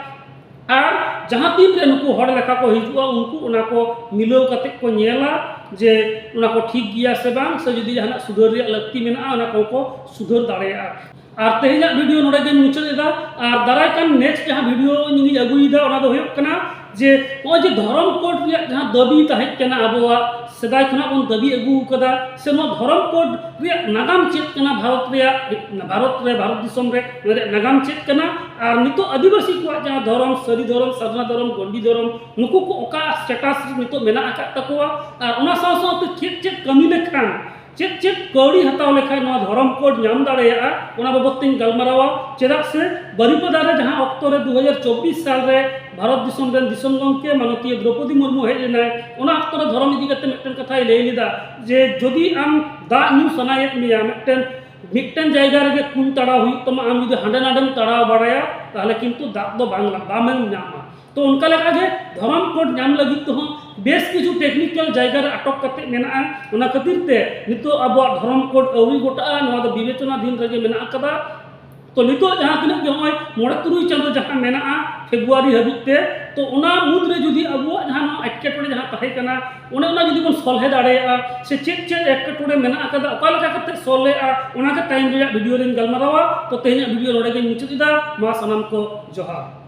ᱟᱨ ᱡᱟᱦᱟᱸ ᱛᱤᱱ ᱨᱮ ᱱᱩᱠᱩ ᱦᱚᱲ ᱞᱮᱠᱷᱟ ᱠᱚ ᱦᱤᱡᱩᱜᱼᱟ, ᱩᱱᱠᱩ ᱚᱱᱟ ᱠᱚ ᱢᱤᱞᱟᱹᱣ ᱠᱟᱛᱮ ᱠᱚ ᱧᱮᱞᱟ ᱡᱮ ᱚᱱᱟ ᱠᱚ ᱴᱷᱤᱠ ᱜᱮᱭᱟ ᱥᱮ ᱵᱟᱝ, ᱥᱮ ᱡᱩᱫᱤ ᱡᱟᱦᱟᱱᱟᱜ ᱥᱩᱫᱷᱟᱹᱨ ᱨᱮᱭᱟᱜ ᱞᱟᱹᱠᱛᱤ ᱢᱮᱱᱟᱜᱼᱟ, ᱚᱱᱟ ᱠᱚᱦᱚᱸ ᱠᱚ ᱥᱩᱫᱷᱟᱹᱨ ᱫᱟᱲᱮᱭᱟᱜᱼᱟ᱾ ᱟᱨ ᱛᱮᱦᱮᱧᱟᱜ ᱵᱷᱤᱰᱤᱭᱳ ᱱᱚᱰᱮ ᱜᱮᱧ ᱢᱩᱪᱟᱹᱫ ᱮᱫᱟ᱾ ᱟᱨ ᱫᱟᱨᱟᱭ ᱠᱟᱱ ᱱᱮᱠᱥᱴ ᱡᱟᱦᱟᱸ ᱵᱷᱤᱰᱤᱭᱳ ᱤᱧᱤᱧ ᱟᱹᱜᱩᱭᱮᱫᱟ, ᱚᱱᱟ ᱫᱚ ᱦᱩᱭᱩᱜ ᱠᱟᱱᱟ ᱡᱮ ᱱᱚᱜᱼᱚᱭ ᱡᱮ ᱫᱷᱚᱨᱚᱢ ᱠᱳᱰ ᱨᱮᱭᱟᱜ ᱡᱟᱦᱟᱸ ᱫᱟᱹᱵᱤ ᱛᱟᱦᱮᱸ ᱠᱟᱱᱟ, ᱟᱵᱚᱣᱟᱜ ᱥᱮᱫᱟᱭ ᱠᱷᱚᱱᱟᱜ ᱵᱚᱱ ᱫᱟᱹᱵᱤ ᱟᱹᱜᱩ ᱟᱠᱟᱫᱟ, ᱥᱮ ᱱᱚᱣᱟ ᱫᱷᱚᱨᱚᱢ ᱠᱳᱰ ᱨᱮᱭᱟᱜ ᱱᱟᱜᱟᱢ ᱪᱮᱫ ᱠᱟᱱᱟ, ᱵᱷᱟᱨᱚᱛ ᱨᱮᱭᱟᱜ, ᱵᱷᱟᱨᱚᱛ ᱨᱮ, ᱵᱷᱟᱨᱚᱛ ᱫᱤᱥᱚᱢ ᱨᱮ ᱱᱚᱣᱟ ᱨᱮᱭᱟᱜ ᱱᱟᱜᱟᱢ ᱪᱮᱫ ᱠᱟᱱᱟ, ᱟᱨ ᱱᱤᱛᱚᱜ ᱟᱹᱫᱤᱵᱟᱹᱥᱤ ᱠᱚᱣᱟᱜ ᱡᱟᱦᱟᱸ ᱫᱷᱚᱨᱚᱢ, ᱥᱟᱹᱨᱤ ᱫᱷᱚᱨᱚᱢ, ᱥᱟᱨᱱᱟ ᱫᱷᱚᱨᱚᱢ, ᱜᱚᱱᱰᱤ ᱫᱷᱚᱨᱚᱢ, ᱱᱩᱠᱩ ᱠᱚ ᱚᱠᱟ ᱥᱴᱮᱴᱟᱥ ᱨᱮ ᱱᱤᱛᱚᱜ ᱢᱮᱱᱟᱜ ᱟᱠᱟᱫ ᱛᱟᱠᱚᱣᱟ, ᱟᱨ ᱚᱱᱟ ᱥᱟᱶ ᱥᱟᱶᱛᱮ ᱪᱮᱫ ᱪᱮᱫ ᱠᱟᱹᱢᱤ ᱞᱮᱠᱷᱟᱱ, ᱪᱮᱫ ᱪᱮᱫ ᱠᱟᱹᱣᱰᱤ ᱦᱟᱛᱟᱣ ᱞᱮᱠᱷᱟᱱ ᱱᱚᱣᱟ ᱫᱷᱚᱨᱚᱢ ᱠᱳᱰ ᱧᱟᱢ ᱫᱟᱲᱮᱭᱟᱜᱼᱟ, ᱚᱱᱟ ᱵᱟᱵᱚᱫ ᱛᱮᱧ ᱜᱟᱞᱢᱟᱨᱟᱣᱟ᱾ ᱪᱮᱫᱟᱜ ᱥᱮ ᱵᱟᱨᱤᱯᱟᱫᱟ ᱨᱮ ᱡᱟᱦᱟᱸ ᱚᱠᱛᱚ ᱨᱮ ᱫᱩ ᱦᱟᱡᱟᱨ ᱪᱚᱵᱵᱤᱥ ᱥᱟᱞ ᱨᱮ ᱵᱷᱟᱨᱚᱛ ᱫᱤᱥᱚᱢ ᱨᱮᱱ ᱫᱤᱥᱚᱢ ᱜᱚᱢᱠᱮ ᱢᱟᱱᱚᱛᱤᱭᱟᱹ ᱫᱨᱚᱯᱚᱫᱤ ᱢᱩᱨᱢᱩ ᱦᱮᱡ ᱞᱮᱱᱟᱭ, ᱚᱱᱟ ᱚᱠᱛᱚ ᱨᱮ ᱫᱷᱚᱨᱚᱢ ᱤᱫᱤ ᱠᱟᱛᱮ ᱢᱤᱫᱴᱮᱱ ᱠᱟᱛᱷᱟᱭ ᱞᱟᱹᱭ ᱞᱮᱫᱟ ᱡᱮ ᱡᱩᱫᱤ ᱟᱢ ᱫᱟᱜ ᱧᱩ ᱥᱟᱱᱟᱭᱮᱫ ᱢᱮᱭᱟ, ᱢᱤᱫᱴᱮᱱ ᱢᱤᱫᱴᱮᱱ ᱡᱟᱭᱜᱟ ᱨᱮᱜᱮ ᱠᱩᱧ ᱛᱟᱲᱟᱣ ᱦᱩᱭᱩᱜ ᱛᱟᱢᱟ᱾ ᱟᱢ ᱡᱩᱫᱤ ᱦᱟᱸᱰᱮ ᱱᱟᱰᱮᱢ ᱛᱟᱲᱟᱣ ᱵᱟᱲᱟᱭᱟ, ᱛᱟᱦᱚᱞᱮ ᱠᱤᱱᱛᱩ ᱫᱟᱜ ᱫᱚ ᱵᱟᱝ, ᱵᱟᱢ ᱧᱟᱢᱟ᱾ ᱛᱚ ᱚᱱᱠᱟ ᱞᱮᱠᱟᱜᱮ ᱫᱷᱚᱨᱚᱢ ᱠᱳᱰ ᱧᱟᱢ ᱞᱟᱹᱜᱤᱫ ᱛᱮᱦᱚᱸ ᱵᱮᱥ ᱠᱤᱪᱷᱩ ᱴᱮᱠᱱᱤᱠᱮᱞ ᱡᱟᱭᱜᱟ ᱨᱮ ᱟᱴᱚᱠ ᱠᱟᱛᱮ ᱢᱮᱱᱟᱜᱼᱟ᱾ ᱚᱱᱟ ᱠᱷᱟᱹᱛᱤᱨ ᱛᱮ ᱱᱤᱛᱚᱜ ᱟᱵᱚᱣᱟᱜ ᱫᱷᱚᱨᱚᱢ ᱠᱳᱰ ᱟᱹᱣᱨᱤ ᱜᱚᱴᱟᱜᱼᱟ, ᱱᱚᱣᱟ ᱫᱚ ᱵᱤᱵᱮᱪᱚᱱᱟᱫᱷᱤᱱ ᱨᱮᱜᱮ ᱢᱮᱱᱟᱜ ᱟᱠᱟᱫᱟ᱾ ᱛᱚ ᱱᱤᱛᱚᱜ ᱡᱟᱦᱟᱸ ᱛᱤᱱᱟᱹᱜ ᱜᱮ ᱱᱚᱜᱼᱚᱭ ᱢᱚᱬᱮ ᱛᱩᱨᱩᱭ ᱪᱟᱸᱫᱚ ᱡᱟᱦᱟᱸ ᱢᱮᱱᱟᱜᱼᱟ ᱯᱷᱮᱵᱽᱨᱩᱣᱟᱨᱤ ᱦᱟᱹᱵᱤᱡ ᱛᱮ, ᱛᱚ ᱚᱱᱟ ᱢᱩᱫᱽᱨᱮ ᱡᱩᱫᱤ ᱟᱵᱚᱣᱟᱜ ᱡᱟᱦᱟᱸ ᱱᱚᱣᱟ ᱮᱴᱠᱮᱴᱚᱬᱮ ᱡᱟᱦᱟᱸ ᱛᱟᱦᱮᱸ ᱠᱟᱱᱟ, ᱚᱱᱮ ᱚᱱᱟ ᱡᱩᱫᱤ ᱵᱚᱱ ᱥᱚᱞᱦᱮ ᱫᱟᱲᱮᱭᱟᱜᱼᱟ, ᱥᱮ ᱪᱮᱫ ᱪᱮᱫ ᱮᱴᱠᱮᱴᱚᱬᱮ ᱢᱮᱱᱟᱜ ᱟᱠᱟᱫᱟ, ᱚᱠᱟ ᱞᱮᱠᱟ ᱠᱟᱛᱮ ᱥᱚᱞᱦᱮᱜᱼᱟ, ᱚᱱᱟᱜᱮ ᱛᱟᱭᱚᱢ ᱨᱮᱭᱟᱜ ᱵᱷᱤᱰᱤᱭᱳ ᱨᱮᱧ ᱜᱟᱞᱢᱟᱨᱟᱣᱟ᱾ ᱛᱚ ᱛᱮᱦᱮᱧᱟᱜ ᱵᱷᱤᱰᱤᱭᱳ ᱱᱚᱰᱮ ᱜᱮᱧ ᱢᱩᱪᱟᱹᱫ ᱮᱫᱟ᱾ ᱢᱟ ᱥᱟᱱᱟᱢ ᱠᱚ ᱡᱚᱦᱟᱨ᱾